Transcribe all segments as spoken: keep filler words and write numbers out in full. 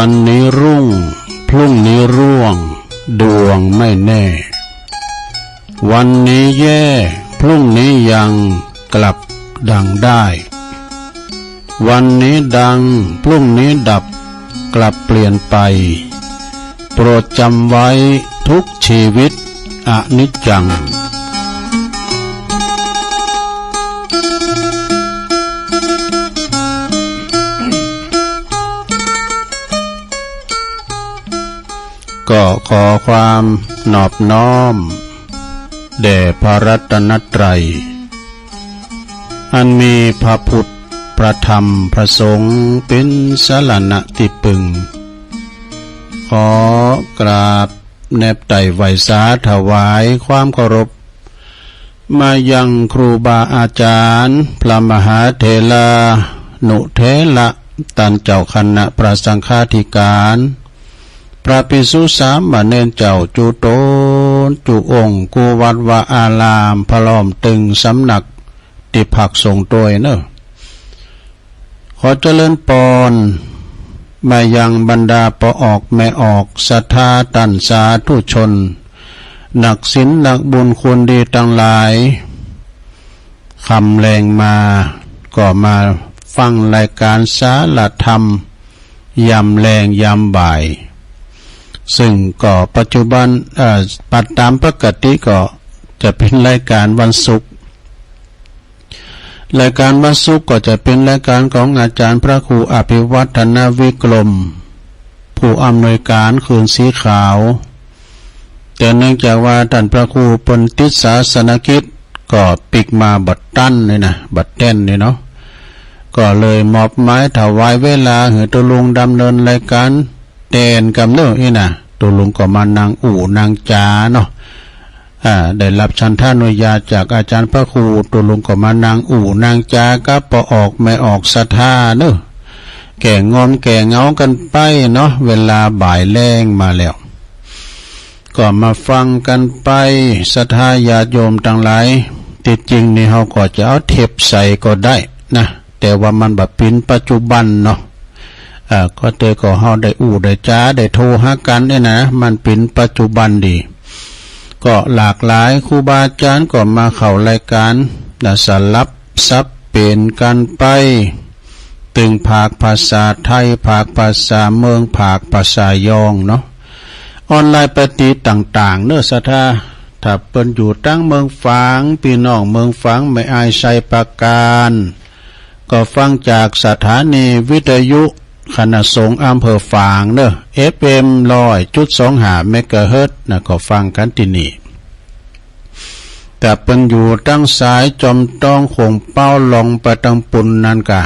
วันนี้รุ่ง พรุ่งนี้ร่วง ดวงไม่แน่ วันนี้แย่ พรุ่งนี้ยัง กลับดังได้ วันนี้ดัง พรุ่งนี้ดับ กลับเปลี่ยนไป โปรดจำไว้ทุกชีวิต อนิจจัง ก็ขอความนอบน้อม แด่พระรัตนตรัย อันมีพระพุทธ พระธรรม พระสงฆ์ เป๋นสรณะตี้ปึง ขอกราบแนบไต่ไหว้สาถวายความเคารพ มายังครูบาอาจารย์ พระมหาเถรานุเถระ ต้านเจ้าคณะพระสังฆาธิการ พระภิกษุสามเณรเจ้าจุ๊ต๋นจุ๊องค์ กู้วัดวาอาราม พร้อมตึงสำนักตี้พักสงฆ์ตวยเนาะ ขอเจริญปอน มายังบรรดาป้อออกแม่ออก ศรัทธาต้านสาธุชน นักศีลนักบุญคนดีตังหลาย ค่ำแลงมาก็มาฟังรายการสารธรรม ยามแลงยามบ่าย ซึ่งก็ปัจจุบัน เอ่อ ปัดต๋ามปกติก็จะเป๋นรายการวันศุกร์ รายการวันศุกร์ก็จะเป๋นรายการของอาจารย์พระครูอภิวัฒนวิกรม ผู้อำนวยการคืนสีขาว แต่เนื่องจากว่าต้านพระครูเปิ้นติดศาสนกิจ ก็ปิ๊กมาบ่ตันนี่นะ บ่แต๊นนี่เนาะ ก็เลยมอบหมายถวายเวลาหื้อตุ๊ลุงดำเนินรายการแตนกำเนาะอี้นะ ตุ๊ลุงก็มานั่งอู้นั่งจ๋าเนาะ อ่า ได้รับฉันทานุญาตจากอาจารย์พระครู ตุ๊ลุงก็มานั่งอู้นั่งจ๋ากับป้อออกแม่ออกศรัทธาเนาะ แก้ง่วงแก้เหงากั๋นไปเนาะ เวลาบ่ายแลงมาแล้ว ก็มาฟังกั๋นไป ศรัทธาญาติโยมตังหลาย ตี้จริงนี่เฮาก็จะเอาเทปใส่ก็ได้นะ แต่ว่ามันบ่เป๋นปัจจุบันเนาะ อ่า ก็แต่ก็เฮาได้อู้ได้จ๋าได้โทรหากั๋นนี่นะ มันเป๋นปัจจุบันดี ก็หลากหลายครูบาอาจารย์ก็มาเข้ารายการนะ สลับสับเปลี่ยนกั๋นไป ตึงภาคภาษาไทย ภาคภาษาเมือง ภาคภาษายองเนาะ ออนไลน์ไปตี้ต่างๆ เนาะ ศรัทธา ถ้าเปิ้นอยู่ตังเมืองฝาง ปี้น้องเมืองฝาง แม่อาย ชัยปราการ ก็ฟังจากสถานีวิทยุคณะสงฆ์อำเภอฝางเนาะ เอฟเอ็ม ร้อยจุดสองห้า เมกะเฮิรตซ์นะ ก็ฟังกั๋นตี้นี่ ถ้าเปิ้นอยู่ตังสายจอมตอง โขงเป๊า ลองไปตังปูนนั้นก็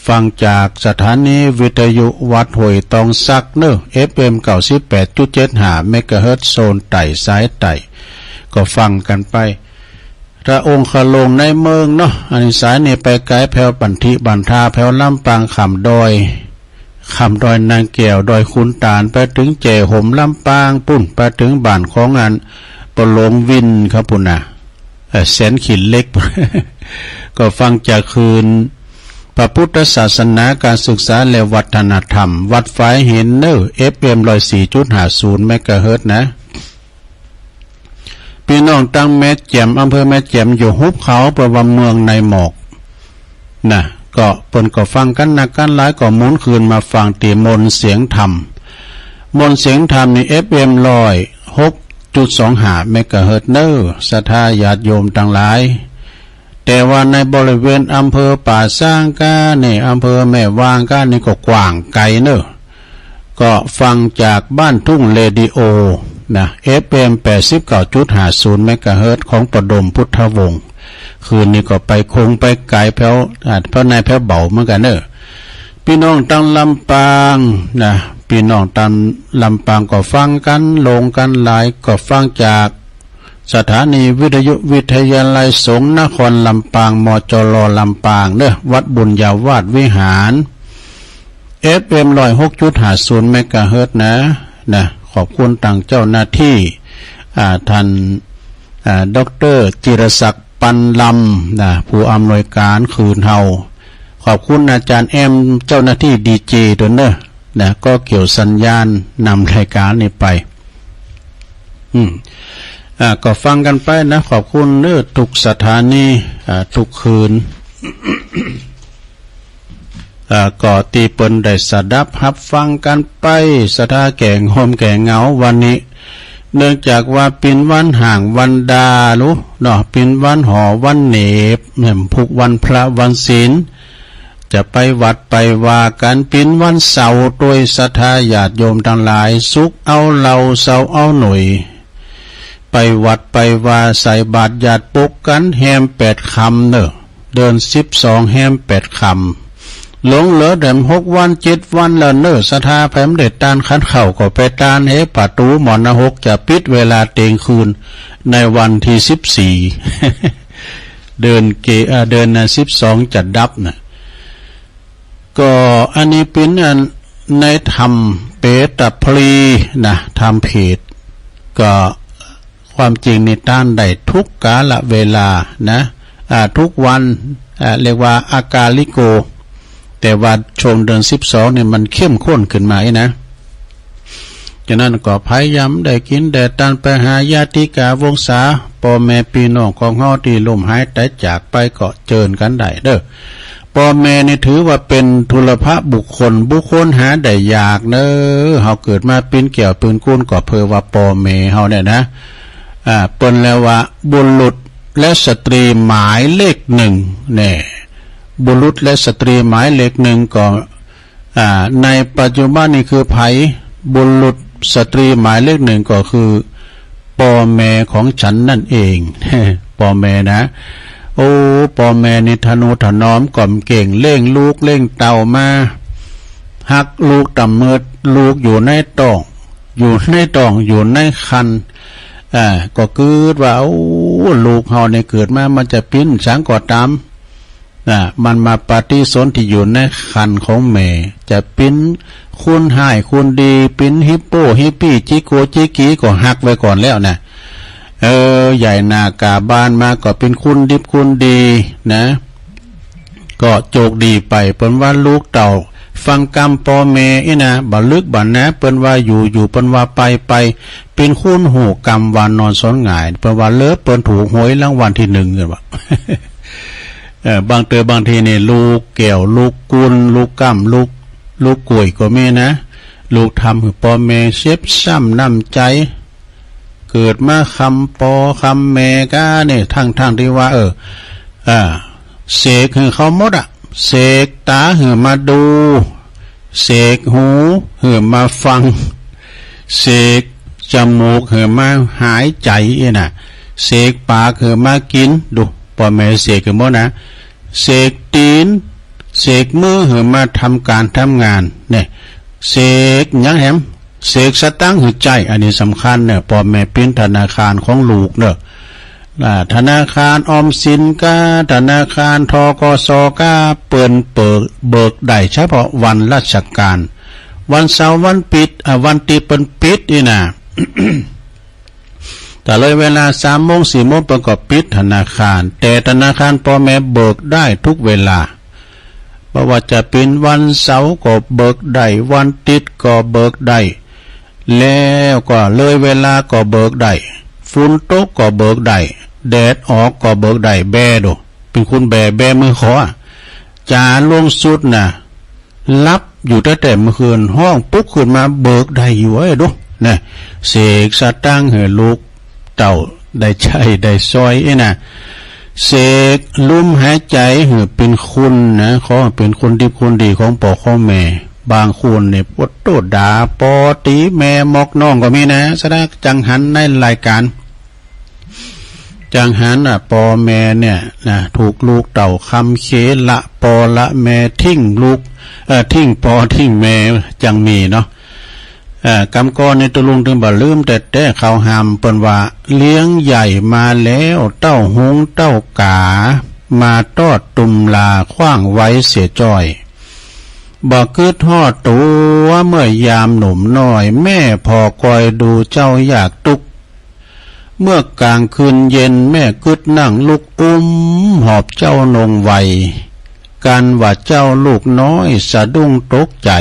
ฟังจากสถานีวิทยุวัดห้วยตองสักเนาะ เอฟเอ็ม เก้าสิบแปดจุดเจ็ดห้า เมกะเฮิรตซ์ โซนใต้สายใต้ ก็ฟังกั๋นไป ถ้าองค์คาลงในเมืองเนาะ อันนี้สายนี่ไปไก๋แผวบันทิบันทา แผวลำปาง ข้ามดอย ข้ามดอยนางแก้ว ดอยขุนตาล ไปเถิงแจ้ห่มลำปางปู้น ไปเถิงบ้านของอันป้อหลวงวินเขาปู้นนะ เอ่อ แสนขี้เหล็ก ก็ฟังจากคลื่นพระพุทธศาสนา การศึกษาและวัฒนธรรม วัดฝายหินเนาะ เอฟเอ็ม ร้อยสี่จุดห้าศูนย์ เมกะเฮิรตซ์นะ ปี้น้องตังแม่แจ่ม อำเภอแม่แจ่ม อยู่หุบเขา เปิ้นว่าเมืองในหมอกนะ ก็เปิ้นก็ฟังกั๋นนักกั๋นหลาย ก็หมุนคืนมาฟังตี้มนต์เสียงธรรม มนต์เสียงธรรมนี่ เอฟเอ็ม ร้อยหกจุดสองห้า เมกะเฮิรตซ์เนาะ ศรัทธาญาติโยมตังหลาย แต่ว่าในบริเวณอำเภอป่าซางก้านี่ อำเภอแม่วางก้านี่ก็กว้างไก๋เนาะ ก็ฟังจากบ้านทุ่งเรดิโอนะ เอฟเอ็ม แปดสิบเก้าจุดห้าศูนย์ เมกะเฮิรตซ์ ของป้อดมพุทธวงศ์ คลื่นนี้ก็ไปคงไปไก๋แผว อ่า แผวในแผวเบาเหมือนกั๋นเนาะ ปี้น้องตังลำปางนะ ปี้น้องตังลำปางก็ฟังกั๋น ลงกั๋นหลาย ก็ฟังจากสถานีวิทยุวิทยาลัยสงฆ์นครลำปาง มจร ลำปางเนาะ วัดบุญญาวาสวิหาร เอฟเอ็ม ร้อยหกจุดห้าศูนย์ เมกะเฮิรตซ์นะ นะ ขอบคุณตังเจ้าหน้าตี้ อ่า ต้าน อ่า ด็อกเตอร์ จิรศักดิ์ ปันลำ นะ ผู้อำนวยก๋านคลื่นเฮา ขอบคุณอาจ๋ารย์แอม เจ้าหน้าตี้ดีเจตวยเนาะ นะ ก็เกี่ยวสัญญาณนำรายก๋านนี้ไป อืม อ่า ก็ฟังกั๋นไปนะ ขอบคุณเน้อ ทุกสถานี อ่า ทุกคืน อ่า ก็ตี้เปิ้นได้สดับฮับฟังกั๋นไป ศรัทธาแก่งฮ่มแก่งเหงาวันนี้ เนื่องจากว่าเป๋นวันฮ้างวันดาลุเนาะ เป๋นวันหอวันเหน็บ แหมพุกวันพระวันศีล จะไปวัดไปวากั๋น เป๋นวันเสาร์ตวย ศรัทธาญาติโยมตังหลาย ศุกร์เอาเหล้า เสาร์เอาหน่วย ไปวัดไปวาใส่บาตรหยาดปกกั๋น แฮมแปดค่ำเน้อ เดือนสิบสองแฮมแปดค่ำ หลงเหลือแหมหกวันเจ็ดวันแล้วเน้อ ศรัทธา ใผบ่ได้ตานขันข้าวก็ไปตานเฮ ประตู๋มรณะหกจะปิดเวลาเตียงคืน ในวันตี้สิบสี่ เดือนเก เอ่อ เดือนน่ะสิบสองจะดับน่ะ ก็อันนี้เป๋นอันในธรรมเปตพลีนะ ธรรมเพท ก็ความจริงนี่ตานได้ทุกกาลเวลานะ อ่า ทุกวัน อ่า เรียกว่าอากาลิโก แต่ว่าช่วงเดือนสิบสองนี่มันเข้มข้นขึ้นมาอี้นะ ฉะนั้นก็พยายามได้กิ๋นได้ตานไปหาญาติกาวงศา ป้อแม่ปี้น้องของเฮาตี้ล้มหายต๋ายจากไปก็เจิญกั๋นได้เน้อ ป้อแม่นี่ถือว่าเป๋นทุรพบุคคล บุคคลหาได้ยากเน้อ เฮาเกิดมาเป๋นแก้วเป๋นกู๋นก็เปื้อว่าป้อแม่เฮาเนี่ยนะ อ่า เปิ้นเรียกว่าบุรุษและสตรีหมายเลขหนึ่งแน่ บุรุษและสตรีหมายเลขหนึ่งก็ อ่า ในปัจจุบันนี่คือใผ บุรุษสตรีหมายเลขหนึ่งก็คือป้อแม่ของฉันนั่นเอง ป้อแม่นะ โอ้ ป้อแม่นี่ทะนุถนอมก๋อมเก๋ง เลี้ยงลูกเลี้ยงเต้ามา ฮักลูกต๋ำเมิดลูกอยู่ในต๊อง อยู่ในต๊อง อยู่ในครรภ์ อ่า ก็กึ๊ดว่า โอ้ ลูกเฮานี่เกิดมามันจะเป๋นสังก็ต๋าม น่ะ มันมาปฏิสนธิอยู่ในครรภ์ของแม่ จะเป๋นคนฮ้ายคนดี เป๋นฮิปโป้ฮิปปี้ จิโกจิกีก็ฮักไว้ก่อนแล้วน่ะ เออ ใหญ่หน้ากล้าบานมาก็เป๋นคนดิบคนดีนะ ก็โจคดีไป เปิ้นว่าลูกเต้าฟังกำป้อแม่อี้นะ บ่ลึกบ่หนา เปิ้นว่าอยู่อยู่ เปิ้นว่าไปไป เป๋นคนฮู้กำวานอนสอนหงาย เปิ้นว่าเลิกเปิ้นถูกหวยรางวัลตี้หนึ่ง เปิ้นว่า เออ บางเตื้อบางทีนี่ ลูกแก้ว ลูกกู๋น ลูกก้ำ ลูก ลูกก้วยก็มีนะ ลูกทำหื้อป้อแม่เจ็บซ้ำน้ำใจ๋ เกิดมาคำป้อคำแม่ก้านี่ ทั้งๆ ตี้ว่า เออ อ่า เสกหื้อเขาหมดอะ เสกต๋าหื้อมาดู เสกหูหื้อมาฟัง เสกจมูกหื้อมาหายใจ๋อี้น่ะ เสกปากหื้อมากิ๋น ดู ป้อแม่เสกหื้อหมดนะ เสกตี๋น เสกมือหื้อมาทำก๋านทำงาน เนี่ย เสกหยังแหม เสกสตางค์หื้อใจ๊ อันนี้สำคัญเนี่ย ป้อแม่เป๋นธนาคารของลูกเน้อ อ่า ธนาคารออมสินก้า ธนาคาร ธ.ก.ส. ก้า เปิ้นเปิด เบิกได้เฉพาะวันราชการ วันเสาร์วันปิด อ่า วันตี้เปิ้นปิดอี้น่ะ แต่เลยเวลาสามโมงสี่โมงเปิ้นก็ปิดธนาคาร แต่ธนาคารป้อแม่เบิกได้ทุกเวลา บ่ว่าจะเป๋นวันเสาร์ก็เบิกได้ วันติ๊ดก็เบิกได้ แล้วก็เลยเวลาก็เบิกได้ ฝนตกก็เบิกได้ แดดออกก็เบิกได้ แบดู เป๋นคนแบ แบมือขอ จ๋าล่วงสุดน่ะ หลับอยู่แต๊ๆ เมื่อคืน ฮ้องปลุกขึ้นมาเบิกได้อยู่เอ้ยดู นะ เสกสตางค์หื้อลูกเต้าได้ใจ๊ได้สอยเอ้ยนะ เสกลมหายใจ๋หื้อเป๋นคุณนะ ขอเป๋นคนดิบคนดีของป้อของแม่ บางคนนี่ปวดโต้ด่าป้อตี๋แม่มอกน้องก็มีนะ สะดากจังหันในรายก๋าน จังหันน่ะ ป้อแม่เนี่ยนะ ถูกลูกเต้าคำเข ละป้อละแม่ ทิ้งลูก เอ่อ ทิ้งป้อทิ้งแม่ จังมีเนาะ เอ่อ กำก่อนนี่ตุ๊ลุงตึงบ่ลืมแต๊ๆ เขาห้ามเปิ้นว่า เลี้ยงใหญ่มาแล้ว เต้าฮงเต้ากา มาตอดตุมลา ขว้างไว้เสียจ้อย บ่กึ๊ดฮอดตั๋ว เมื่อยามหนุ่มน้อย แม่ผ่อคอยดูเจ้าอยากตุ๊ก เมื่อกลางคืนเย็นแม่กึ๊ดนั่งลุก อุ้มหอบเจ้านงไว กันว่าเจ้าลูกน้อยสะดุ้งตกใจ๋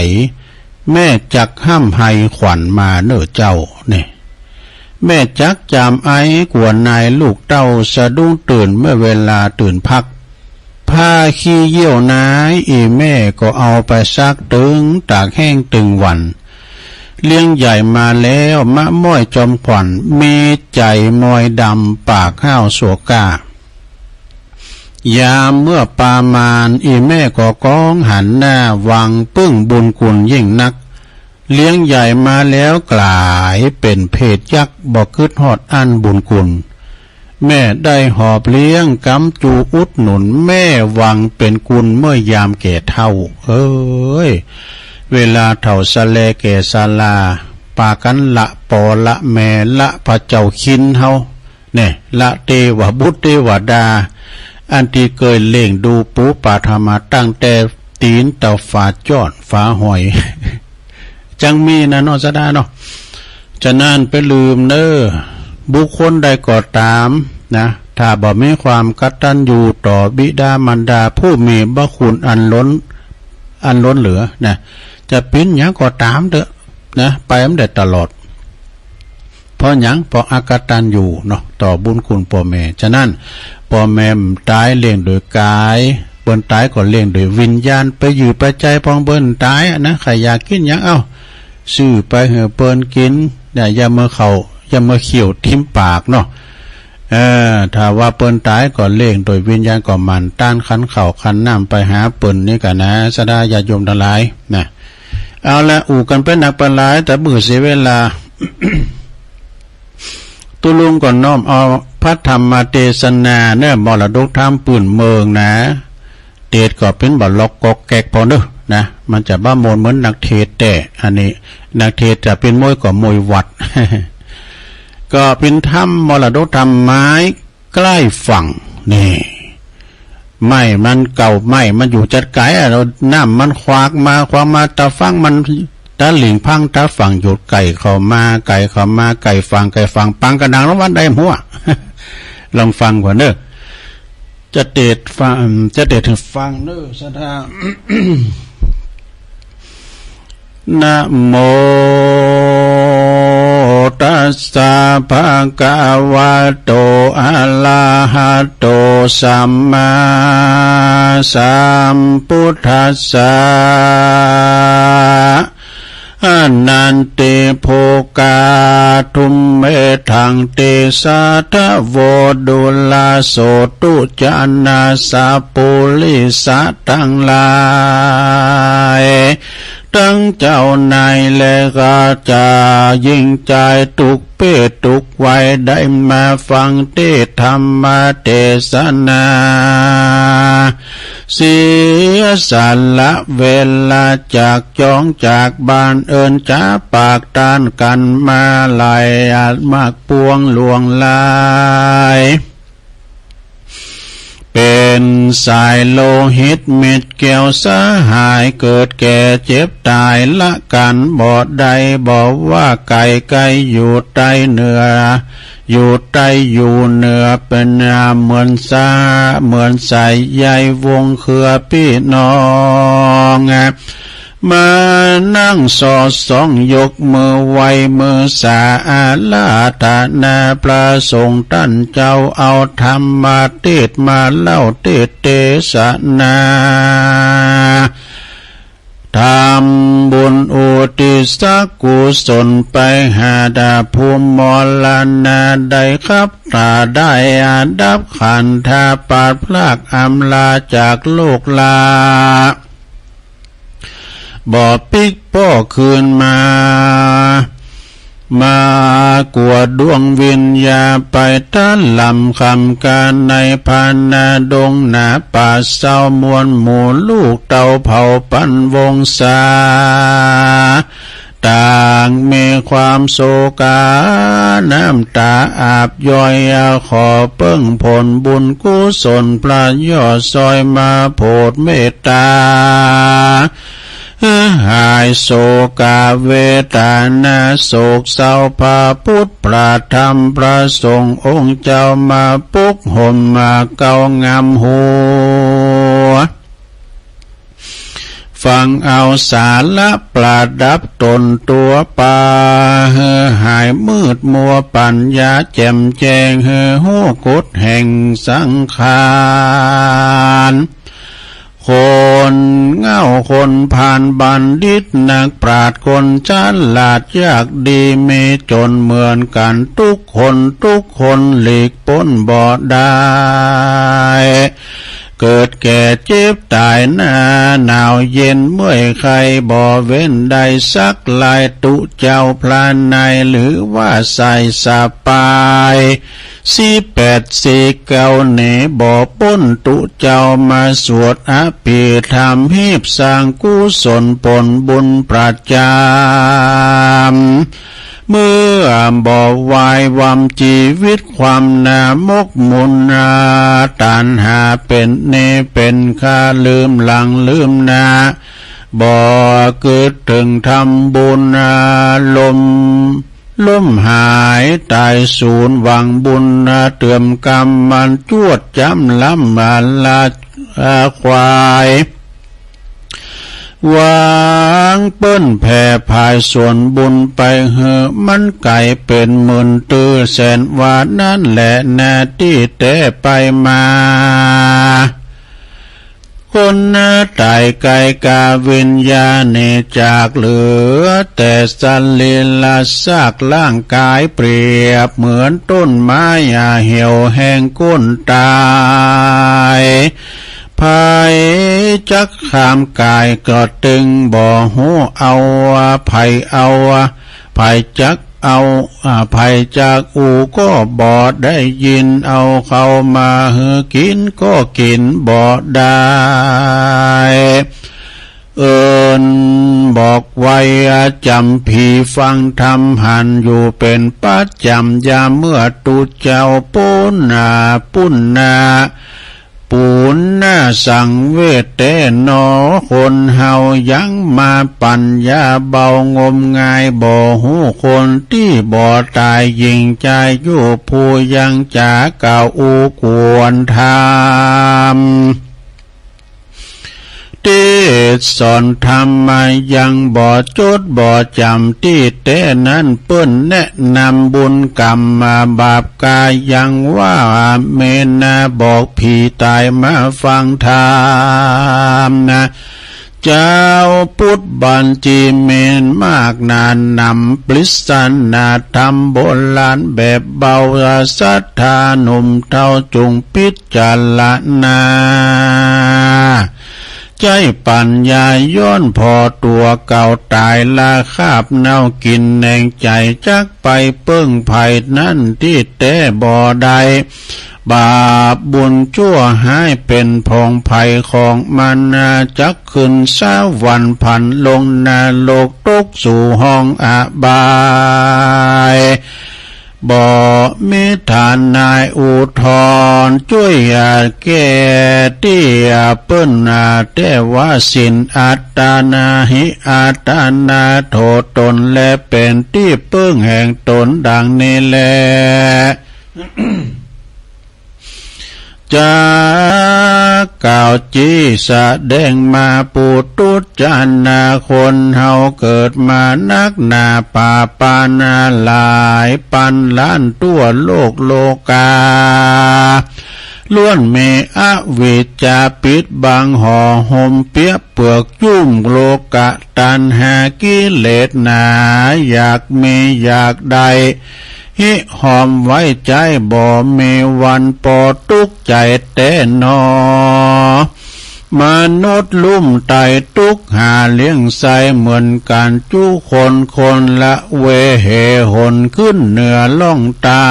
แม่จักฮ่ำไฮขวัญมาเน่อเจ้า เนี่ย แม่จักจามไอกั๋วนายลูกเต้าสะดุ้งตื่นเมื่อเวลาตื่นพัก ผ้าขี้เยี่ยวนาย อี่แม่ก็เอาไปซักตึงตากแห้งตึงวัน เลี้ยงใหญ่มาแล้วมะม้อยจอมขวัญ มีใจ๋มอยดำปากห้าวสัวก้า ยามเมื่อปามาณ อี่แม่ก็ก้องหันหน้าหวังปึ้งบุญคุณยิ่งนัก เลี้ยงใหญ่มาแล้วก๋ายเป๋นเพศยักษ์ บ่กึ๊ดฮอดอั้นบุญคุณ แม่ได้หอบเลี้ยงก๊ำจูอุดหนุน แม่หวังเป๋นกุลเมื่อยามแก่เฒ่า เอ้ย เวลาเฒ่าสะแลแก่สะลา ปากั๋นละปอละแม่ละพระเจ้าคินเฮา เนี่ย ละเตวบุตรเตวดา อันตี้เกยเลี้ยงดูปูปาถะมาตั้งแต่ตี๋นเต้าฝาจ้อนฝาหอย จังมีนะเนาะ สะดาเนาะ ฉะนั้นเป๋นลืมเน่อ บุคคลใดก็ต๋ามนะ ถ้าบ่มีความกตัญญูต่อบิดามารดาผู้มีพระคุณอันล้น อันล้นเหลือนะ จะเป๋นหยังก็ต๋ามเต๊อะนะ ไปบ่ได้ตลอด เพราะหยัง เพราะอกตัญญูเนาะ ต่อบุญคุณป้อแม่ ฉะนั้น ป้อแม่บ่ต๋ายเลี้ยงโดยก๋าย เปิ้นต๋ายก็เลี้ยงโดยวิญญาณ ไปอยู่ไปใจ๋ปองเปิ้นต๋ายอะนะ ใค่อยากกิ๋นหยัง เอ้า ซื้อไปหื้อเปิ้นกิ๋น เนี่ย อย่าเมื่อเข้า อย่าเมื่อเขี้ยวทิ่มปากเนาะ เออ ถ้าว่าเปิ้นต๋ายก็เลี้ยงโดยวิญญาณ ก็หมั่นต้านขันข้าวขันน้ำไปหาเปิ้นนี่ก่านะ สะดาญาติโยมตังหลายนะ เอาละ อู้กั๋นไปนักไปหลาย แต่บ่เสียเวลา ตุ๊ลุงก็น้อมเอาพระธรรมเตสนาเน่อ มรดกธรรมปื้นเมืองนะ เตสน์ก็เป๋นบ่าล็อกก๊อกแก๊กปอเน่อนะ มันจะบ่ม่วนเหมือนนักเทศน์แต๊ อันนี้นักเทศน์จะเป๋นมวยก็มวยวัด ก็เป๋นธรรม มรดกธรรมไม้ใก้ฝั่ง นี่ ไม้มันเก่า ไม้มันอยู่จัดไก๋อะ น้ำมันขวากมา ขวากมา ต๋าฝั่งมัน ต๋าหลิ่งพัง ต๋าฝั่งหยุด ไก่เข้ามา ไก่เข้ามา ไก่ฝั่ง ไก่ฝั่ง ปังกระดังละวันได้หัว ลองฟังก่อนเน่อ จะเตสน์ฟัง จะเตสน์หื้อฟังเน่อ สะดา นะโมตัสสะ ภะคะวะโต อะระหะโต สัมมาสัมพุทธัสสะ อะหันติ โภคา ทุมเม ทัง ติสสะ ทะโว ดูราโสตุ จะ นะ สัปปุริสะตังหลาย ตึงเจ้านายและข้าพเจ้าญิงจาย กู้เพศกู้วัย ได้มาฟังเตสน์ธรรมเตสนา เสียสละเวลาจากจ๊องจากบ้านเอิ้นจ๋าปากต้านกั๋นมาหลายอาทิตย์มากปวงล่วงหลาย เป๋นสายโลหิตมิตรแก้วสหาย เกิดแก่เจ็บต๋ายละกั๋นบ่ได้ บ่ว่าไก๋ไกลอยู่ใต้เหนือ อยู่ใต้อยู่เหนือ เป๋นเหมือนสา เหมือนสายใยวงเครือปี้น้อง มานั่งสอดส่องยกมือไหว้มือสาอาราธนาพระสงฆ์ต้านเจ้า เอาธรรมเตสน์มาเล่าเตสน์เตสนา ทำบุญอุทิศกุศลไปหาดาผู้มรณะได้ขับถ่าได้อาดับขันธาพลัดพรากอำลาจากโลกลา บ่ปิ๊กป้อคืนมา มากั๋วดวงวิญญาณไปตะลำคำกาในพานาดงหนาป่าเศร้ามวลหมู่ลูกเต้าเผ่าปันวงศา ต่างมีความโศกา น้ำต๋าอาบย้อย ขอเปิ้งผลบุญกุศลพระยอดซ่อยมาโผดเมตต๋า หายโศกาเวทนาโศกเศร้า พระพุทธพระธรรมพระสงฆ์องค์เจ้ามาปกห่มมาเกล้างำหัว ไฟ ปังเอาสาระประดับต๋นตั๋วปา หื้อหายมืดมัวปัญญาแจ่มแจ้ง หื้อฮู้กฎแห่งสังขาร คนเหง้าคนผ่านบัณฑิตนักปราชญ์คนฉลาดยากดีมีจ๋นเหมือนกั๋นทุกคน ทุกคนหลีกป๊นบ่ได้ เกิดแก่เจ็บต๋ายหน้าหนาวเย็นเมื่อยไข้บ่เว้นได้สักลาย ตุ๊เจ้าพระนายหรือว่าสายสะปาย สี่แปดสี่เก้า หนีบ่ป๊นตุ๊เจ้ามาสวดอภิธรรม ฮีบสร้างกุศลผลบุญประจ๋ำ เมื่อบ่วายวำจีวิตความหน้ามกมุ่นหน้า ตัณหาเป๋นเหนี่เป๋นข้า ลืมหลังลืมหน้า บ่กึ๊ดเถิงทำบุญ ลม ลมหายต๋ายสูญ หวังบุญเติมกำมัน จวดจ๋ำล้ำราคาควาย หวังเปิ้นแผ่ผายส่วนบุญไป หื้อมันก๋ายเป๋นหมื่นตื้อแสนว่า นั้นแหละนาตี้แต๊ไปมา คนต๋ายก๋ายก๋าวิญญาณหนีจาก เหลือแต่สรีระซากร่างก๋าย เปรียบเหมือนต้นไม้เหี่ยวแห้งโค่นต๋าย ใผจักข้ามก๋ายก็ตึงบ่ฮู้ เอา ใผเอา ใผจักเอา อ่า ใผจักอู้ก็บ่ได้ยิน เอาเข้ามาหื้อกิ๋นก็กิ๋นบ่ได้ เอิ้นบอกไว้จ๋ำผีฟังธรรมหันอยู่เป๋นประจ๋ำ ยามเมื่อตุ๊เจ้าป๊นหน้าปุ้นหน้า ปูนหน้าสังเวชแต๊หนอ คนเฮายังมาปัญญาเบางมงาย บ่ฮู้คนตี้บ่ต๋าย ยิ่งจาอยู่ผู้ยังจ๋ากล่าวอู้กวนธรรม เตสอนธรรมมายังบ่จดบ่จ๋ำตี้แต๊นั้น เปิ้นแนะนำบุญกรรมมาบาปกายังว่า เมนนาบอกผีต๋ายมาฟังธรรมนะ เจ้าปุทธบัญจีเมนมากหนาหนำ ปริศนาธรรมโบราณแบบเบา ศรัทธาหนุ่มเฒ่าจุ่งพิจารณา ใจ๊ปัญญาย้อนผ่อตั๋วเก่าต๋ายละคาบเน่า กิ๋นแหนงใจ๋จักไปเปิ้งใผนั้นตี้แต๊บ่ได้ บาปบุญชั่วฮ้ายเป๋นผองไผของมัน จักขึ้นสวรรค์ผันลงนรก ตกสู่ห้องอบาย บ่มีฐานนายอุทธรณ์จ้วยแก้ตี้เปิ้นแต๊ว่า ศีลอัตตานาหิอัตตานา โทษต๋นและเป๋นตี้เปิ้งแห่งต๋น ดังนี้แล จักกล่าวจี้แสดงมา ปุถุชนาคนเฮาเกิดมานักหนาป่าปานหลายปันล้านทั่วโลกโลกา ล้วนมีอวิชชาปิดบังห่อหุ้มเปียะเปือกจุ้มโลกะ ตัณหากิเลสหนา อยากมีอยากได้ หิหอมไว้ใจ๊บ่มีวันปอ ตุ๊กข์ใจ๋แต๊หนอ มนุษย์ลุ่มใต้ตุ๊กข์หาเลี้ยงใส้เหมือนกั๋นจุคน คนละเว เหหนขึ้นเหนือล่องใต้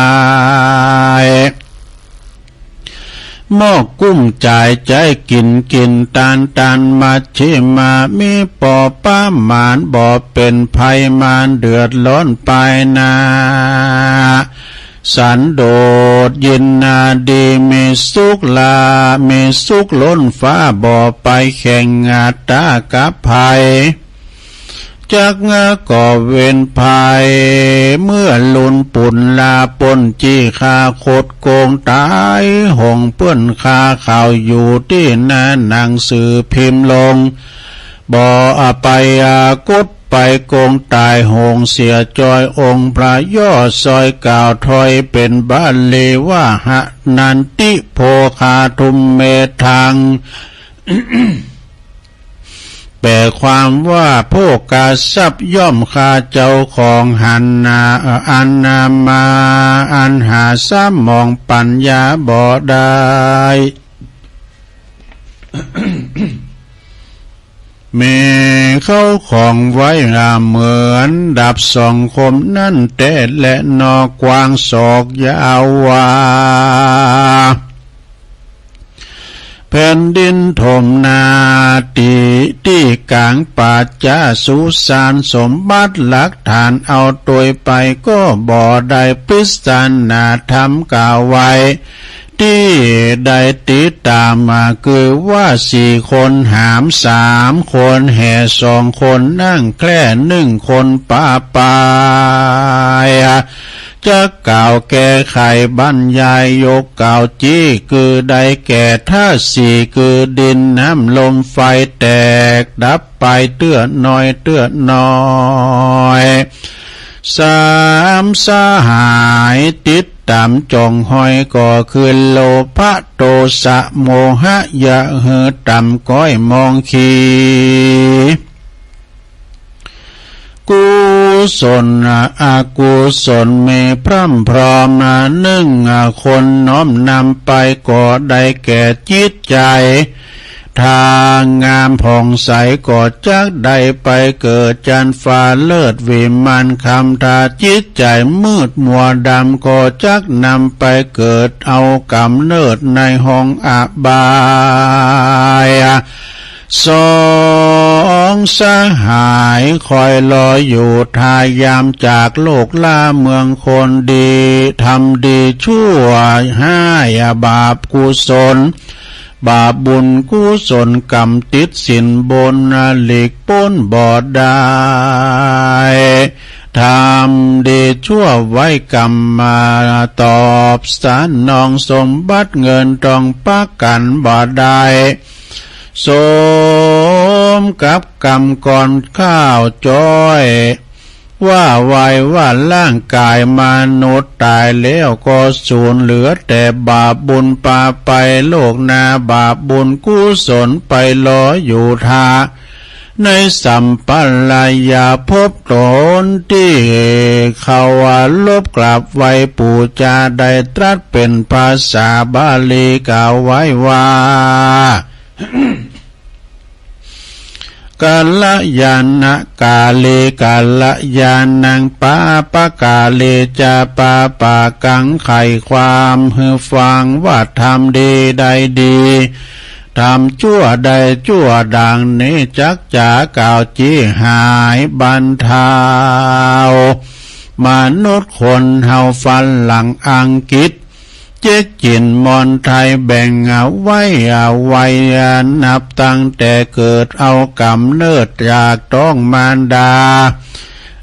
มอกกุ้มจ่ายใจ๊กิ๋นกิ๋นตานตาน มัชฌิมา มีปอประมาณบ่เป๋นภัยมารเดือดร้อนปายหน้า สันโดษยินดีมีสุขลา มีสุขล้นฟ้า บ่ไปแข่งอัตตากับภัย จักก่อเวรภัย เมื่อลุนปุนลา ปล้นจี้ฆ่าคดโกงต๋ายโหง เปื้อนฆ่าเขาอยู่ตี้หน้าหนังสือพิมพ์ลง บ่ไปอากุฏไปกงต๋ายโหงเสียจอย องค์พระย่อซอยกล่าวถ้อยเป๋นบาลีว่า หะนันติโภคาทุมเมธัง แปลความว่า โภคทรัพย์ย่อมฆ่าเจ้าของ หันนา อันนามา อันหาสมองปัญญาบ่ได้ มีเข้าของไว้เหมือนดาบสองคมนั้นแต๊แลนอ กว้างศอกยาววา แผ่นดินถมนา ตี้ ตี้ก๋างป่าจ๊าสุสานสมบัติหลักฐาน เอาตวยไปก็บ่ได้ ปริศนาธรรมกล่าวไว้ ตี้ได้ติดต๋ามมา คือว่าสี่คนหามสามคนแห่ สองคนนั่งแคล่ นึ่งคนปาปาย จักกล่าวแก้ไขบรรยาย ยกกล่าวจี๊ คือได้แก่ธาตุสี่ คือดินน้ำลมไฟ แตกดับไปเตื้อน้อยเตื้อน้อย สามสหายติดต๋ามจ่องฮอยก็คือ โลภะ โตสะ โมหะ อย่าหื้อต่ำก้อยมองขี กุศลอกุศลมีพร่ำพร้อม นึ่งคนน้อมนำไปก็ได้แก่จิตใจ๋ ถ้างามผ่องใสก็จักได้ไปเกิดจั๊นฟ้าเลิศวิมานคำ ถ้าจิตใจ๋มืดมัวดำก็จักนำไปเกิดเอาก๋ำเนิดในห้องอบาย สองสหายคอยรออยู่ท่ายามจากโลกล่าเมืองคนดี ทำดีชั่วฮ้ายบาปกุศล บาปบุญกุศลก๋ำติดสินบน หลีกป๊นบ่ได้ ทำดีชั่วไว้ก๋ำมาตอบสนอง สมบัติเงินตองประกั๋นบ่ได้ สมกับกำก่อนข้าวจ้อย ว่าไว้ว่าร่างก๋ายมนุษย์ต๋ายแล้วก็สูญ เหลือแต่บาปบุญปาไปโลกหน้า บาปบุญกุศลไปรออยู่ท่า ในสัมปรายภพต๋นตี้เคารพกราบไหว้ปู๋จา ได้ตรัสเป๋นภาษาบาลีกล่าวไว้ว่า กัลยาณกาเล กัลยาณัง ปาปกาเล จะ ปาปะกัง ไขความหื้อฟังว่าทำดีได้ดี ทำชั่วได้ชั่ว ดังนี้จักจ๋ากล่าวจี๊หายบรรเทา มนุษย์คนเฮาฝรั่งอังกฤษ เจ๊กจีนมอญไทยแบ่งเอาไว้เอาไว้ นับตั้งแต่เกิดเอาก๋ำเนิดจากต๊องมารดา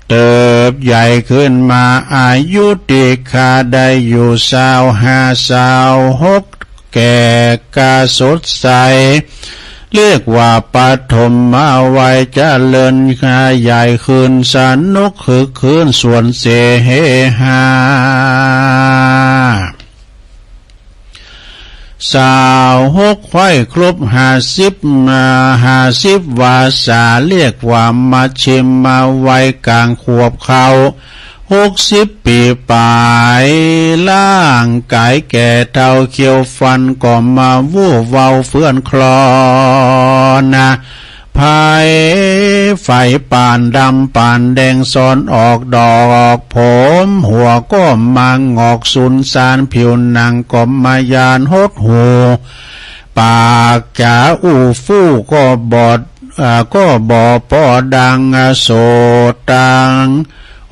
เติบใหญ่ขึ้นมาอายุติคาได้อยู่ซาวห้าซาวหก แก่กาสดใส เรียกว่าปฐมวัย เจริญขยายขึ้น สนุกคึกคื้นสวนเสฮา ซาวหกไขว้ครบห้าสิบ มาห้าสิบวาสา เรียกว่ามัชฌิมวัย ก๋างขวบเข้า หกสิบปี๋ป๋าย ร่างก๋ายแก่เฒ่าเขียวฟันก็มาวู่เว้าเฟื่อนคลอนนะ ไพรไฟปานดำปานแดง ซ้อนออกดอกผม หัวก็มางอกสุนซาน ผิวหนังก็มายานหดหู่ ปากจ๋าอู้ฟู่ก็บอด อ่า ก็บ่ปอดัง โสตัง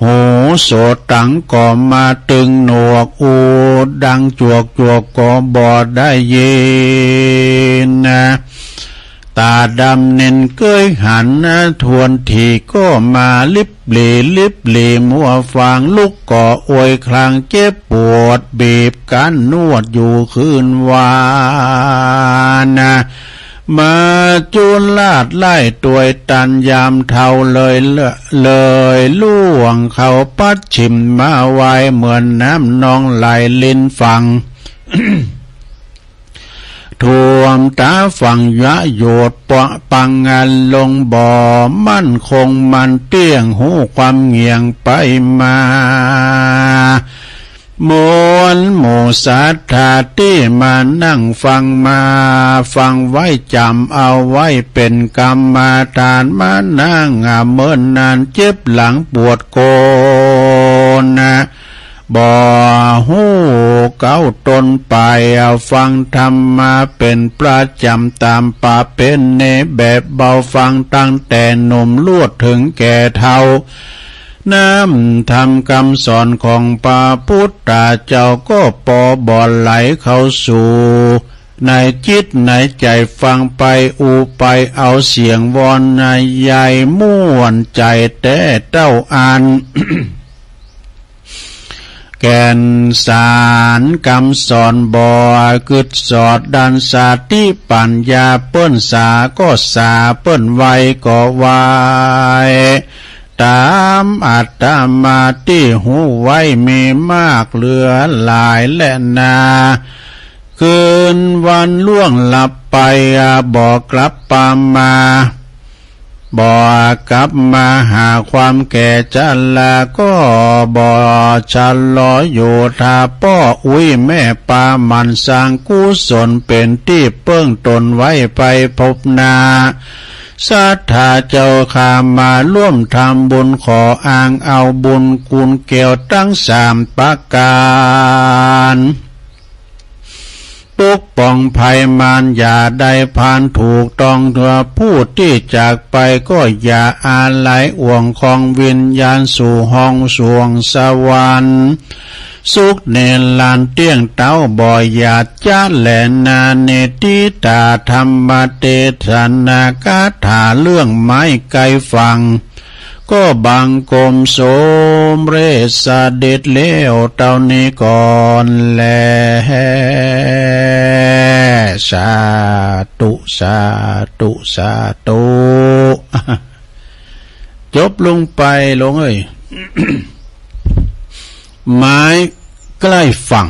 หูโสตังก็มาตึงหนวก อู้ดังจวกจวกก็บ่ได้ยิน ต๋าดำเน็นเก๊ยหัน ทวนถี่ก็มาลิบหลีลิบหลี มัวฟาง ลุกก็อวยคลาง เจ็บปวดบีบกั๋นนวดอยู่คืนวาน มาจุราชไล่ตวยตันยามเทาเลย เลยล่วงเข้าปัจฉิมมาไว เหมือนน้ำนองไหลริมฝั่ง ท่วมต๋าฝั่งยะโยดปะปังงานลงบ่มั่นคงมันเตี้ยง ฮู้ความเหงี่ยงไปมา มวลหมู่ศรัทธาตี้มานั่งฟังมา ฟังไว้จ๋ำเอาไว้เป๋นกรรมาทานมานั่งเมินนาน เจ็บหลังปวดโกนนะ บ่ฮู้เก๊าตนไป ฟังธรรมมาเป๋นประจ๋ำต๋ามประเพณีแบบเบา ฟังตั้งแต่หนุ่มลวดเถิงแก่เฒ่า น้ำธรรมกำสอนของพระปุทธเจ้าก็ปอบ่ไหลเข้าสู่ในจิตในใจ๋ ฟังไปอู้ไปเอาเสียงวอนนะ ใหญ่ม่วนใจ๋แต๊เต้าอั้น แก่นสารกำสอนบ่กึ๊ดสอด ด้านสติปั๋ญญาเปิ้นสาก็สา เปิ้นไวก็ไว ต๋ามอาตมาตี้ฮู้ไว้มีมากเหลือหลายแลนา คืนวันล่วงลับไปบ่กลับปามา บ่กลับมาหาความแก่ชรา ก็บ่ชะลออยู่ ถ้าป้ออุ๊ยแม่ปาหมั่นสร้างกุศลเป๋นตี้เปิ้งตนไว้ไปภพหน้า ศรัทธาเจ้าข้ามาร่วมทำบุญ ขออ้างเอาบุญคุณแก้วตังสามประก๋าน ปกป้องภัยมารอย่าได้พลาด ถูกต้องทั่วผู้ตี้จากไป ก็อย่าอาลัยอ่วงของวิญญาณสู่ห้องสวงสวรรค์สุขนิรันดร์เตี้ยงเต๊า บ่อย่าจะแลนา เนติตาธรรมเตสนา คาถาเรื่องไม้ใก้ฝั่ง ก็บังคมสมเร็จเสด็จแล้วเต้านี้ก่อนแล สาธุ สาธุ สาธุ จบลงไป หลวงเอ้ย ไม้ใก้ฝั่ง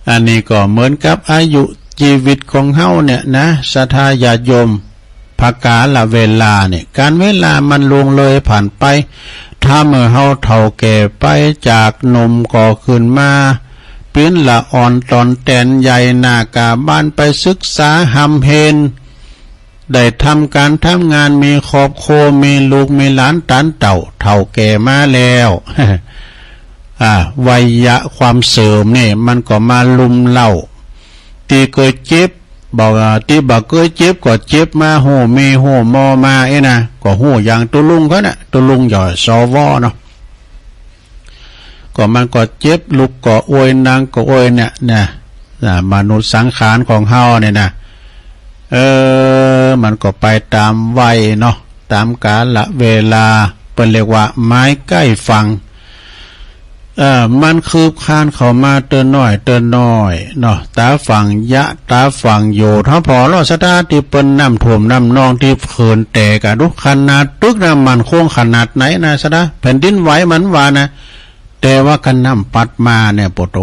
อันนี้ก็เหมือนกับอายุจีวิตของเฮาเนี่ยนะ ศรัทธาญาติโยม พกาลเวลาเนี่ย ก๋าลเวลามันล่วงเลยผ่านไป ทำหื้อเฮาเฒ่าแก่ไป จากหนุ่มก็ขึ้นมาเป๋นละอ่อนต่อนแตนใหญ่ หน้ากาบานไปศึกษาฮ่ำเฮน ได้ทำก๋านทำงาน มีครอบครัว มีลูกมีหลานต๋านเต้า เฒ่าแก่มาแล้ว อ่า วัยยะความเสื่อมนี่มันก็มารุมเร้า ตี้เกยเจ็บ บอกว่าตี้บ่เกยเจ็บก็เจ็บมา ฮู้แม่ฮู้หมอมาเอ้ยนะ ก็ฮู้อย่างตุ๊ลุงเขาน่ะ ตุ๊ลุงหย่อ สว เนาะ ก็มันก็เจ็บ ลุกก็อวย นั่งก็อวยเนี่ยนะ นะ มนุษย์สังขารของเฮาเนี่ยนะ เออ มันก็ไปต๋ามวัยเนาะ ต๋ามกาลเวลา เปิ้นเรียกว่าไม้ใก้ฝั่ง เออ มันคืบคลานเข้ามาเตื้อน้อยเตื้อน้อยเนาะ ต๋าฝั่งยะ ต๋าฝั่งโยด เฮาผ่อเลาะศรัทธาตี้เปิ้นน้ำท่วมน้ำนองตี้เขินแตกอะ ดูขนาดตึกนะ มั่นคงขนาดไหนนะศรัทธา แผ่นดินไหวมันว่านะ แต่ว่าคันน้ำปัดมาเนี่ย ปะโถ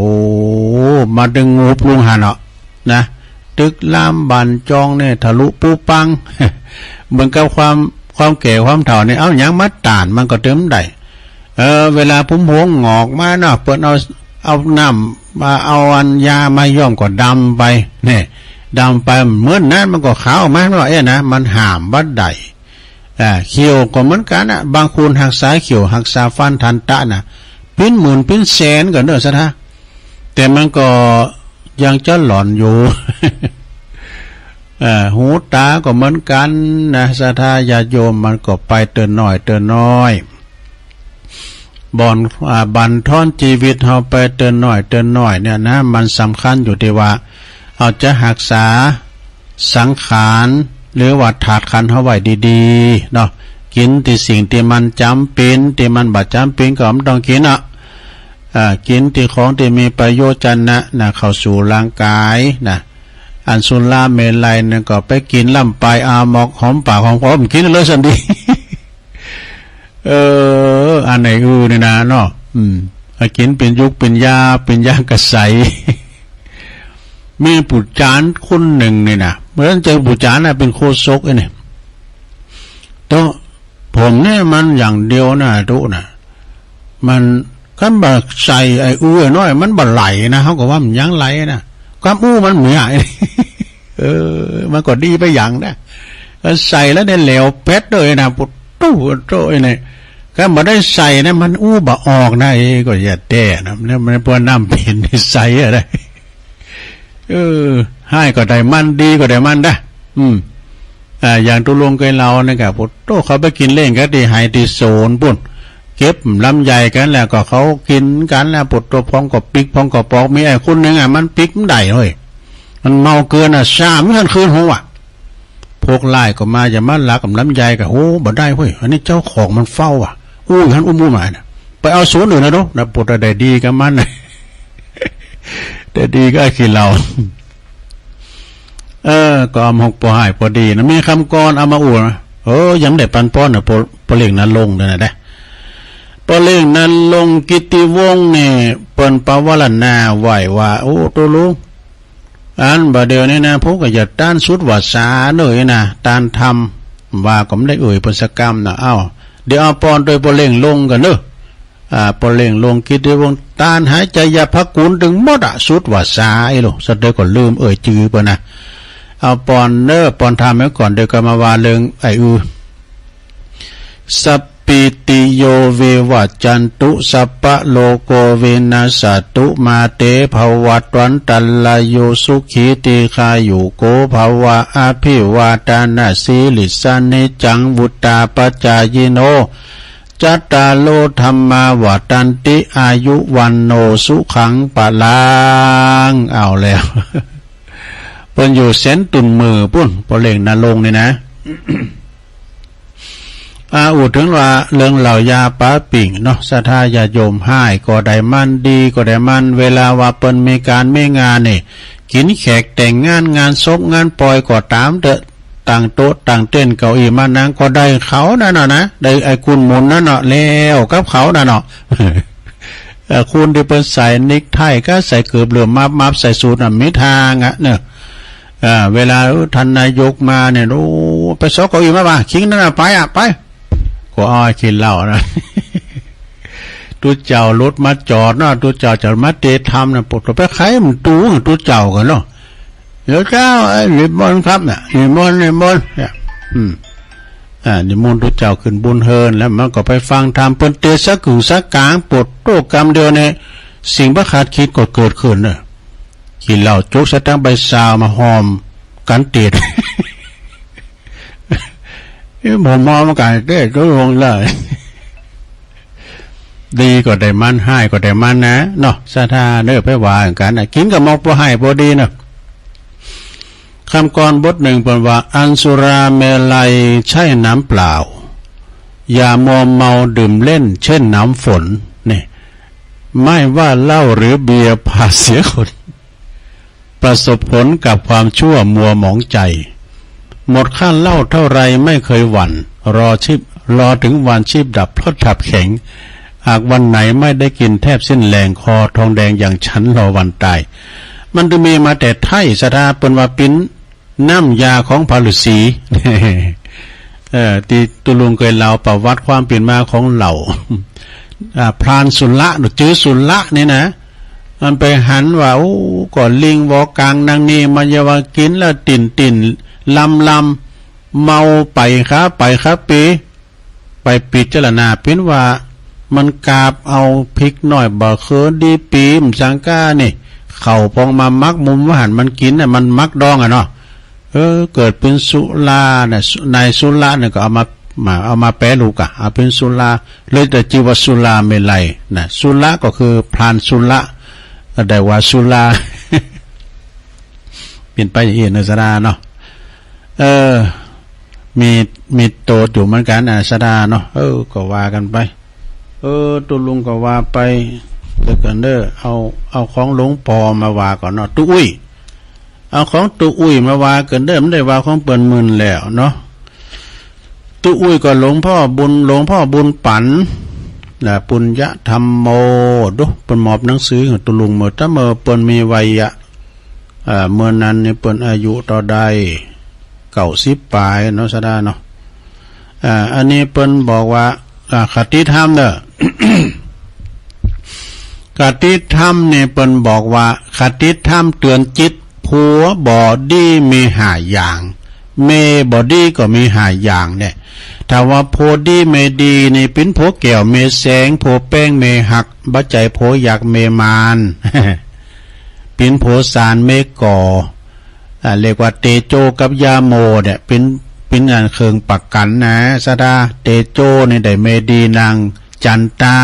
มาตึงงุบลงหั้นเนาะ นะ ตึกรามบ้านจองเนี่ยทะลุปูปัง เหมือนกับความ ความแก่ความเฒ่าเนี่ย เอาหยังมาต้านมันก็เติมได้ เออ เวลาพุ้มพวงหงอกมาเนาะ เปิ้นเอา เอาน้ำมา เอาอันยามาย้อมก็ดำไป เนี่ย ดำไป เมินนานมันก็ขาวออกมาเนาะ เอ้ยนะ มันห้ามบ่ได้ อ่า เขียวก็เหมือนกั๋นน่ะ บางคนฮักษาเขียว ฮักษาฟันทันตะน่ะ เป๋นหมื่นเป๋นแสนก็เน้อศรัทธา แต่มันก็ยังจะหลอนอยู่ เอ่อ หูต๋าก็เหมือนกั๋นนะ ศรัทธาญาติโยม มันก็ไปเตื้อน้อยเตื้อน้อย บ่อน อ่า บั่นทอนจีวิตเฮาไปเตื้อน้อยเตื้อน้อยเนี่ยนะ มันสำคัญอยู่ตี้ว่า เฮาจะฮักษาสังขาร หรือว่าธาตุขันธ์เฮาไว้ดีๆ เนาะ กิ๋นตี้สิ่งตี้มันจ๋ำเป๋น ตี้มันบ่จ๋ำเป๋นก็บ่ต้องกิ๋นเนาะ อ่า กิ๋นตี้ของตี้มีประโยชน์นะ นะ เข้าสู่ร่างก๋ายนะ อันสุราเมรัยนั้นก็ไปกิ๋นลำปายอาหมอกหอมปากหอมคอ บ่กิ๋นเลยสันดี เออ อันไหนอือนี่นาเนาะ อืม กิ๋นเป๋นยุคเป๋นยา เป๋นยากระใส มีปู่จ๋ารย์คนนึ่งนี่นา บ่ใจ้ปู่จ๋ารย์นะ เป๋นโฆษกไอ้นี่ โตผมเนี่ยมันอย่างเดียวนะ ตุ๊นะ มัน คันบ่ใส่ไอ้อือน้อย มันบ่ไหลนะ เฮาก็ว่ามันยังไหลนะ ความอู้มันเหีย เออ มันก็ดีไปอย่างนะ ใส่แล้วเนี่ยแหลวแป๊ดเลยนะ ปุดตู้โตไอ้นี่ คันบ่ได้ใส่นะ มันอู้บ่ออกนะ เอ้ย ก็อย่าแต้นะ เนี่ยมันพวกน้ำเป๋นใส่อะไร เออ ฮ้ายก็ได้มัน ดีก็ได้มันนะ อืม อ่า อย่างตุ๊ลุงเกยเล่านี่ก็ ปุดโต้ เขาไปกิ๋นเล่นกั๋นตี้ไฮ่ตี้สวนปู๊น เก็บลำไยกั๋นแล้วก็เขากิ๋นกั๋นแล้ว ปุดโต้ พ่องก็ปิ๊ก พ่องก็ปอก มีไอ้คนนึ่งอะ มันปิ๊กบ่ได้เว้ย มันเมาเกินอะ ซ้ำอยู่หั้นคืนหนึ่งว่ะ พวกร้ายก็มา จะมาลักลำไยก็ โอ้ บ่ได้เว้ย อันนี้เจ้าของมันเฝ้าอะ อู้หั้นอู้มานะ ไปเอาสวนอื่นนะเนาะ นะ ปุดได้ดีกับมัน ได้ดีกับไอ้ขี้เหล้า เออ ก็เอามาหกปอฮ้ายปอดีนะ มีกำกลอนเอามาอู้นะ เออ ยังได้ปันป้อนนะ ป้อ ป้อเล็งนรงค์เนี่ยนะ ป้อเล็งนรงค์ กิตติวงศ์เนี่ย เปิ้นปวารณาไว้ว่า โอ้ ตุ๊ลุง อันบ่าเดี่ยวนี้นะ ผมก็อยากต้านสุดวาสาเน่อนะ ต้านธรรม ว่าก็บ่ได้เอ่ยเปิ้นสักกำนะ เอ้า เดี๋ยวเอาป้อนตวยป้อเล็งนรงค์ก่อนเน่อ อ่า ป้อเล็งนรงค์ กิตติวงศ์ ต้านหายไจยาพระคุณตึงหมดอะ สุดวาสา ไอ้ลูก สักเดี๋ยวก็ลืมเอ่ยจื้อเปิ้นนะ เอาป้อนเน่อ ป้อนธรรมไว้ก่อน เดี๋ยวก็มาว่าเรื่องไอ้อือ สัพพีติโยวิวัชชันตุ สัพพะโรโควินัสสะตุ มาเตภวัตวันตราโย สุขีทีฆายุโกภะวะ อะภิวาทะนะสีลิสสะ นิจจังวุฑฒาปะจายิโน จัตตาโรธัมมาวัฑฒันติ อายุวัณโณสุขังพะลัง เอาแล้ว เปิ้นอยู่เซนตุ่นเหม่อปู๊น ป้อเล็งนรงค์นี่นะ อ่า อู้เถิงว่าเรื่องเหล้ายาป๋าปิ้งเนาะ ศรัทธาญาติโยม ฮ้ายก็ได้มัน ดีก็ได้มัน เวลาว่าเปิ้นมีก๋านมีงานนี่ กิ๋นแขกแต่งงาน งานศพงานปอยก็ต๋ามเต๊อะ ตั้งโต๊ะตั้งเต็นท์เก้าอี้มานั่งก็ได้เขานั่นน่ะนะ ได้ไอ้คุณหมุนนั่นน่ะ แล้วกับเขานั่นน่ะ เอ่อ คนตี้เปิ้นใส่เนคไทกับใส่เกิบเหลืองมับๆ ใส่สูทน่ะ มีตางอะเนาะ เอ่อ เวลา เออ ท่านนายกมาเนี่ย โอ้ ไปซอกเก้าอี้มาบ่า คิงนั่นน่ะ ไปอะ ไป ก็เอาไอ้ขี้เหล้านะ ตุ๊เจ้ารถมาจอดเนาะ ตุ๊เจ้าจะมาเตธรรมนะ ปุดโต้ ไปใค่มันตุ๊ ตุ๊เจ้าก่อนเนาะ เดี๋ยวเจ้า เอ้ย นิมนต์ครับเนี่ย นิมนต์ นิมนต์ เนี่ย อืม อ่า นิมนต์ตุ๊เจ้าขึ้นบนเฮือน แล้วมันก็ไปฟังธรรม เปิ้นเตสักกึ่งสักกลาง ปุดโต้ กำเดียวเนี่ย สิ่งบ่คาดคิดก็เกิดขึ้นเน่อ ขี้เหล้าจุกสะตังใบซาวมาหอมกั๋นเตด เอ้ย ผมมองมันก๋ายเตดก็ลงเลย ดีก็ได้มัน ฮ้ายก็ได้มันนะเนาะ ศรัทธาเน่อ ไปว่ากั๋นนะ กิ๋นกับหมอกปอฮ้ายปอดีเนาะ กำกลอนบทนึ่งเปิ้นว่า อันสุราเมรัยใช่น้ำเปล่า อย่ามัวเมาดื่มเล่นเช่นน้ำฝน นี่ ไม่ว่าเหล้าหรือเบียร์พาเสียคน ประสบผลกับความชั่วมัวหมองใจ หมดค่าเหล้าเท่าไรไม่เคยหวั่น รอชีพ รอถึงวันชีพดับเพราะดับแข็ง หากวันไหนไม่ได้กินแทบสิ้นแรง คอทองแดงอย่างฉันรอวันตาย มันตึงมีมาแต่ไทย ศรัทธาเปิ้นว่าเป๋นน้ำยาของพราหมณ์ฤๅษี เออ ตี้ตุ๊ลุงเกยเล่าประวัติความเป๋นมาของเหล้า อ่า พรานสุระเนาะ จื้อสุระนี่นะ มันไปหันว่า โอ้ ก็ลิงวอกังนางนี่ มันอย่าว่ากิ๋นแล้วติ่นติ่นลำลำ เมาไปขาไปขาปี ไปปิจารณาเป๋นว่า มันกาบเอาพริกน้อยบ่าเขือดีปี๋ มะสังก้านี่ เข้าปองมาหมักหมกไว้หั้น มันกิ๋นน่ะ มันหมักดองอะเนาะ เออ เกิดเป๋นสุราน่ะ สุ นายสุระเนี่ยก็เอามา มา เอามาแปรรูปกะ เอาเป๋นสุรา เลยได้จื้อว่าสุราเมรัยน่ะ สุระก็คือพรานสุระ ก็ได้ว่าสุรา เป๋นไปอย่างอี้เนาะ ศรัทธาเนาะ เออ มี มีโตดอยู่เหมือนกั๋นนะ ศรัทธาเนาะ เออ ก็ว่ากั๋นไป เออ ตุ๊ลุงก็ว่าไป เดี๋ยวก่อนเน่อ เอา เอาของหลวงปอมาว่าก่อนเนาะ ตุ๊อุ้ย เอาของตุ๊อุ้ยมาว่ากั๋นเน่อ มันได้ว่าของเปิ้นหมื่นแล้วเนาะ ตุ๊อุ้ยก็หลวงพ่อบุญ หลวงพ่อบุญปั๋น นะ ปุญญธัมโม ดู เปิ้นมอบหนังสือหื้อตุ๊ลุงเมื่อ ตะเมื่อเปิ้นมีวัยยะ อ่า เมื่อนั้นนี่เปิ้นอายุเต้าใด เก้าสิบป๋ายเนาะ สะดาเนาะ อ่า อันนี้เปิ้นบอกว่า อ่า คติธรรมเน่อ คติธรรมนี่เปิ้นบอกว่า คติธรรมเตื๋อนจิต ผัวบ่ดีมีห้าอย่าง เมียบ่ดีก็มีห้าอย่างเนี่ย ถ้าว่าผัวดีเมียดีนี่ เป๋นผัวแก้วเมียแสง ผัวแป้งเมียหัก บ่ใจ้ผัวยักษ์เมียมาร เป๋นผัวสารเมียก่อ อ่า เรียกว่าเตโจกับยาโมเนี่ย เป๋น เป๋นอันเคิงประกั๋นนะ สะดา เตโจนี่ได้เมียดีนางจันตา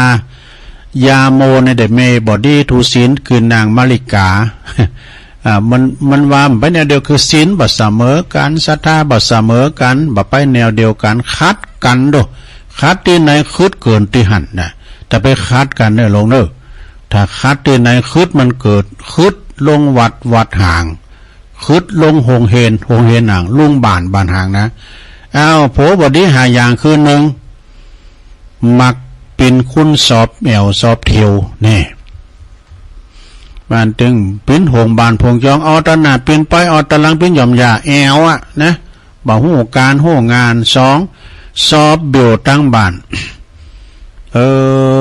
ยาโมนี่ได้เมียบ่ดีทุศิล คือนางมะลิกา อ่า มัน มันว่าบ่ไปแนวเดียว คือศีลบ่เสมอกั๋น ศรัทธาบ่เสมอกั๋น บ่ไปแนวเดียวกั๋น ขัดกั๋นโด ขัดตี้ไหนขึดเกินตี้หั้นนะ จะไปขัดกั๋นเน่อลุงเน่อ ถ้าขัดตี้ไหนขึดมันเกิด ขึดลงวัด วัดหาง ขึดลงโฮงเฮน โฮงเฮนหาง ลุงบ้าน บ้านหางนะ อ้าว ผัวบ่ดีห้าอย่างคือ นึ่ง มักปิ๊นคุ้นสอบแอ่วสอบเตียว แน่ บ้านตึงปิ๊นโฮงบ้านโฮงจอง เอาตะหน้าปิ๊นไป เอาตะหลังปิ๊นหย่อมหญ้าแอ่วอะนะ บ่ฮู้ก๋านฮู้งาน สอง สอบเบลตังบ้าน เอ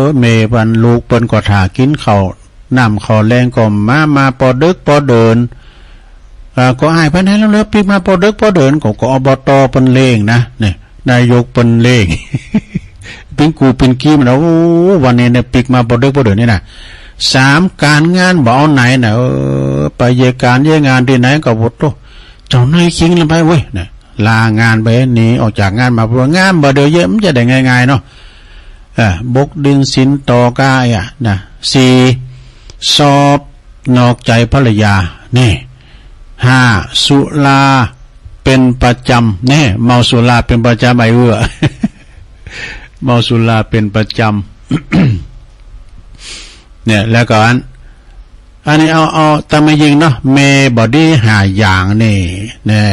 อ เมียเปิ้นลูกเปิ้นก็ถ่ากิ๋นข้าวน้ำข้าวแลงก็มา มาปอดึกปอเดิน เอ่อ ก็อ้ายไปไหนแล้วเหรอ ปิ๊กมาปอดึกปอเดิน ก็ ก็ อบต เปิ้นเร่งนะ เนี่ย นายกเปิ้นเร่ง ปิ๊งกูปิ๊งกี้มัน โอ้ วันนี้เนี่ยปิ๊กมาปอดึกปอเดินนี่นะ สาม ก๋านงานบ่เอาไหนนะ เออ ไปเยียะก๋านเยียะงานตี้ไหนก็บ่โต้ เจ้านายคิงละไปเว้ย นะ ลางานไป หนีออกจากงานมา เพราะว่างานบ่เดียวเยียะ มันจะได้ง่ายๆ เนาะ เออ บกดินสินต่อก้าอ่ะนะ สี่ สอบนอกใจ๋ภรรยา นี่ ห้า สุราเป๋นประจ๋ำ แน่ เมาสุราเป๋นประจ๋ำ ไอ้เอื้อ เมาสุราเป๋นประจ๋ำ เนี่ย แล้วก็อัน อันนี้เอา เอาตะแม่ญิงเนาะ เมียบ่ดีห้าอย่างนี่ แน่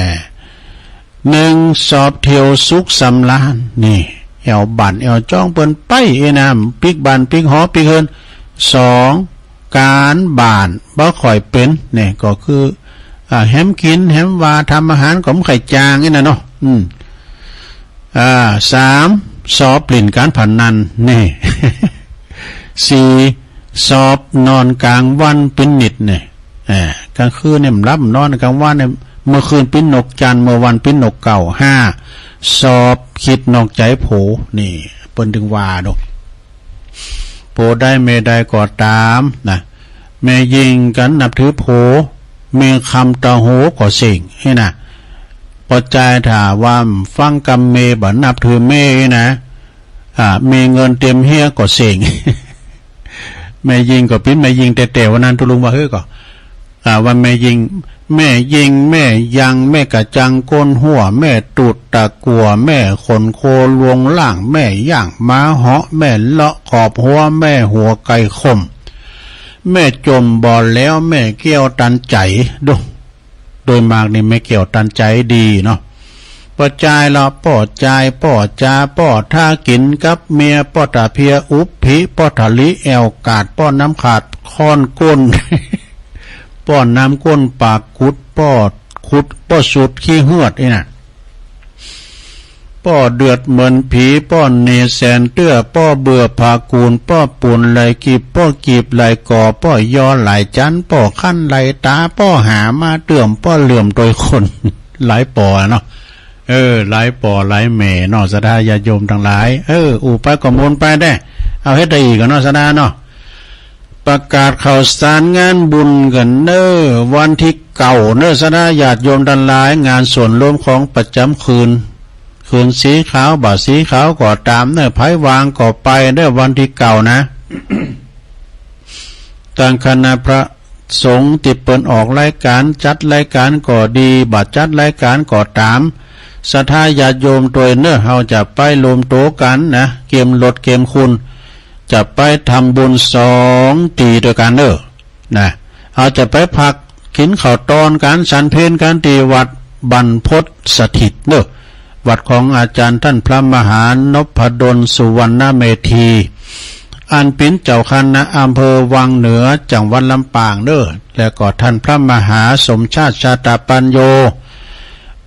นึ่ง สอบเตียวสุขสำราญ นี่ แอ่วบ้านแอ่วจองเปิ้นไป เอ้ยนะ ปิ๊กบ้านปิ๊กหอปิ๊กเฮือน สอง ก๋านบ้านบ่ค่อยเป๋น เนี่ย ก็คือ อ่า แหมกิ๋น แหมว่า ทำอาหารก็บ่ค่อยจ๋าง อี้นะเนาะ อืม อ่า สาม สอบเล่นก๋านพนัน นี่ สี่ สอบนอนก๋างวันเป๋นนิด เนี่ย อ่า ก๋างคืนเนี่ยบ่หลับนอน ก๋างวันเนี่ย เมื่อคืนปิ๊นนกจันทร์ เมื่อวันปิ๊นนกเก๊า ห้า สอบกึ๊ดนอกใจ๋ผัว นี่ เปิ้นตึงว่าเนาะ ผัวใดเมียใดก็ต๋ามนะ แม่ญิงกั๋นนับถือผัว เมียคำตะโหก็เส้ง อี้นะ ปอจายถ้าว่าฟังกำเมียบ่นับถือเมีย อี้นะ อ่า เมียเงินเตียมเฮี้ยก็เส้ง แม่ญิงก็ปิ๊นแม่ญิงแต๊ๆ วันนั้นตุ๊ลุงว่า เฮ้ย ก็ อ่า ว่าแม่ญิง แม่ญิง แม่ยัง แม่กะจัง ก้นหัว แม่ตุ๊ดตะกั๋ว แม่ขนโคลวงล่าง แม่ย่าง หมาเหาะ แม่เลาะ ขอบหัว แม่หัวไก่ขม แม่จ่มบ่อแล้ว แม่แก้วตันใจ๋ ดู โดยมากนี่แม่แก้วตันใจ๋ดีเนาะ ปอจายละ ป้อจาย ป้อจา ป้อท่ากิ๋นกับเมีย ป้อตะเพียอุบผี ป้อถะลิแอ่วกาด ป้อน้ำขาดค้อนก้น ป้อน้ำก้นปากขุด ป้อขุด ป้อสุดขี้เฮือด อี้นะ ป้อเดือดเหมือนผี ป้อเหน่แสนเตื้อ ป้อเบื่อผากูน ป้อปูนไหลกีบ ป้อกีบไหลก่อ ป้อยอไหลจัน ป้อคันไหลต๋า ป้อหามาเตื้อม ป้อเหลื่อมโตยคน หลายป้อเนาะ เออ หลายป้อหลายแม่เนาะ ศรัทธาญาติโยมตังหลาย เออ อู้ไปก็มวลไปแต๊ เอาเฮ็ดได้อีกอะเนาะ ศรัทธาเนาะ ประกาศข่าวสารงานบุญกั๋นเน่อ วันตี้เก้าเน่อ ศรัทธาญาติโยมตังหลาย งานส่วนรวมของประจ๋ำคืน คืนสีขาว บ่าสีขาวก็ต๋ามเน่อ ใผว่างก็ไปเน่อ วันตี้เก้านะ ตางคณะพระสงฆ์ตี้เปิ้นออกรายก๋าน จัดรายก๋านก็ดี บ่าจัดรายก๋านก็ต๋าม ศรัทธาญาติโยมตวยเน่อ เฮาจะไปรวมตั๋วกั๋นนะ เกียมลดเกียมคูณ จะไปทำบุญสองตี้ตวยกั๋นเน่อ นะ เฮาจะไปพัก กิ๋นข้าวตอนกั๋น ฉันเพลกั๋น ตี้วัดบรรพตสถิตเน่อ วัดของอาจ๋ารย์ต้านพระมหานพดลสุวรรณเมธี อันเป๋นเจ้าคณะอำเภอวังเหนือ จังหวัดลำปางเน่อ แล้วก็ต้านพระมหาสมชาติชาตปัญโญ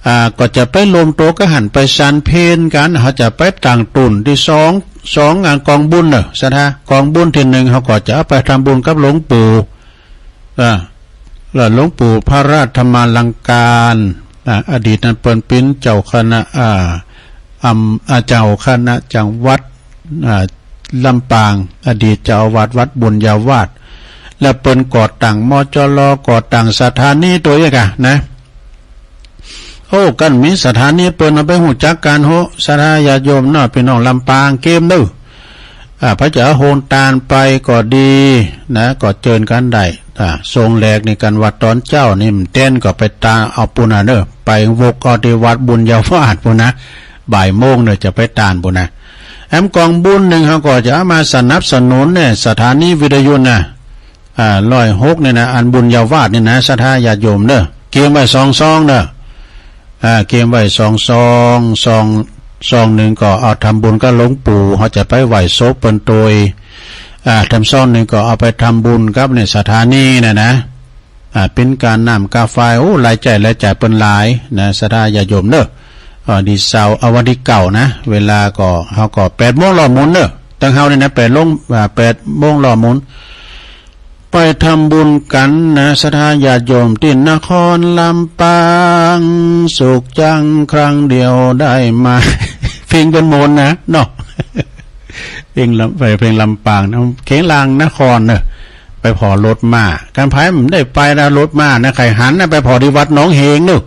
อ่า ก็จะไปรวมตั๋วกั๋นหั้น ไปฉันเพลกั๋น เฮาจะไปตั้งตุ๊นตี้สอง สอง อ่า ก๋องบุญเน่อ ศรัทธา ก๋องบุญตี้นึ่ง เฮาก็จะเอาไปทำบุญกับหลวงปู่ อ่า แล้วหลวงปู่พระราชธรรมาลังการ อ่า อดีตนั้นเปิ้นเป๋นเจ้าคณะ อ่า อำ อ่า เจ้าคณะจังหวัด อ่า ลำปาง อดีตเจ้าอาวาสวัดบุญญาวาส แล้วเปิ้นก่อตั้ง มจล ก่อตั้งสถานีตั๋วเองอะนะ โอ้ กั๋นมีสถานีเปิ้นเอาไปฮู้จักกั๋นโฮ ศรัทธาญาติโยมเนาะ ปี้น้องลำปางเกมเน่อ อ่า ใผจะเอาโฮงตานไปก็ดีนะ ก็เจิญกั๋นได้ อ่า ส่งแหลกนี่กั๋นว่าต๋อนเจ๊านี่ มันเต้นก็ไปตานเอาปู้นน่ะเน่อ ไปวกเอาตี้วัดบุญญาวาสปู้นนะ บ่ายโมงเน่อ จะไปตานปู้นนะ แหมก๋องบุญนึ่ง เฮาก็จะเอามาสนับสนุนเนี่ย สถานีวิทยุน่ะ อ่า ร้อยหกเนี่ยนะ อันบุญญาวาสเนี่ยนะ ศรัทธาญาติโยมเน่อ เกียมไว้สองซองเน่อ อ่า เกียมไว้สองซอง ซอง ซองนึ่งก็เอาทำบุญกับหลวงปู่ เฮาจะไปไหว้ศพเปิ้นตวย อ่า แถมซองนึ่งก็เอาไปทำบุญกับเนี่ยสถานีน่ะนะ อ่า เป๋นก๋านน้ำก๋าไฟ โอ้ รายจ่าย รายจ่ายเปิ้นหลายนะ ศรัทธาญาติโยมเน่อ อ่า วันตี้เสาร์ อ่า วันตี้เก้านะ เวลาก็ เฮาก็แปดโมงล้อหมุนเน่อ ตึงเฮานี่นะ แปดโมง อ่า แปดโมงล้อหมุน ไปทำบุญกั๋นนะ ศรัทธาญาติโยม ตี้นครลำปาง สุขจังครั้งเดียวได้มา เพลงเปิ้นม่วนนะเนาะ เพลงลำ ไปเพลงลำปางนะ เขตหลางนครเน่อ ไปผ่อรถม้า กั๋นใผบ่ได้ไปนะ รถม้านะ ใค่หันนะ ไปผ่อตี้วัดหนองเหงเน่อ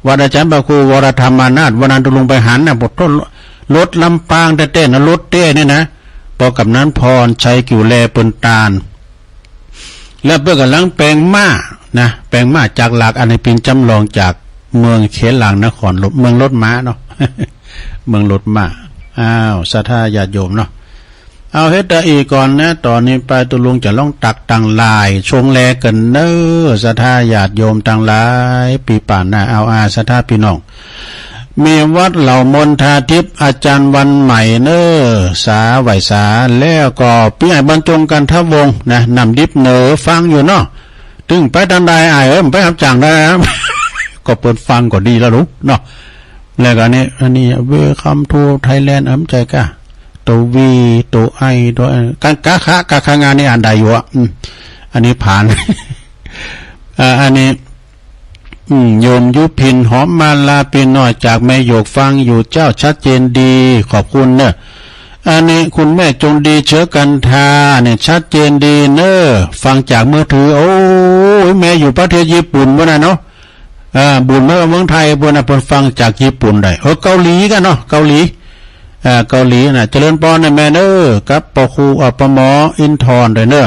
วัดอาจ๋ารย์พระครูวรธรรมานาถ วันนั้นตุ๊ลุงไปหันนะ โอ้โธ่ รถลำปางแต๊ๆ นะ รถแต๊นี่นะ ปอก๋ำนันพรชัย กิ่วแล เปิ้นตาน แล้วเปิ้นก่ำลังแป๋งม้านะ แป๋งม้าจากหลัก อันนี้เป๋นจ๋ำลองจากเมืองเขตหลางนคร เมืองรถม้าเนาะ เมืองรถม้า อ้าว ศรัทธาญาติโยมเนาะ เอาเฮ็ดตะอี้ก่อนนะ ต่อนี้ไปตุ๊ลุงจะลองตักตังหลายชงแลกั๋นเน่อ ศรัทธาญาติโยมตังหลาย ปี๋ป๋านหน้า เอาอา ศรัทธาปี้น้อง มีวัดเหล่ามนทาทิพย์ อาจ๋ารย์วันใหม่เน่อ สาไหว้สา แล้วก็ปี้ใหญ่บรรจง กันทวงศ์นะ น้ำดิบเหนือ ฟังอยู่เนาะ ตึงไปตานใดอ้ายเอ้ย ไปฮับจ้างได้นะ ก็เปิ้นฟังก็ดีแล้วลูกเนาะ แล้วก็อันนี้ อันนี้ Welcome to Thailand เออ บ่ใจ้ก้า ตั๋ว V ตั๋ว I ตั๋ว N กั๋น กะคะ กะคะงานี่อ่านได้อยู่อะ อืม อันนี้ผ่าน อ่า อันนี้ อืม โยมยุพิน หอมมาลา ปี้น้อยจากแม่หยวก ฟังอยู่เจ้า ชัดเจนดี ขอบคุณเน่อ อันนี้คุณแม่จงดี เชื้อกันทา เนี่ย ชัดเจนดีเน่อ ฟังจากมือถือ โอ้ย แม่อยู่ประเทศญี่ปุ่นปู้นน่ะเนาะ อ่า บุญมาเมืองไทยปู้นน่ะ เปิ้นฟังจากญี่ปุ่นได้ เออ เกาหลีกั๋นเนาะ เกาหลี อ่า เกาหลีน่ะ เจริญพรนะแม่เน่อ กับป้อครู อ่า ป้อหมออินทร์ด้วยเน่อ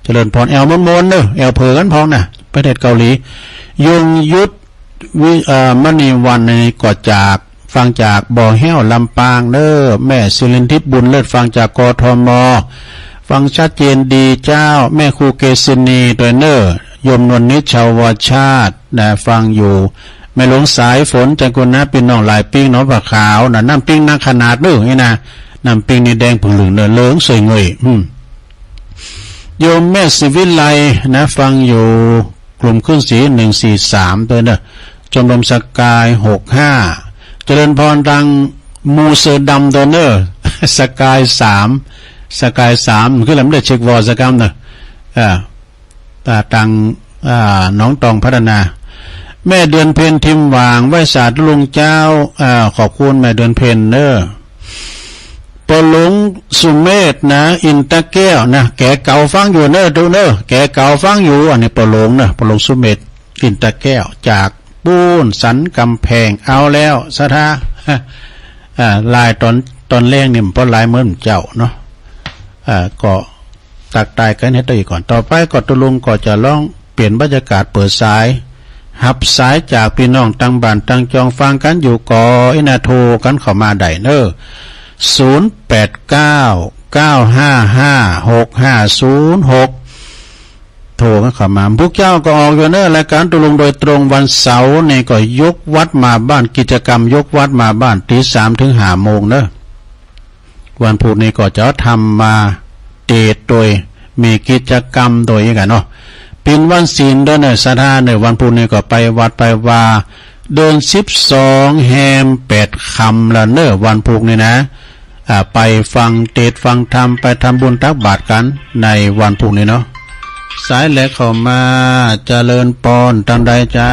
เจริญพร แอ่วมนๆ เน่อ แอ่วเผิงกั๋นพ่องน่ะ ประเทศเกาหลี ยงยุทธ วิ เอ่อ มณีวรรณนี่ก็จาก ฟังจากบ่อแฮ้ว ลำปางเน่อ แม่สิรินทิพย์ บุญเลิศ ฟังจาก กทม ฟังชัดเจนดีเจ้า แม่ครูเกษินีด้วยเน่อ โยมนวลนิช ชาวชาติ นะ ฟังอยู่ แม่หลวงสายฝน จันทร์กุณะ ปี้น้องหลายปิ๊ง หนองผาขาวนะ น้ำปิ๊งนักขนาดนึ่งนี่นะ น้ำปิ๊งนี่แดงผึ่งเหลืองเน่อ เหลืองสวยเงย อืม โยมแม่ศรีวิไลนะ ฟังอยู่ กลุ่มคลื่นศรี หนึ่งสี่สาม ด้วยเน่อ ชมรมสกาย หกห้า เจริญพรตังหมู่เสือดำด้วยเน่อ สกาย สาม สกาย สาม คือลำได้เช็ควอลสกรรมเน่อ อ่า อ่า ตัง อ่า หนองตองพัฒนา แม่เดือนเพ็ญ ทิมหว่าง ไหว้สาตุ๊ลุงเจ้า อ่า ขอบคุณแม่เดือนเพ็ญเน่อ ป้อหลวงสุเมธนะ อินตะแก้วนะ แก่เก่าฟังอยู่เน่อ ตุ๊เน่อ แก่เก่าฟังอยู่ อันนี้ป้อหลวงเน่อ ป้อหลวงสุเมธ อินตะแก้ว จากปู๊นสันกำแพง เอาแล้ว ศรัทธา อ่า ลายต๋อน ต๋อนแลงนี่ บ่ลายเหมือนเจ้าเนาะ อ่า ก็ ตักตายกั๋นเฮ็ดตะอี้ก่อน ต่อไปก็ตุ๊ลุงก็จะลองเปลี่ยนบรรยากาศ เปิดสาย ฮับสายจากปี้น้องตังบ้านตังจอง ฟังกั๋นอยู่ก่อ อี้นะ โทรกั๋นเข้ามาได้เน่อ ศูนย์แปดเก้า เก้าห้าห้า หกห้าศูนย์หก โทรเข้ามา พวกเจ้าก็ออกอยู่เนอะ รายก๋านตุ๊ลุงโดยตรงวันเสาร์นี่ก็ยกวัดมาบ้าน กิจกรรมยกวัดมาบ้าน ตีสามเถิงห้าโมงเนอะ วันพุธนี่ก็จะทำมาเตสน์โดย มีกิจกรรมโดยกั๋นเนาะ เป๋นวันศีลโดยเนอะ ศรัทธาเนอะ วันพุธนี่ก็ไปวัดไปวา เดือนสิบสองแฮมแปดค่ำแล้วเนอะ วันพุธนี่นะ อ่า ไปฟังเตสน์ฟังธรรม ไปทำบุญตักบาตรกั๋นในวันพุธนี่เนาะ สายแรกเข้ามา เจริญปอน ตางใดจ๊ะ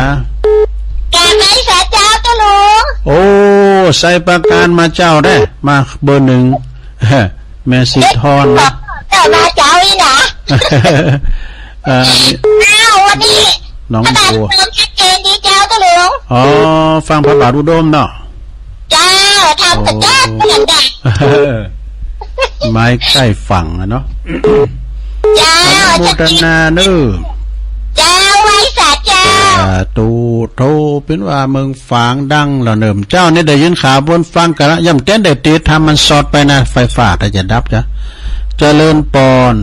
กราบไหว้สาเจ้าตุ๊ลุง โอ้ ไชยปราการมาเจ้าได้ มาเบอร์หนึ่ง แม่สีทองนะ เจ้ามาเจ้าอี้นะ เอ่อ อ้าว วันนี้ หนองบัว พระบาทเติมชัดเจนดีเจ้าตุ๊ลุง อ๋อ ฟังพระบาทอุดมเนาะ เจ้า ทำกระจอกเหมือนกัน ไม้ใกล้ฝั่งอะเนาะ เจ้า อนุโมทนาเนอะ เจ้า ไหว้สาเจ้า สาธุ โธ่ เป๋นว่าเมืองฝางดังแล้วเนอะ เจ้านี่ได้ยินข่าวบนฟังกั๋นละ ย่ำแต๊นได้ติดต๋ามมันซอดไปนะ ไฟฟ้าถ้าจะดับจ้ะ เจริญปอน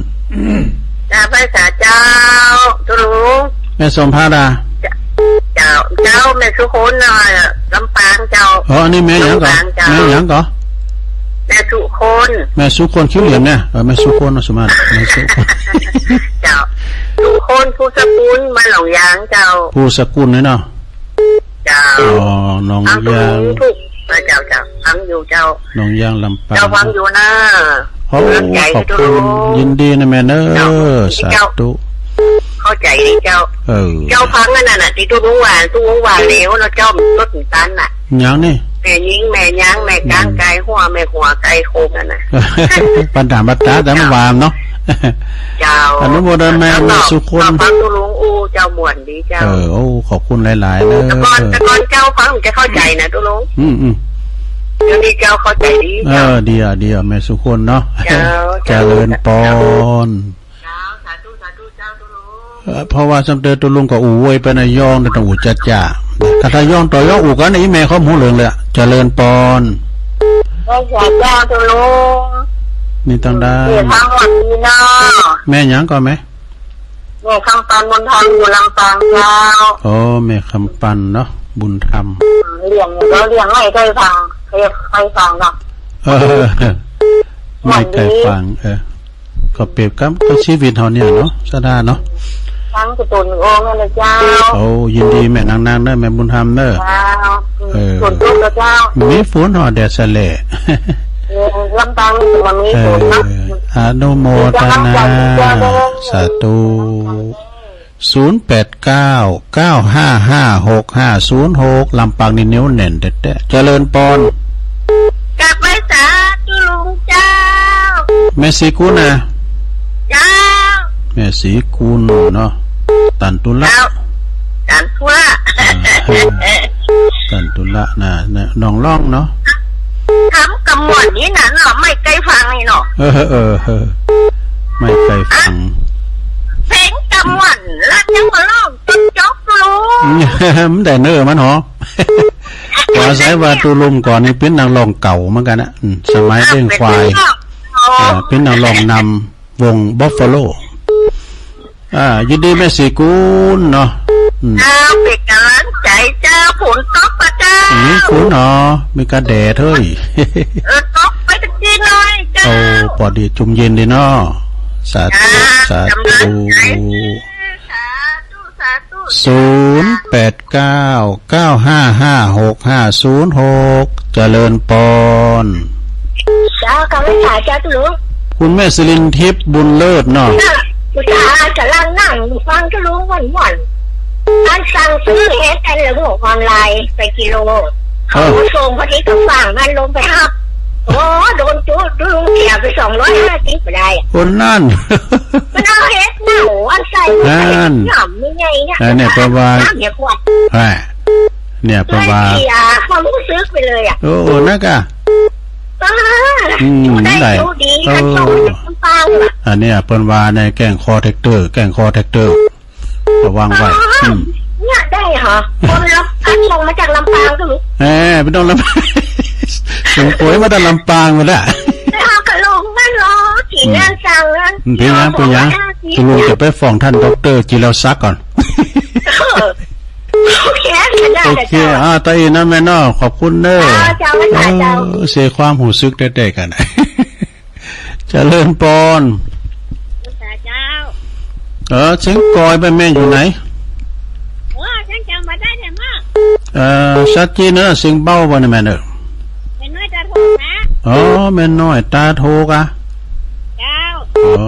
กราบไหว้สาเจ้าตุ๊ลุง แม่สมภาดา เจ้า เจ้า แม่สุคนน่ะ ลำปางเจ้า อ๋อ อันนี้แม่หยังก่อ ลำปางเจ้า แม่หยังก่อ แม่สุคน แม่สุคนคิ้วเหลี่ยมเนี่ย เออ แม่สุคนเนาะ สุมาลี แม่สุคน เจ้า สุคน ภูสกุล บ้านหนองยางเจ้า ภูสกุลเนี่ยเนาะ เจ้า อ๋อ หนองยาง ฟังตุ๊ลุงทุก เจ้า เจ้า ฟังอยู่เจ้า หนองยางลำปาง เจ้าฟังอยู่นะ โอ้ กำลังใจ๋ ขอบคุณตุ๊ลุง ยินดีนะแม่เนอะ เจ้า สาธุ เข้าใจ๋ดีเจ้า เออ เจ้าฟังอันนั้นน่ะ ตี้ตุ๊ลุงว่า ตุ๊ลุงว่าแล้วเนาะเจ้า มันลดตันน่ะ หยังนี่ แม่ญิง แม่ยาง แม่ก้าง อืม ไก่หัว แม่หัว ไก่โคงอันน่ะ ปันถามปันตาแต่เมื่อวานเนาะ เจ้า อนุโมทนาแม่ แม่สุคน ฟังตุ๊ลุงอู้เจ้าม่วน ดีเจ้า เออ โอ้ ขอบคุณหลายๆ เนอะ แต่ก่อน แต่ก่อนเจ้าฟังจะเข้าใจ๋นะตุ๊ลุง อืม อืม เดี๋ยวนี้เจ้าเข้าใจ๋ดี เออ เจ้า ดีอ่ะ ดีอ่ะ แม่สุคนเนาะ เจ้า เจริญปอน เจ้า สาธุ สาธุ เจ้าตุ๊ลุง เอ่อ เพราะว่าซ้ำเตอตุ๊ลุงก็อู้โวยไปนะ ย้องเนี่ยต้องอู้จ๊าๆ ถ้าย้องต่อย้องอู้กั๋นนี่ แม่เขาบ่ฮู้เรื่องเลยอะ เจริญปอน ไหว้สาเจ้าตุ๊ลุง นี่ตางใด เอ่อ ทางวัดนี่เนาะ แม่หยังก่อแม่ แม่คำปันบุญธรรมอยู่ลำปางเจ้า อ๋อ แม่คำปันเนาะ บุญธรรม เลี้ยง เฮาเลี้ยงไม้ใก้ฝั่ง เรียกไม้ใก้ฝั่งเนาะ เออ ไม้ใก้ฝั่ง เออ ก็เปรียบกับ กับชีวิตเฮาเนี่ยเนาะ ศรัทธาเนาะ ทั้งกุฏิองค์นั่นแหละเจ้า โอ้ ยินดีแม่นางๆ เนอะ แม่บุญธรรมเนอะ เจ้า เออ ฝนตกแล้วเจ้า มีฝนเหรอ แดดแสแหละ เออ ลำปางนี่มันมีฝนเนาะ เออ อนุโมทนา สาธุ ศูนย์แปดเก้า เก้าห้าห้า หกห้าศูนย์หก ลำปางนี่เหนียวแน่นแต๊ๆ เจริญปอน กราบไหว้สาตุ๊ลุงเจ้า แม่ศรีกุลนะ เจ้า แม่ศรีกุลเนาะ ตันตุละ เจ้า ตันตุละ อ่า ตันตุละนะ นะ หนองล่องเนาะ คำกำม่วนนี่นะเนาะ ไม้ใก้ฝั่งนี่เนาะ เออ เออ เออ ไม้ใก้ฝั่ง เพลงกำม่วน แล้วยังมาร้องจนจบลูก อืม มันได้เน้อมันหอ ว่าใส่ว่าตุ๊ลุงก่อนนี่เป๋นนักร้องเก่าเหมือนกั๋นนะ อืม สมัยเลี้ยงควาย อ่า เป๋นนักร้องนำวงบัฟฟาโล อ่า ยินดีแม่ศรีกุลเนาะ อืม เจ้า เป๋นก๋ำลังใจ๋เจ้า ฝนตกปะเจ้า มีฝนหนอ มีกาแดดเฮ้ย เออ ตกไปสักตี้หน้อยเจ้า โอ้ ปอดีจุ่มเย็นดีเนาะ สาธุ เจ้า สาธุ ก๋ำลังใจ๋ สาธุ สาธุ ศูนย์แปดเก้า เก้าห้าห้า หกห้าศูนย์หก เจริญปอน เจ้า กราบไหว้สาเจ้าตุ๊ลุง คุณแม่สิรินทิพย์บุญเลิศเนาะ เจ้า อุตส่าห์ก๋ำลังนั่งฟังตุ๊ลุงม่วนๆ อันสั่งซื้อเห็ดอันละหมวกออนไลน์ไปกิโล เออ เขาส่งพอดีกับฝั่งมันลงไปฮับ โอ้ โดนตุ๊ ตุ๊ลุงเสียไปสองร้อยห้าสิบบ่ได้อะ คนนั่น มันเอาเห็ดเน่าอันใส่ นั่น หย่ำยังไงเนี่ย อันเนี่ยเปิ้นว่า น้ำเนี่ยขวด อ่า เนี่ยเปิ้นว่า เสียความรู้สึกไปเลยอะ โอ้ นั่นกะ เออ อืม ได้ ได้ ดูดี เออ กันส่งมาจากลำปางอะ อันเนี้ยเปิ้นว่าในแก๊งคอแท็กเตอร์ แก๊งคอแท็กเตอร์ ระวังไว้ อ๋อ อืม เนี่ยได้เหรอ คนลำปางส่งมาจากลำปางก็มี เออ พี่น้องลำ ส่งปุ๋ยมาจากลำปางหมดละ ไปเอากระลงบ้านเหรอ สีเงินสั่งเงิน อืม เป็นหยัง เป็นหยัง ตกลงจะไปฟ้องต้านด็อกเตอร์จิรศักดิ์ก่อน เออ โอเค ได้ โอเค เจ้า อ่า ตะอี้นะแม่เนาะ ขอบคุณเน้อ เจ้า เจ้า เจ้า เออ เสียความฮู้สึกแต๊ๆ กั๋น เจริญปอน เจ้า เออ เสียงก๋อยแม่นอยู่ไหน โอ้ เสียงจ๋ำบ่ได้แท้เนาะ เออ ชัดเจนเน้อ เสียงเบาบ่เนี่ยแม่เน้อ แม่น้อยต๋าถูกนะ อ๋อ แม่น้อยต๋าถูกอะ เจ้า อ๋อ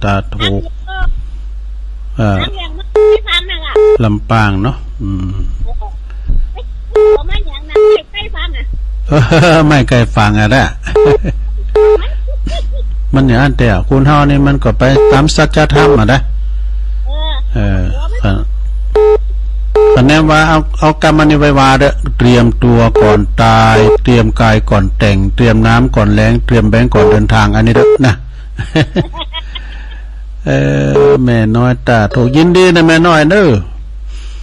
ต๋าถูก เออ ลำปางเนาะ อืม ไม่ใก้ฟังอะนะ มันอย่างนั้นแต่คนเฮานี่มันก็ไปต๋ามสัจธรรมอะนะ เออ คะแนนว่าเอา เอากำอันนี้ไว้ว่าเด้อ เตรียมตั๋วก่อนต๋าย เตรียมก๋ายก่อนแต่ง เตรียมน้ำก่อนแลง เตรียมแบงก์ก่อนเดินตาง อันนี้เด้อนะ เออ แม่น้อยต๋าถูก ยินดีนะแม่น้อยเน้อ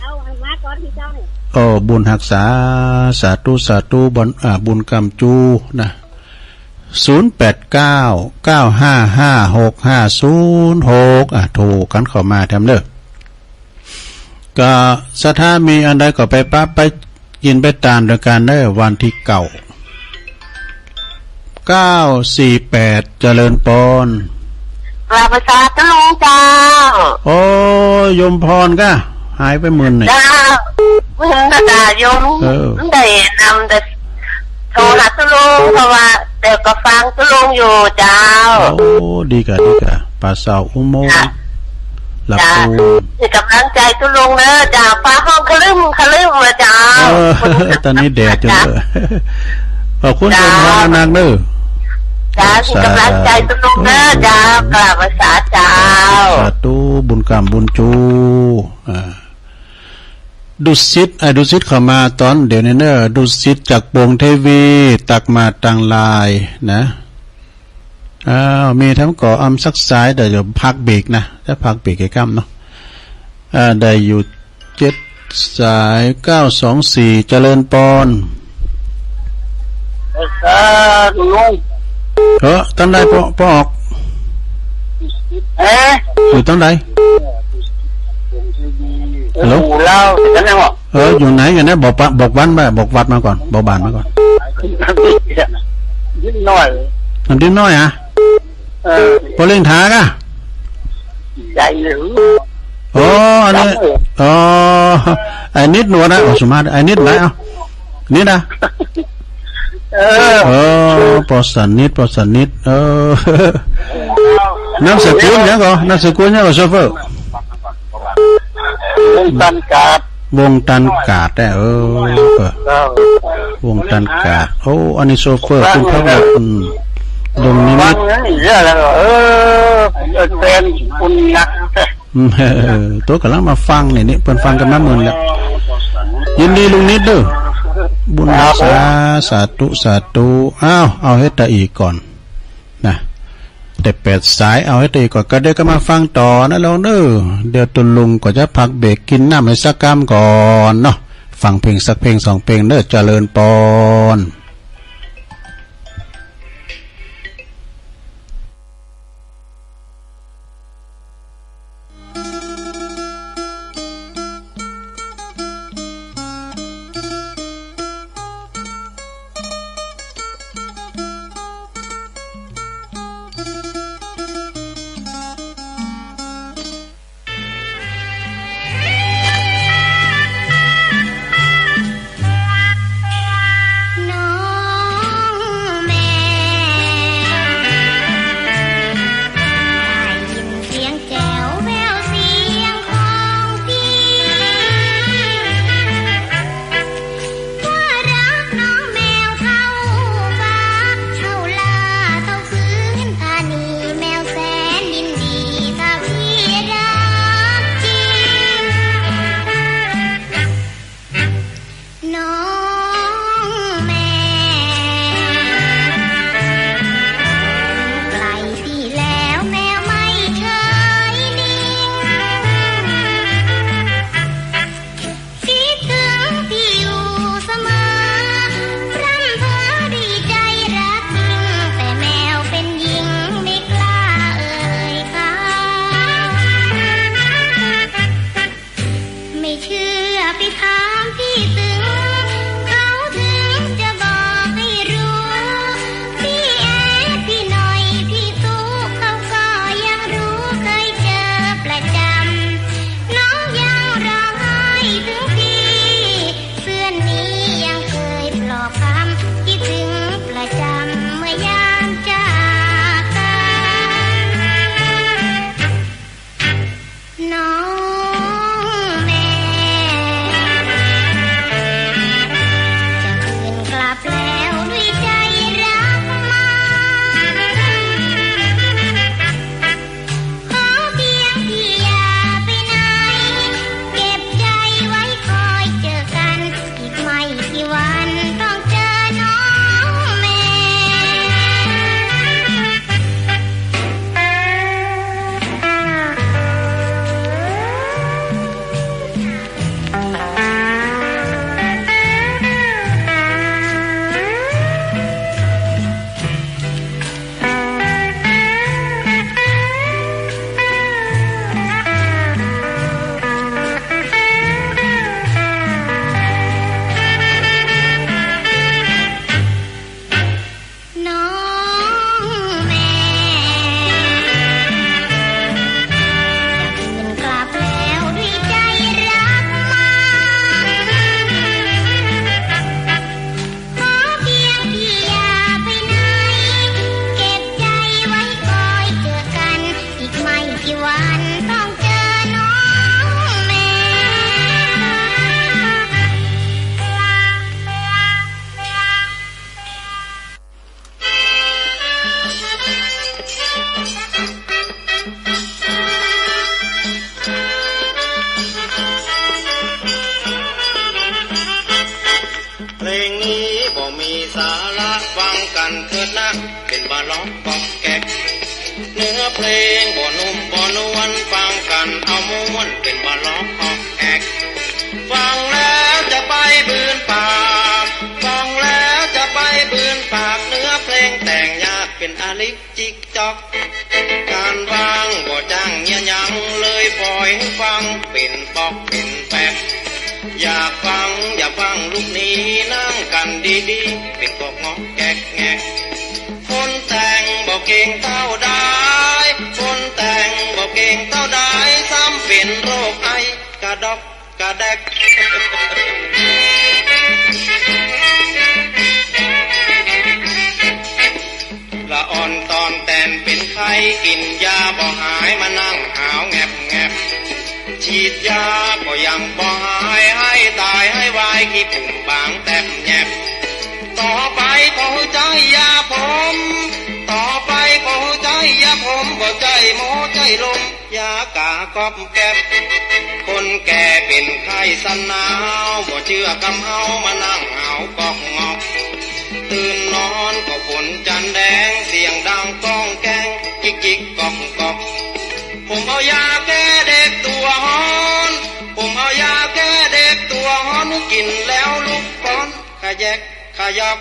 เอา มาก่อนตี้เจ้านี่ โอ้ บุญฮักษา สาธุ สาธุ บุญ อ่า บุญกำจูนะ ศูนย์แปดเก้า เก้าห้าห้า หกห้าศูนย์หก อ่ะ โทรกั๋นเข้ามาแถมเน้อ ก็ศรัทธามีอันใดก็ไปปะไปกิ๋นไปตานตวยกั๋นเน้อ วันตี้เก้า เก้าสี่แปด เจริญปอน กราบไหว้สาตุ๊ลุงเจ้า โอ้ โยมปอนก้า หายไปเมินเนี่ย เจ้า เมินนะเจ้า โยม เออ ได้นำแต่โทรหาตุ๊ลุง เพราะว่าเดี๋ยวก็ฟังตุ๊ลุงอยู่เจ้า โอ้ ดีก้า ดีก้า ป่าเศร้าอุโมงค์ เจ้า หลับ เจ้า ตู หื้อกำลังใจ๋ตุ๊ลุงเน้อเจ้า ฟ้าฮ้องคะลึ้มคะลึ้มเน้อเจ้า เออ ต๋อนนี้แดดอยู่เน้อ ขอบคุณ เจ้า โยมปอนนักๆ เน้อ เจ้า หื้อกำลังใจ๋ตุ๊ลุงเน้อเจ้า กราบไหว้สาเจ้า สาธุ บุญกำบุญจู อ่า ดุสิต ไอ้ดุสิตเข้ามาต๋อนเดี๋ยวนี้เน้อ ดุสิตจากปงเทวี ตักมาตางไลน์นะ อ้าว มีแถมก่ออำสักสาย เดี๋ยวจะพักเบรกนะ จะพักเบรกแค่กำเนาะ อ่า ได้อยู่เจ็ดสาย เก้าสองสี่ เจริญปอน เออ ลุง เออ ตางใดปอ ปอออก เอ๊ะ อยู่ตางใด ฮัลโหล อยู่ลาว เออ อยู่ไหน อยู่ไหน บอกปะ บอกวันมา บอกวัดมาก่อน บอกบ้านมาก่อน นิดหน่อย อันนิดหน่อยอะ เออ ปอเล่งถากะ ใหญ่เลย อ๋อ อันนี้ อ๋อ ไอ้นิดหนวดนะ โอ้ สุมาตร ไอ้นิดไหน เอ้า นิดนะ เออ เออ ปอสนิท ปอสนิท เออ นามสกุลหยังก่อ นามสกุลหยังก่อ โชเฟอร์ วงศ์ตันกาด วงศ์ตันกาด เออ เออ เจ้า วงศ์ตันกาด โอ้ อันนี้โชเฟอร์ คุณพระบุตร อืม ดงนิมิต ฟังอย่างนี้แล้วก็ เออ เออ แฟนคุณนัก อืม เออ ตั๋วก่ำลังมาฟังเนี่ย นี่เปิ้นฟังกั๋นมาเมินแล้ว ยินดีลุงนิดเน้อ บุญฮักษา สาธุ สาธุ อ้าว เอาเฮตาอีก่อน นะ แต่แปดสาย เอาเฮตาอีก่อน ก็เดี๋ยวก็มาฟังต่อนะลองเน้อ เดี๋ยวตุ๊ลุงก็จะพักเบรกกิ๋นน้ำให้สักกำก่อนเนาะ ฟังเพลงสักเพลงสองเพลงเน้อ เจริญปอน น้องแม่ จะคืนกลับแล้วด้วยใจรักมัน ขอเพียงพี่อย่าไปไหน เก็บใจไว้คอยเจอกัน อีกไม่กี่วันต้องเจอน้องแม่ น้องแม่ จะคืนกลับแล้วด้วยใจรักมัน ขอเพียงพี่อย่าไปไหน เก็บใจไว้คอยเจอกัน อีกไม่กี่วันต้องเจอน้องแม่ เพลงนี้บ่มีสาระ ฟังกั๋นเถิดนะ เป๋นบาร็อกก๊อกแก๊ก เนื้อเพลงบ่นุ่มบ่นวล ฟังกั๋นเอาม่วน เป๋นบาร็อกก๊อกแก๊ก ฟังแล้วจะไปบืนปาก ฟังแล้วจะไปบืนปาก เนื้อเพลงแต่งยาก เป๋นอะลิกจิกจ๊อก ก๋านว่างบ่จ้างเยียะหยัง เลยปล่อยหื้อฟังเป๋นป๊อกเป๋นแป๊ก อยากฟัง อยากฟังลุกนี้ นั่งกั๋นดีๆ เป๋นก๊อกง็อกแก๊กแง็ก คนแต่งบ่เก่งเต้าใด คนแต่งบ่เก่งเต้าใด ซ้ำเป๋นโรคไอกระดอกกระแดก ละอ่อนต๋อนแต๋นเป๋นไข้ กิ๋นยาบ่หาย มานั่งหาวแงบแงบ ฉีดยาก็ยังบ่หาย ไห้ต๋ายไห้วาย ขี้ฝุ่นบางแต๊บแยบ ต่อไปขอหื้อใจ๊ยาผม ต่อไปขอหื้อใจ๊ยาผม บ่ใจ้หมอใจ้ลม ยากาก๊อบแก๊บ คนแก่เป๋นไข้สั่นหนาว บ่เจื้อกำเฮา มานั่งหาวก๊อกง็อก ตื่นนอนก็ฝนจันแดง เสียงดังก้องแก้ง จิกจิกก๊อกก๊อก ผมเอายาแก้เด็กตั๋วฮ้อน ผมเอายาแก้เด็กตั๋วฮ้อน กิ๋นแล้วลุกป๊อน ขะแยกขะยอก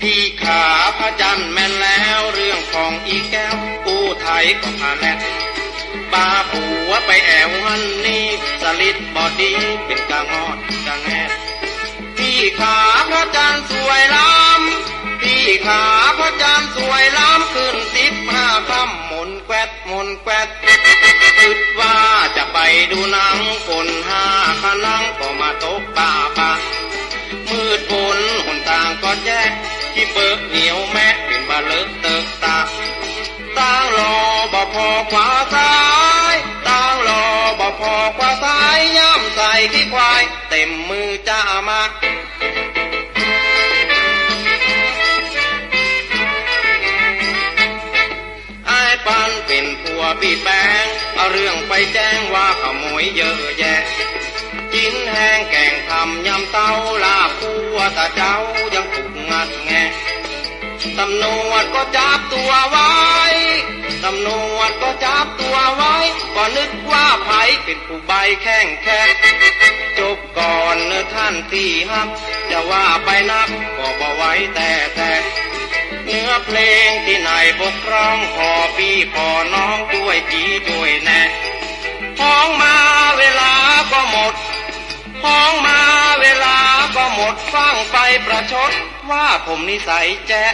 พี่ขาพระจันทร์แม่นแล้ว เรื่องของอีแก้ว อู้ไทยก็ผาแลด ปาผัวไปแอ๋วหั้นนี่ สลิดบ่ดี เป๋นกะงอดกะแงด พี่ขาพระจันทร์สวยล้ำ พี่ขาพระจันทร์สวยล้ำ ขึ้นสิบห้าค่ำ หมุนแกวด หมุนแกวด กึ๊ดว่าจะไปดูหนัง ฝนห้าคะนังก็มาตกป้าปะ มืดฝนหนตางก็แจ๊ะ ขี้เปอะเหนียวแมะ เป๋นบ่าเลอะเตอะตะ ตางหล่อบ่ผ่อขวาซ้าย ตางหล่อบ่ผ่อขวาซ้าย ย่ำใส่ขี้ควาย เต็มมือจ้ามะ อ้ายปันเป๋นผัวปี้แปง เอาเรื่องไปแจ้งว่าขโมยเยอะแยะ กิ๋นแฮงแก๋งคำยำเต้า ลาบคั่วตาเจ๊ายังถูกงัดแงะ ตำรวจก็จับตั๋วไว้ ตำรวจก็จับตั๋วไว้ ก็นึกว่าใผเป๋นผู้ใบ้แข้งแคะ จบก่อนเน่อท่านตี้ฮัก จะว่าไปนักก็บ่ไหวแต๊แต๊ เนื้อเพลงตี้นายปกครอง ขอปี้ขอน้องจ้วยจี้จ้วยแนะ ฮ้องมาเวลาก็หมด ฮ้องมาเวลาก็หมด ฟั่งไปประชด ว่าผมนิสัยแจ๊ะ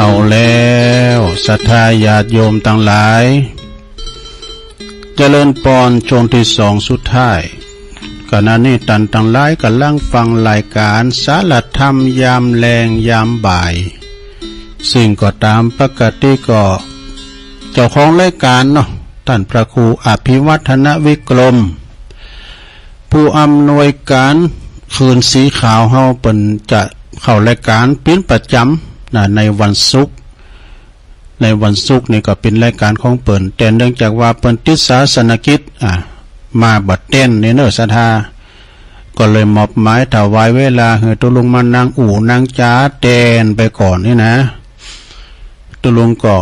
เอาแล้ว ศรัทธาญาติโยมตังหลาย เจริญปอน ช่วงตี้สองสุดท้าย ขณะนี้ต้านตังหลายก่ำลังฟังรายก๋านสารธรรมยามแลงยามบ่าย ซึ่งก็ต๋ามปกติก็ เจ้าของรายก๋านเนาะ ต้านพระครูอภิวัฒนวิกรม ผู้อำนวยก๋านคืนสีขาวเฮา เปิ้นจะเข้ารายก๋านเป๋นประจ๋ำนะ ในวันศุกร์ ในวันศุกร์นี่ก็เป๋นรายก๋านของเปิ้น แต่เนื่องจากว่าเปิ้นติดศาสนกิจ อ่า มาบ่แต๊นนี่เนาะ ศรัทธา ก็เลยมอบหมายถวายเวลาหื้อตุ๊ลุงมานั่งอู้นั่งจ๋าแตนไปก่อนนี่นะ ตุ๊ลุงก็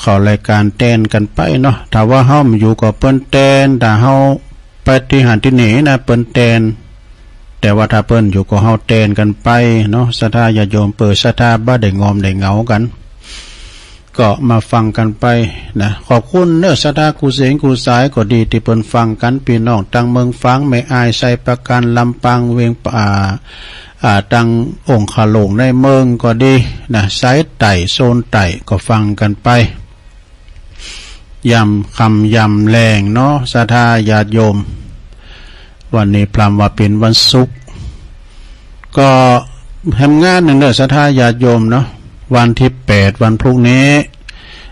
เข้ารายก๋านแตนกั๋นไปเนาะ ถ้าว่าเฮาบ่อยู่ก็เปิ้นแตน ถ้าเฮาไปตี้หั้นตี้นี่นะ เปิ้นแตน แต่ว่าถ้าเปิ้นอยู่ก็เฮาแตนกั๋นไปเนาะ ศรัทธาญาติโยม เปื้อศรัทธาบ่ได้ง่อมได้เหงากั๋น ก็มาฟังกั๋นไปนะ ขอบคุณเนาะ ศรัทธากู้เสงกู้สายก็ดีตี้เปิ้นฟังกั๋น ปี้น้องตางเมืองฝาง แม่อาย ไชยประการ ลำปาง เวียง อ่า อ่า ตางองคโลงในเมืองก็ดีนะ สายใต้ โซนใต้ก็ฟังกั๋นไป ยามค่ำยามแลงเนาะ ศรัทธาญาติโยม วันนี้พร่ำว่าเป๋นวันศุกร์ ก็แหมงานนึ่งเนาะ ศรัทธาญาติโยมเนาะ วันตี้แปด วันพุธนี้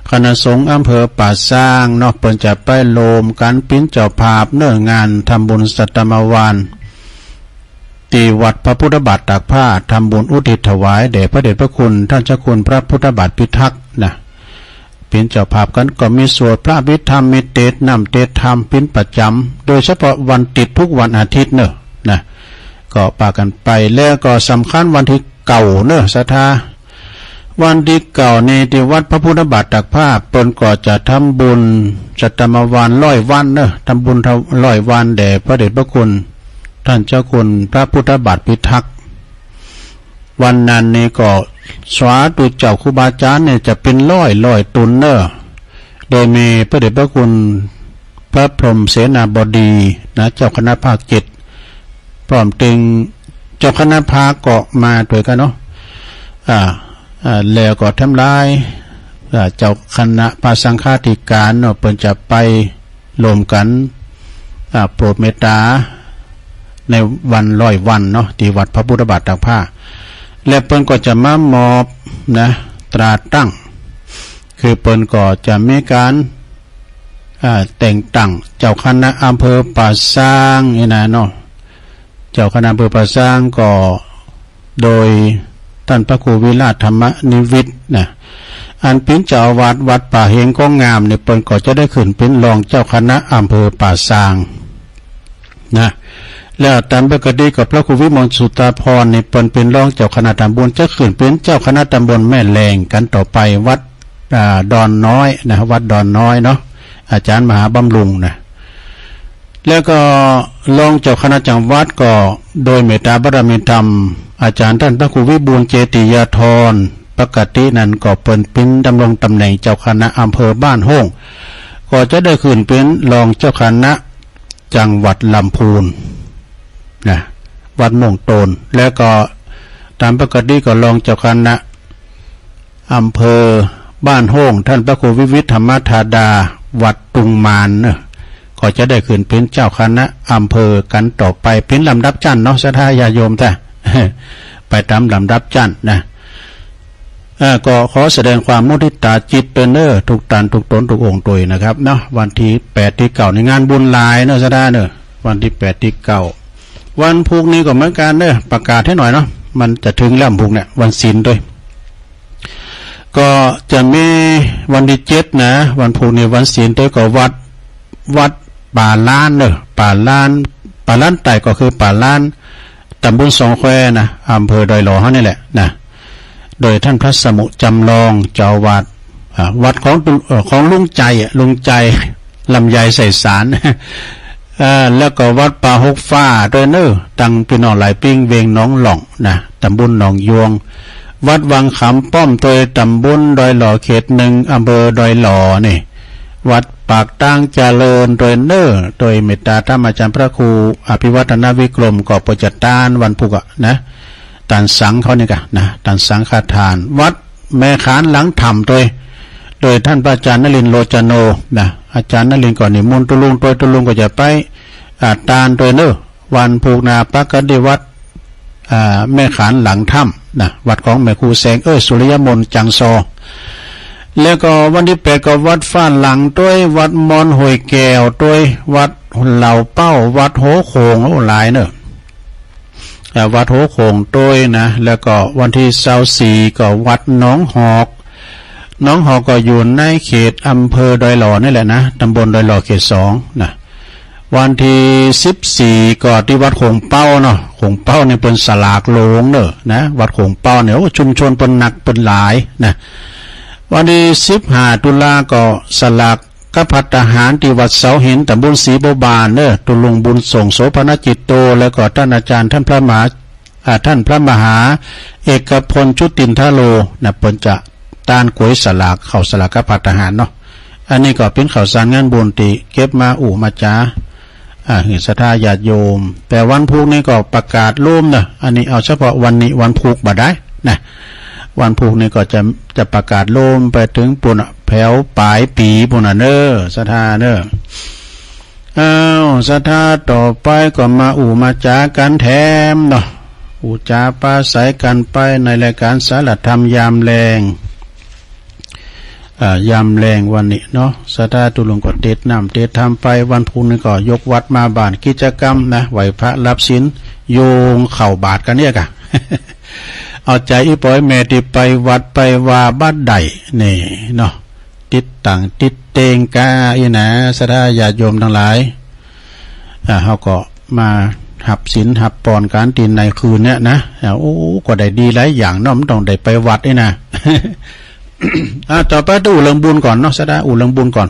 คณะสงฆ์อำเภอป่าซางเนาะ เปิ้นจะไปรวมกั๋นเป๋นเจ้าภาพเนาะ งานทำบุญสัตตมวาน ตี้วัดพระพุทธบาทตากผ้า ทำบุญอุทิศถวายแด่พระเดชพระคุณท่านเจ้าคุณพระพุทธบาทพิทักษ์นะ เป๋นเจ้าภาพกั๋น ก็มีสวดพระอภิธรรม มีเตสน้ำเตสธรรมเป๋นประจ๋ำ โดยเฉพาะวันติดทุกวันอาทิตย์เนาะนะ ก็ปากั๋นไป แล้วก็สำคัญวันตี้เก้าเนาะ ศรัทธา วันตี้เก้านี่ตี้วัดพระพุทธบาทตากผ้า เปิ้นก็จะทำบุญสัตตมวานร้อยวันเนาะ ทำบุญร้อยวันแด่พระเดชพระคุณท่านเจ้าคุณพระพุทธบาทพิทักษ์ วันนั้นนี่ก็สาธุเจ้าครูบาอาจ๋ารย์เนี่ยจะเป๋นร้อยร้อยต๋นเนาะ โดยมีพระเดชพระคุณพระพรหมเสนาบดีนะ เจ้าคณะภาคเจ็ด พร้อมตึงเจ้าคณะภาคก็มาตวยกั๋นเนาะ อ่า อ่า แล้วก็แถมหลาย อ่า เจ้าคณะพระสังฆาธิการเนาะ เปิ้นจะไปรวมกั๋น อ่า โปรดเมตต๋าในวันร้อยวันเนาะ ตี้วัดพระพุทธบาทตากผ้า และเปิ้นก็จะมามอบนะ ตราตั้ง คือเปิ้นก็จะมีก๋าน อ่า แต่งตั้งเจ้าคณะอำเภอป่าซางนี่นะเนาะ เจ้าคณะอำเภอป่าซางก็โดยต้านพระครูวิราชธรรมนิวิทย์นะ อันเป๋นเจ้าอาวาสวัดป่าเฮงของงามนี่ เปิ้นก็จะได้ขึ้นเป๋นรองเจ้าคณะอำเภอป่าซางนะ แล้วต๋ามปกติก็พระครูวิมลสุตตาภรณ์นี่ เปิ้นเป๋นรองเจ้าคณะตำบล จะขึ้นเป๋นเจ้าคณะตำบลแม่แลงกั๋นต่อไป วัด อ่า ดอนน้อยนะ วัดดอนน้อยเนาะ อาจ๋ารย์มหาบำรุงค์นะ แล้วก็รองเจ้าคณะจังหวัดก็โดยเมตต๋าบารมีธรรม อาจ๋ารย์ต้านพระครูวิบูลย์เจติยาธร ปกตินั้นก็เปิ้นเป๋นดำรงต๋ำแหน่งเจ้าคณะอำเภอบ้านโฮ่ง ก็จะได้ขึ้นเป๋นรองเจ้าคณะจังหวัดลำพูนนะ วัดม่วงโตน แล้วก็ต๋ามปกติก็รองเจ้าคณะ อำเภอบ้านโฮ่ง ต้านพระครูวิวิทธรรมธาดา วัดตุงมานเนาะ ก็จะได้ขึ้นเป๋นเจ้าคณะอำเภอกั๋นต่อไป เป๋นลำดับจั้นเนาะ ศรัทธาญาติโยมต้า ไปต๋ามลำดับจั้นนะ เอ่อ ก็ขอแสดงความมุทิตาจิตตวยเนาะ กู้ต้านกู้ต๋นกู้องค์ตวยนะครับเนาะ วันตี้แปดตี้เก้านี่งานบุญหลายเนาะ ศรัทธาเนาะ วันตี้แปดตี้เก้า วันพุธนี้ก็เหมือนกั๋นเนาะ ประกาศหื้อหน่อยเนาะ มันจะเถิงแล้วพุธเนี่ย วันศีลตวย ก็จะมีวันตี้เจ็ดนะ วันพุธนี่วันศีลตวย ก็วัด วัดป่าล้านเนาะ ป่าล้าน ป่าล้านใต้ก็คือป่าล้าน ต๋ำบลสองแควนะ อำเภอดอยหล่อเฮานี่แหละนะ โดยต้านพระสมุจำลองเจ้าอาวาส อ่า วัดของ เอ่อ ของลุงใจ๋อะ ลุงใจ๋ ลำไยไสสาร เอ่อ แล้วก็วัดป่าหกฟ้าตวยเนาะ ตังปี้น้องหลายปิ้ง เวียงหนองหล่องนะ ต๋ำบลหนองยวง วัดวังขามป้อมตวย ต๋ำบลดอยหล่อ เขตหนึ่ง อำเภอดอยหล่อนี่ วัดปากตางเจริญตวยเนาะ โดยเมตตาธรรมอาจ๋ารย์พระครูอภิวัฒนวิกรม ก็เปิ้นจะตานวันพุธอะนะ ตานสังเขานี่กะนะ ตานสังฆทาน วัด แม่ขานหลังถ้ำตวย โดยต้านพระอาจ๋ารย์นรินทร์ โลจโน นะ อาจ๋ารย์นรินทร์ก็นิมนต์ตุ๊ลุงตวย ตุ๊ลุงก็จะไป อ่า ตานตวยเน่อ วันพูกหน้าปะกั๋นตี้วัด อ่า แม่ขานหลังถ้ำนะ วัดของแม่ครูแสงเอ้ย สุริยมนต์ จังซอ แล้วก็วันตี้แปดก็วัดฟ้าหลังตวย วัดมอนห้วยแก้วตวย วัดเหล่าเป้า วัดโฮโข่ง โอ้ หลายเน่อ อ่า วัดโฮโข่งตวยนะ แล้วก็วันตี้ซาวสี่ก็วัดหนองหอก หนองหอกก็อยู่ในเขตอำเภอดอยหล่อนี่แหละนะ ตำบลดอยหล่อเขตสองนะ วันตี้สิบสี่ก็ตี้วัดโข่งเป๊าเนาะ โข่งเป๊านี่เปิ้นสลากโลงเน่อนะ วัดโข่งเป๊าเนี่ย โอ้ ชุมชนเปิ้นนักเปิ้นหลายนะ วันตี้สิบห้าตุลาก็สลาก กับภัตตาหารตี้วัดเสาหิน ตำบลศรีบัวบานเน่อ ตุ๊ลุงบุญส่ง โสภณจิตโต แล้วก็ต้านอาจ๋ารย์ต้านพระมหา อ่า ต้านพระมหาเอกพล ชุตินทโลนะ เปิ้นจะตานก๋วยสลาก ข้าวสลากกับภัตตาหารเนาะ อันนี้ก็เป๋นข่าวสารงานบุญตี้เก็บมาอู้มาจ๋า อ่า หื้อศรัทธาญาติโยม แต่วันพูกนี้ก็ประกาศโลมเน่อ อันนี้เอาเฉพาะวันนี้วันพูกบ่ได้นะ วันพูกนี้ก็จะ จะประกาศโลมไปเถิงปู๊นน่ะ แผวป๋ายปี๋ปู๊นน่ะเน่อ ศรัทธาเน่อ อ้าว ศรัทธา ต่อไปก็มาอู้มาจ๋ากั๋นแถมเนาะ อู้จ๋าปราศรัยกั๋นไปในรายก๋านสารธรรมยามแลง อ่า ยามแลงวันนี้เนาะ ศรัทธาตุ๊ลุงก็เตรียมน้ำเตรียมธรรมไป วันพูกนี้ก็ยกวัดมาบ้าน กิจกรรมนะ ไหว้พระรับศีล โยงเข้าบาตรกั๋นเนี่ยก่ะ เอาใจ๋อี่ป้ออี่แม่ตี้ไปวัดไปวาบ่ได้นี่เนาะ ติดตังติดเตงก้าอี้นะ ศรัทธาญาติโยมตังหลาย อ่า เฮาก็มาฮับศีลฮับปอนกั๋นตี้ในคืนเนี้ยนะ อ่า โอ้ ก็ได้ดีหลายอย่างเนาะ บ่ต้องได้ไปวัดอี้นะ อ่า ต่อไปต้องอู้เรื่องบุญก่อนเนาะ ศรัทธา อู้เรื่องบุญก่อน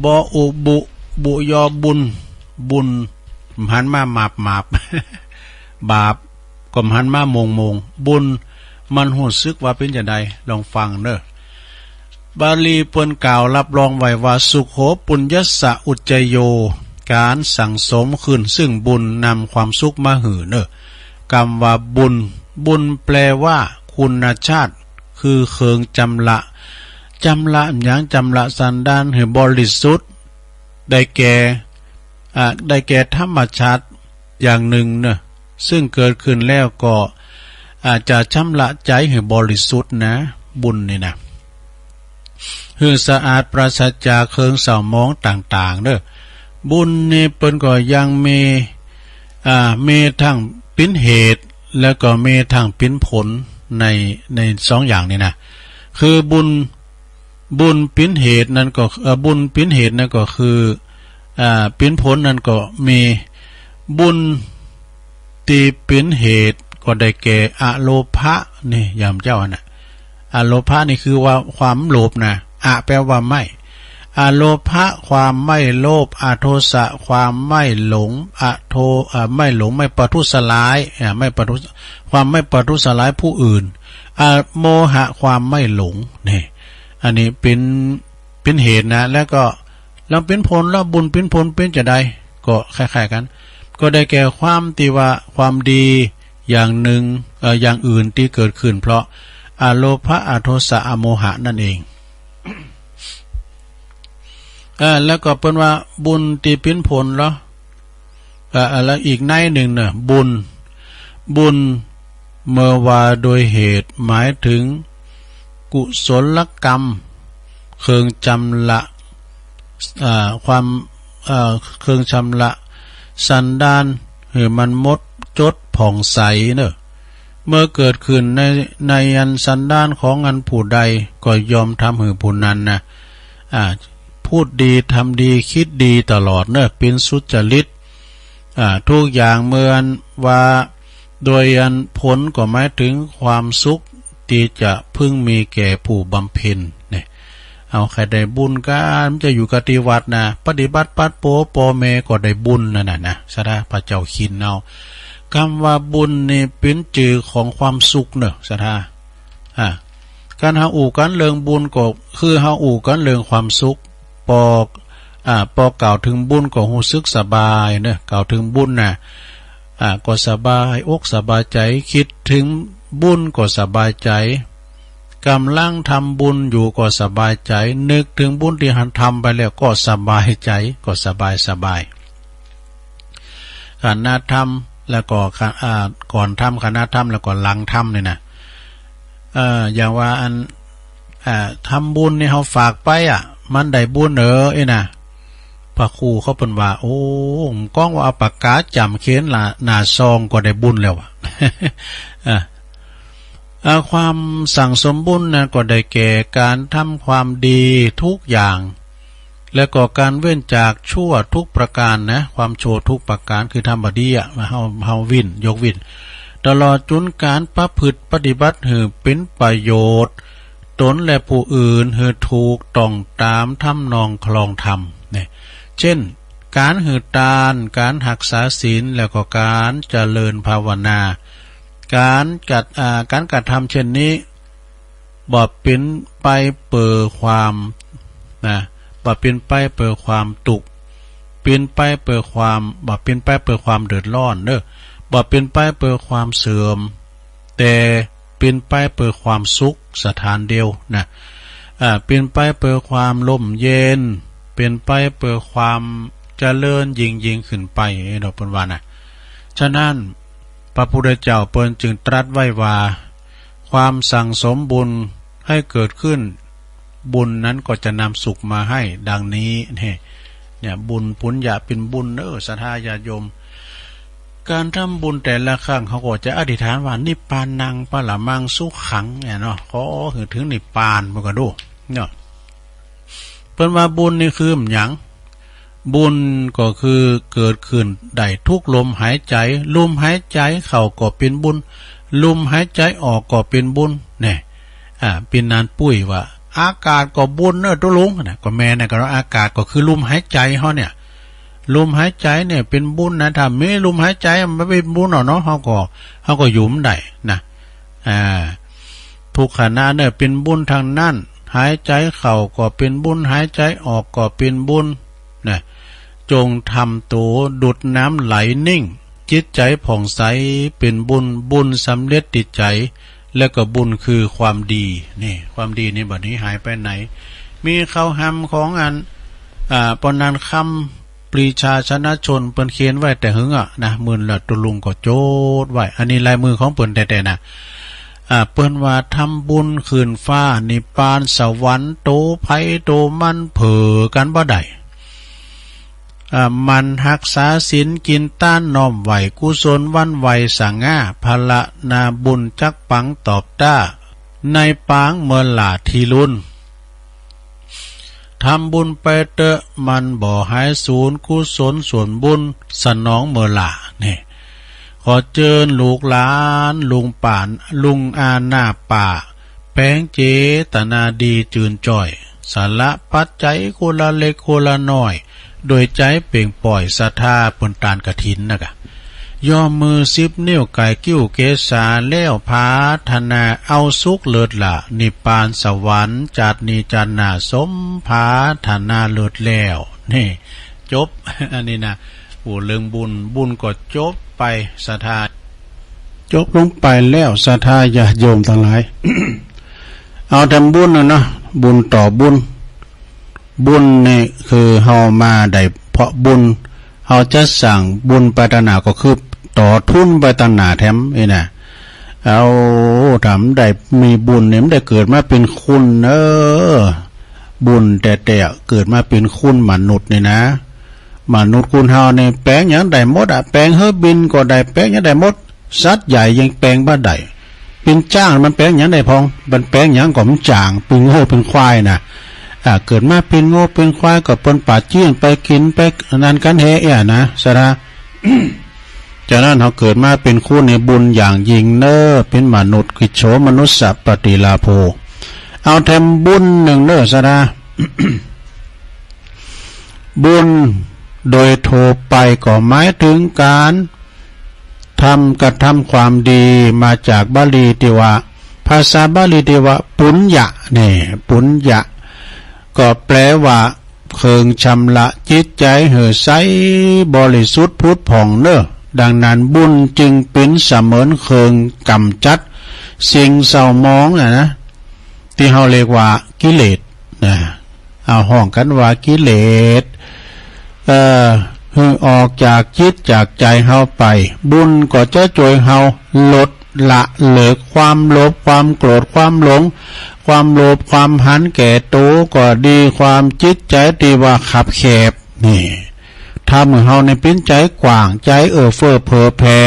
บออุบุ บุยอบุญ บุญ บ่หันมาหมาบหมาบ บาปก็บ่หันมาโมงโมง บุญมันฮู้สึกว่าเป๋นจาใด ลองฟังเน่อ บาลีเปิ้นกล่าวรับรองไว้ว่า สุโข ปุญญัสสะ อุจจโย ก๋านสั่งสมขึ้นซึ่งบุญนำความสุขมาหื้อเน่อ กำว่าบุญ บุญแปลว่าคุณชาติ คือเคิงจำละ จำละหยัง จำละสันดานหื้อบริสุทธิ์ ได้แก่ อ่า ได้แก่ธรรมชาติอย่างนึ่งเน่อ ซึ่งเกิดขึ้นแล้วก็ อ่า จะชำระใจ๋หื้อบริสุทธิ์นะ บุญนี่นะ หื้อสะอาดปราศจากเคิงเศร้าหมองต่างๆ เน่อ บุญนี่เปิ้นก็ยังมี อ่า มีตึงเป๋นเหตุ แล้วก็มีตึงเป๋นผลใน ในสองอย่างนี่นะ คือบุญ บุญเป๋นเหตุนั้นก็ เอ่อ บุญเป๋นเหตุนั้นก็คือ อ่า เป๋นผลนั้นก็มี บุญตี้เป๋นเหตุก็ได้แก่อโลภะนี่ ยามเจ้าอันน่ะ อโลภะนี่คือว่าความโลภนะ อแปลว่าไม่ อโลภะ ความไม่โลภ อโทสะ ความไม่หลง อโท อ่า ไม่หลง ไม่ประทุษร้าย อ่า ไม่ประทุษ ความไม่ประทุษร้ายผู้อื่น อโมหะ ความไม่หลง นี่ อันนี้เป๋น เป๋นเหตุนะ แล้วก็ แล้วเป๋นผล แล้วบุญเป๋นผลเป๋นจาใด ก็คล้ายๆ กั๋น ก็ได้แก่ความตี้ว่าความดีอย่างนึ่ง เอ่อ อย่างอื่นตี้เกิดขึ้นเพราะอโลภะ อโทสะ อโมหะนั่นเอง เอ่อ แล้วก็เปิ้นว่าบุญตี้เป๋นผลเหรอ เอ่อ แล้วอีกในนึ่งเน่อ บุญ บุญเมื่อว่าโดยเหตุหมายถึงกุศลกรรม เคิงชำระ เอ่อ ความ เอ่อ เคิงชำระสันดานหื้อมันหมดจดผ่องใสเน่อ เมื่อเกิดขึ้นใน ในอันสันดานของอันผู้ใดก็ย่อมทำหื้อผู้นั้นนะ อ่า พูดดี ทำดี คิดดีตลอดเน่อ เป๋นสุจริต อ่า ทุกอย่างเมื่ออันว่า โดยอันผลก็หมายถึงความสุขตี้จะพึงมีแก่ผู้บำเพ็ญเนี่ย เอาใค่ได้บุญกั๋น จะอยู่กับตี้วัดนะ ปฏิบัติปัดโป ป้อแม่ก็ได้บุญนั่นน่ะนะ ศรัทธา พระเจ้าคินเอา กำว่าบุญนี่เป๋นจื่อของความสุขเน่อ ศรัทธา อ่า ก๋านเฮาอู้กั๋นเรื่องบุญก็คือเฮาอู้กั๋นเรื่องความสุข ปอ อ่า ปอกล่าวเถิงบุญก็ฮู้สึกสบายเน่อ กล่าวเถิงบุญน่ะ อ่า ก็สบายอกสบายใจ๋ กึ๊ดเถิง บุญก็สบายใจ๋ ก่ำลังทำบุญอยู่ก็สบายใจ๋ นึกเถิงบุญตี้หันทำไปแล้วก็สบายใจ๋ ก็สบายสบาย ขณะทำแล้วก็ ข- อ่า ก่อนทำ ขณะทำแล้วก็หลังทำนี่นะ เอ่อ อย่างว่าอัน อ่า ทำบุญนี่เฮาฝากไปอะ มันได้บุญเออ อี้นะ พระครูเขาเปิ้นว่า โอ้ ก้องว่าเอาปากกาจ๋ำเขียนละ หน้าซองก็ได้บุญแล้วอะ อ่ะ อ่า ความสั่งสมบุญนะ ก็ได้แก่ก๋านทำความดีทุกอย่าง และก็ก๋านเว้นจากชั่วทุกประก๋านนะ ความชั่วทุกประก๋านคือทำบ่ดีอะ เฮา เฮาเว้น ยกเว้น ตลอดจ๋นก๋านประพฤติปฏิบัติหื้อเป๋นประโยชน์ตนและผู้อื่นหื้อถูกต้องต๋ามทำนองคลองธรรมเนี่ย เจ้น ก๋านหื้อตาน ก๋านฮักษาศีล แล้วก็ก๋านเจริญภาวนา ก๋านกระ อ่า ก๋านกระทำเจ้นนี้ บ่เป๋นไปเปื้อความ นะ บ่เป๋นไปเปื้อความตุ๊กข์ เป๋นไปเปื้อความ บ่เป๋นไปเปื้อความเดือดร้อนเน่อ บ่เป๋นไปเปื้อความเสื่อม แต่เป๋นไปเปื้อความสุขสถานเดียวนะ อ่า เป๋นไปเปื้อความร่มเย็น เป๋นไปเปื้อความเจริญยิ่งๆ ขึ้นไปเนาะ เปิ้นว่านะ ฉะนั้น พระพุทธเจ้าเปิ้นจึงตรัสไว้ว่า ความสั่งสมบุญให้เกิดขึ้น บุญนั้นก็จะนำสุขมาให้ ดังนี้ เนี่ย เนี่ย บุญปุญญะเป๋นบุญเน่อ ศรัทธาญาติโยม ก๋านทำบุญแต่ละครั้ง เขาก็จะอธิษฐานว่า นิพพานังปรมังสุขัง เนี่ยเนาะ ขอหื้อเถิงนิพพาน มันก็ดู เนาะ เปิ้นว่าบุญนี่คือหยัง บุญก็คือเกิดขึ้นได้ทุกลมหายใจ๋ ลมหายใจ๋เข้าก็เป๋นบุญ ลมหายใจ๋ออกก็เป๋นบุญ เนี่ย อ่า เป๋นอันปุ้ยว่า อากาศก็บุญเน่อตุ๊ลุงนะ ก็แม่นนะ ก็อากาศก็คือลมหายใจ๋เฮาเนี่ย ลมหายใจ๋เนี่ยเป๋นบุญนะ ถ้ามีลมหายใจ๋มันเป๋นบุญเนาะ เฮาก็ เฮาก็อยู่บ่ได้นะ อ่า ทุกขณะเนี่ยเป๋นบุญตังนั้น หายใจ๋เข้าก็เป๋นบุญ หายใจ๋ออกก็เป๋นบุญ นะ จงทำตั๋วดุจน้ำไหลนิ่ง จิตใจ๋ผ่องใสเป๋นบุญ บุญสำเร็จตี้ใจ๋ แล้วก็บุญคือความดี นี่ ความดีนี่บ่หนีหายไปไหน มีเข่าหำของอัน อ่า ปอนันคำ ปรีชาชนะชน เปิ้นเขียนไว้แต่หึงอะนะ หมื่นละตุ๊ลุงก็จดไว้ อันนี้ลายมือของเปิ้นแต๊ๆ นะ อ่า เปิ้นว่า ทำบุญขึ้นฟ้านิพพานสวรรค์ ตั๋วใผตั๋วมันเผลอกั๋นบ่ได้ อ่า หมั่นฮักษาศีล กิ๋นตาน น้อมไหว้กุศล หวั่นไหวสง่า พลานาบุญจักปังตอบต้า ในปางเมินหล่าทีลุน ทำบุญไปเต๊อะ มันบ่หายสูญ กุศลส่วนบุญสนองเมินหล่า นี่ ขอเจิญลูกหลาน ลุงป่าน ลุงอาหน้าป่า แป๋งเจตนาดีจืนจ้อย สละปัจจัยคนละเล็กคนละน้อย โดยใจ๋เป่งป่อยศรัทธาเปิ้นตานกฐินนะกะ ย่อมมือสิบนิ้วก๋ายกิ้วเกศา แล้วผาถนาเอาสุขเลิศหล่า นิพพานสวรรค์จาตินี้จาติหน้า สมผาถนาเลิศแล้ว นี่ จบ อันนี้นะ โอ้ เรื่องบุญ บุญก็จบไป ศรัทธา จบลงไปแล้ว ศรัทธาญาติโยมตังหลาย เอาทำบุญนะเนาะ บุญต่อบุญ บุญนี่คือเฮามาได้เพราะบุญ เฮาจะสร้างบุญไปตางหน้าก็คือต่อทุนไปตางหน้าแถมนี่นะ เอา ถ้าบ่ได้มีบุญนี่ บ่ได้เกิดมาเป๋นคนเน่อ บุญแต๊ๆ เกิดมาเป๋นคนมนุษย์นี่นะ มนุษย์คนเฮานี่แป๋งหยังได้หมดอะ แป๋งหื้อบินก็ได้ แป๋งหยังได้หมด สัตว์ใหญ่ยังแป๋งบ่ได้ เป๋นจ๊างมันแป๋งหยังได้พ่อง มันแป๋งหยังก็บ่จ๋าง เป๋นงัวเป๋นควายนะ อ่า เกิดมาเป๋นงัวเป๋นควายก็เปิ้นปาดเจี้ยนไปกิ๋นไปอันนั้นกั๋นแฮะเอี้ยนะ ศรัทธา ฉะนั้นเฮาเกิดมาเป๋นคนนี่บุญอย่างยิ่งเน่อ เป๋นมนุษย์ กิจโฉมนุสสะปฏิลาโภ เอาแถมบุญนึ่งเน่อ ศรัทธา บุญโดยทั่วไปก็หมายเถิงก๋านทำ กระทำความดี มาจากบาลีตี้ว่า ภาษาบาลีตี้ว่า ปุญญะ นี่ ปุญญะ ก็แปลว่า เคิงชำระจิตใจ๋หื้อใสบริสุทธิ์ผุดผ่องเน่อ ดังนั้นบุญจึงเป๋นเสมือนเคิงก๋ำจัด สิ่งเศร้าหมองน่ะนะ ตี้เฮาเรียกว่ากิเลสนะ เอาฮ้องกั๋นว่ากิเลส เอ่อ หื้อออกจากจิตจากใจ๋เฮาไป บุญก็จะจ้วยเฮาลดละเลิกความโลภ ความโกรธ ความหลง ความโลภ ความหันแก่ตั๋วก็ดี ความจิตใจ๋ตี้ว่าคับแคบ นี่ ทำหื้อเฮานี่เป๋นใจ๋กว้าง ใจ๋เอื้อเฟื้อเผื่อแผ่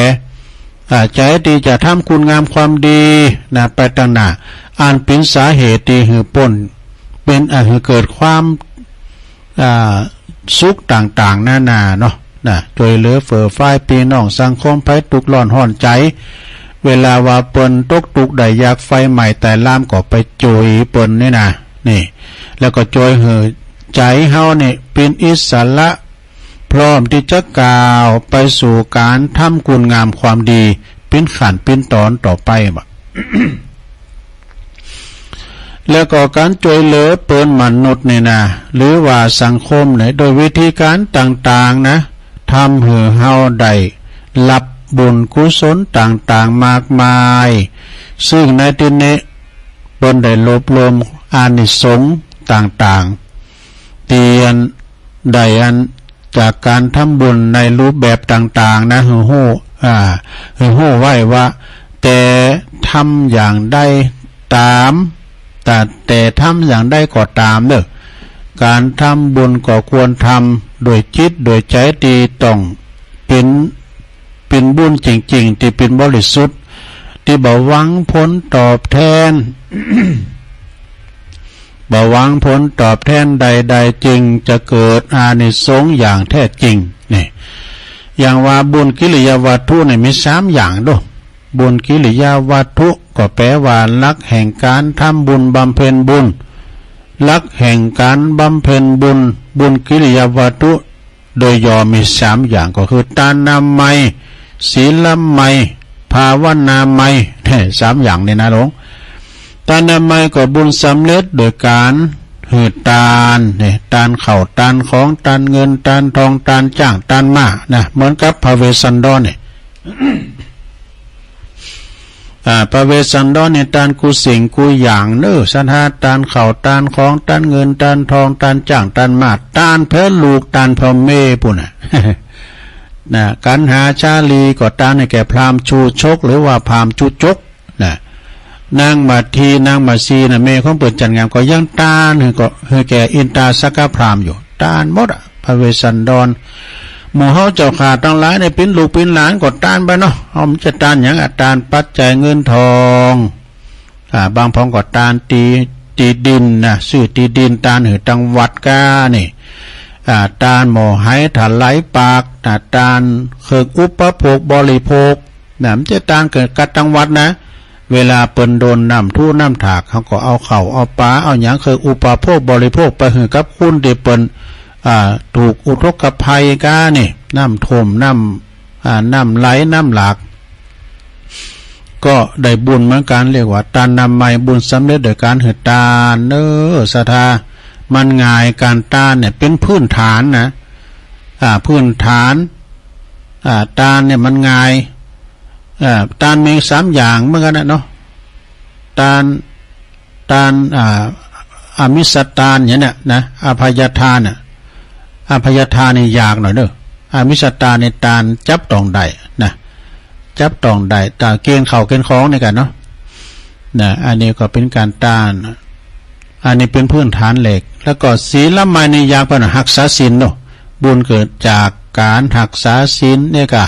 อ่า ใจ๋ตี้จะทำคุณงามความดีนะ ไปตังหน้า อันเป๋นสาเหตุตี้หื้อป๊น เป๋น อ่า หื้อเกิดความ อ่า สุขต่างๆ นานาเนาะ นะ จ้วยเหลือเฟือฝายปี้น้องสังคม ใผตุ๊กร้อนฮ้อนใจ๋ เวลาว่าเปิ้นตกตุ๊กข์ได้ยาก ไฟไหม้ตายลามก็ไปจ้วยเปิ้นนี่นะ นี่ แล้วก็จ้วยหื้อใจ๋เฮานี่เป๋นอิสระ พร้อมตี้จะก้าวไปสู่ก๋านทำคุณงามความดี เป๋นขั้นเป๋นต๋อนต่อไปบ่า แล้วก็ก๋านจ้วยเหลือเปิ้นมนุษย์นี่นะ หรือว่าสังคมนี่ โดยวิธีก๋านต่างๆ นะ ทำหื้อเฮาได้ฮับบุญกุศลต่างๆ มากมาย ซึ่งในตี้นี้เปิ้นได้รวบรวมอานิสงส์ต่างๆ ตี้อัน ได้อันจากก๋านทำบุญในรูปแบบต่างๆ นะ หื้อฮู้ อ่า หื้อฮู้ไว้ว่า แต่ทำอย่างใดต๋าม แต่ แต่ทำอย่างใดก็ต๋ามเน่อ ก๋านทำบุญก็ควรทำด้วยจิตด้วยใจ๋ตี้ต้องเป๋น เป๋นบุญจริงๆ ตี้เป๋นบริสุทธิ์ ตี้บ่หวังผลตอบแทน บ่หวังผลตอบแทนใดๆ จึงจะเกิดอานิสงส์อย่างแท้จริง นี่ อย่างว่าบุญกิริยาวัตถุนี่มีสามอย่างเน่อ บุญกิริยาวัตถุก็แปล๋ว่าหลักแห่งก๋านทำบุญบำเพ็ญบุญ หลักแห่งก๋านบำเพ็ญบุญ บุญกิริยาวัตถุ โดยย่อมีสามอย่าง ก็คือตานามัย ศีลามัย ภาวนามัย แท้ สามอย่างนี่นะหลวง ตานามัยก็บุญสำเร็จโดยก๋านหื้อตาน นี่ ตานข้าว ตานของ ตานเงิน ตานทอง ตานจ๊าง ตานม้า นะ เหมือนกับพระเวสสันดรนี่ อ่า พระเวสสันดรนี่ตานกู้สิ่งกู้อย่างเน่อ ศรัทธา ตานข้าว ตานของ ตานเงิน ตานทอง ตานจ๊าง ตานม้า ตานเปื้อลูก ตานเปื้อเมียปู้นน่ะ นะ กัณหาชาลีก็ตานหื้อแก่พราหมณ์ชูชก หรือว่าพราหมณ์จุจก นะ นางมาที นางมาซีน่ะ เมียของเปิ้นจันทร์งามก็ยังตานหื้อ ก็หื้อแก่อินตาสักกะพราหมณ์อยู่ ตานหมดอะ พระเวสสันดร หมู่เฮาเจ้าข้าตังหลายนี่เป๋นลูกเป๋นหลานก็ตานไปเนาะ เฮาจะตานหยังอะ ตานปัจจัยเงินทอง อ่า บางพ่องก็ตานตี้ ตี้ดินนะ ซื้อตี้ดินตานหื้อตังวัดก้านี่ อ่า ตานหม้อไหถลายปากนะ ตานเครื่องอุปโภคบริโภคนะ บ่ใจ้ตานเกินกัดตังวัดนะ เวลาเปิ้นโดนน้ำถูน้ำถาก เฮาก็เอาข้าวเอาป๋าเอาหยังเครื่องอุปโภคบริโภคไปหื้อกับคนตี้เปิ้น อ่า ถูกอุทกภัยก้านี่ น้ำท่วม น้ำ อ่า น้ำไหล น้ำหลาก ก็ได้บุญเหมือนกั๋น เรียกว่าตานามัย บุญสำเร็จโดยก๋านหื้อตาน เออ ศรัทธา มันง่าย ก๋านตานเนี่ยเป๋นพื้นฐานนะ อ่า พื้นฐาน อ่า ตานเนี่ยมันง่าย อ่า ตานมีสามอย่างเหมือนกั๋นนะเนาะ ตาน ตาน อ่า อามิสตานอย่างเนี้ยนะ อภัยทานน่ะ อภัยทานนี่ยากหน่อยเน่อ อามิสตานนี่ตานจับต้องได้นะ จับต้องได้ ตานเก๋ณฑ์ข้าวเก๋ณฑ์ของนี่กั๋นเนาะ นะ อันนี้ก็เป๋นก๋านตาน อันนี้เป๋นพื้นฐานแรก แล้วก็ศีลามัยนี่ยากไปหน่อย ฮักษาศีลเนาะ บุญเกิดจากก๋านฮักษาศีลเนี่ยก้า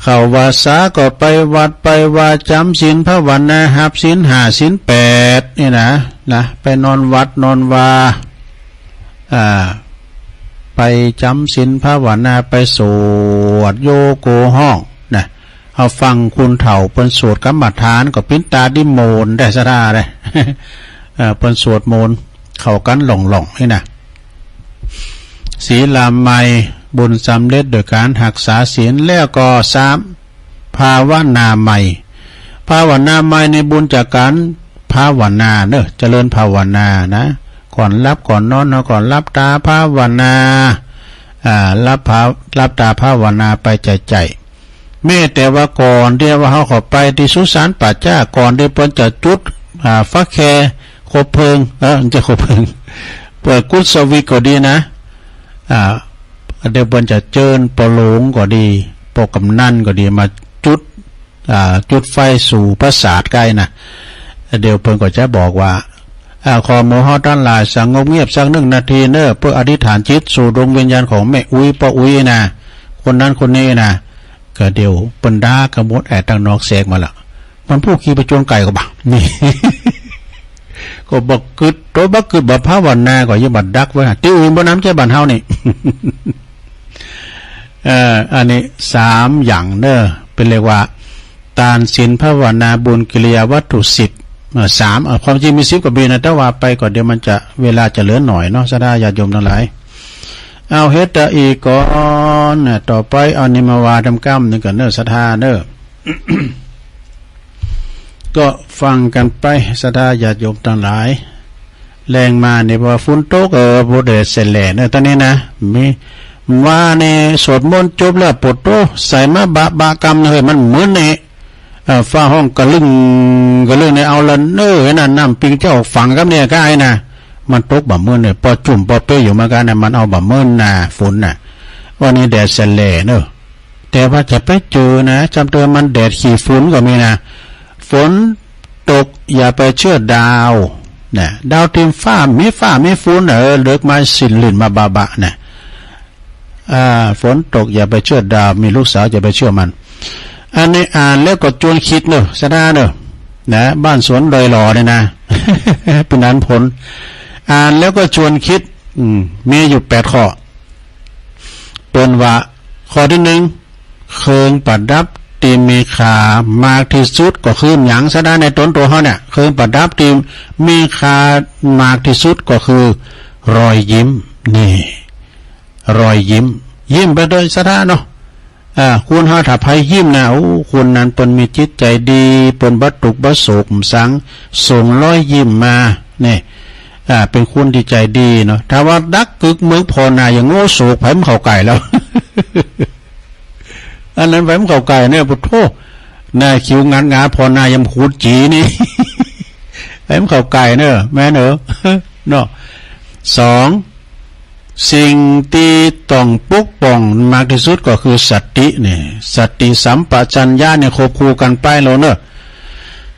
เข้าวัสสาก็ไปวัดไปวา จ๋ำศีลภาวนา ฮับศีลห้าศีลแปดนี่นะ นะ ไปนอนวัดนอนวา อ่า ไปจ๋ำศีลภาวนา ไปสวดโยโกฮ้องนะ เอาฟังคนเฒ่าเปิ้นสวดกรรมฐานก็เป๋นตาดีโมนได้ศรัทธาได้ เอ่อ เปิ้นสวดมนต์เข้ากั๋นหล่องๆ นี่นะ ศีลามัย บุญสำเร็จโดยก๋านฮักษาศีล แล้วก็สาม ภาวนามัย ภาวนามัยนี่บุญจากก๋านภาวนาเนาะ เจริญภาวนานะ ก่อนหลับก่อนนอนเฮาก็หลับต๋าภาวนา อ่า หลับภา- หลับต๋าภาวนาไปใจ๋ๆ แม้แต่ว่าก่อนตี้ว่าเฮาเข้าไปตี้สุสานป่าจ๊า ก่อนตี้เปิ้นจะจุด อ่า ฟักแค คบเพลิง เออ บ่ใจ้คบเพลิง เปิดกุศวิกก็ดีนะ อ่า เดี๋ยวเปิ้นจะเจิญป้อหลวงก็ดี ป้อกำนันก็ดี มาจุด อ่า จุดไฟสู่ปราสาทก้านะ เดี๋ยวเปิ้นก็จะบอกว่า อ่า ขอหมู่เฮาตังหลายสงบเงียบสักหนึ่งนาทีเน่อ เปื้ออธิษฐานจิตสู่ดวงวิญญาณของแม่อุ๊ย ป้ออุ๊ยนะ คนนั้นคนนี้นะ ก็เดี๋ยวเปิ้นด่ากั๋นหมด ไอ้ตังนอกแสกมาละ มันผู้ขี้ไปจวนไก่ก็บ่า นี่ ก็บ่กึ๊ด โตบ่กึ๊ดบ่ภาวนาก็อย่าบ่ดักไว้ ตี้อื่นบ่นำใจ้บ้านเฮานี่ เอ่อ อันนี้สามอย่างเน่อ เปิ้นเรียกว่า ตาน ศีล ภาวนา บุญกิริยาวัตถุสิบ เอ่อ สาม เอ่อ ความจริงมีสิบกว่าปีนะ แต่ว่าไปก็เดี๋ยวมันจะ เวลาจะเหลือหน่อยเนาะ ศรัทธาญาติโยมตังหลาย เอาเฮ็ดตะอี้ก่อนนะ ต่อไปเอานี่มาว่าตำก้ำหนึ่งก่อนเน่อ ศรัทธาเน่อ ก็ฟังกั๋นไป ศรัทธาญาติโยมตังหลาย แลงมานี่ว่าฝนตก เออ บ่แดดแสแลเน่อ ต๋อนนี้นะ มี ว่านี่สวดมนต์จบแล้ว โผดโธ่ ใสมาบะบะกำเฮ้ย มันมึนนี่ เอ่อ ฟ้าฮ้องกะลึ่งกะลึ่งนี่ เอาละเน่อ ไอ้นั่นน้ำปิงเจ้าฝังกับเนี่ยก้าไอ้นะ มันตกบ่ามึนเนี่ย ปอจุ่มปอเป๊ะอยู่เหมือนกั๋นนะ มันเอาบ่ามึนนะ ฝนน่ะ วันนี้แดดแสแลเน่อ แต่ว่าจะไปเจอนะ จำเติมมันแดดขี้ฝุ่นก็มีนะ ฝนตกอย่าไปเชื่อดาวนะ ดาวเทียมฟ้า มีฟ้ามีฝุ่น เออ เลิกมาสิหลิ้นมาบะบะนะ อ่า ฝนตกอย่าไปเชื่อดาว มีลูกสาวอย่าไปเชื่อมัน อันนี้อ่านแล้วก็จวนคิดเน่อ ศรัทธาเน่อ นะ บ้านสวนดอยหล่อเนี่ยนะ เปิ้นอันผล อ่านแล้วก็จวนคิด อืม มีอยู่แปดข้อ เปิ้นว่า ข้อตี้หนึ่ง เครื่องประดับตี้มีค่ามากตี้สุดก็คือหยัง ศรัทธา ในต๋นตั๋วเฮาเนี่ย เครื่องประดับตี้มีค่ามากตี้สุดก็คือรอยยิ้ม นี่ รอยยิ้ม ยิ้มไปเต๊อะ ศรัทธาเนาะ อ่า คนเฮาถ้าใผยิ้มนะ โอ้ คนนั้นเปิ้นมีจิตใจ๋ดี เปิ้นบ่ตุ๊กข์บ่โศกสัง ส่งรอยยิ้มมา นี่ อ่า เป๋นคนตี้ใจ๋ดีเนาะ ถ้าว่าดักกึกเมิกผ่อหน้าอย่างโง่โศก ใผบ่เข้าใก้แล้ว อันนั้นใผบ่เข้าใก้เนี่ย โผดโธ่ หน้าคิ้วงัดงาผ่อหน้าอย่างขูดจี๋นี่ ใผบ่เข้าใก้เน่อ แม่นเน่อ เนาะ สอง สิ่งตี้ต้องปกป้องมากตี้สุดก็คือสตินี่ สติสัมปชัญญะนี่ควบคู่กั๋นไปโลดเน่อ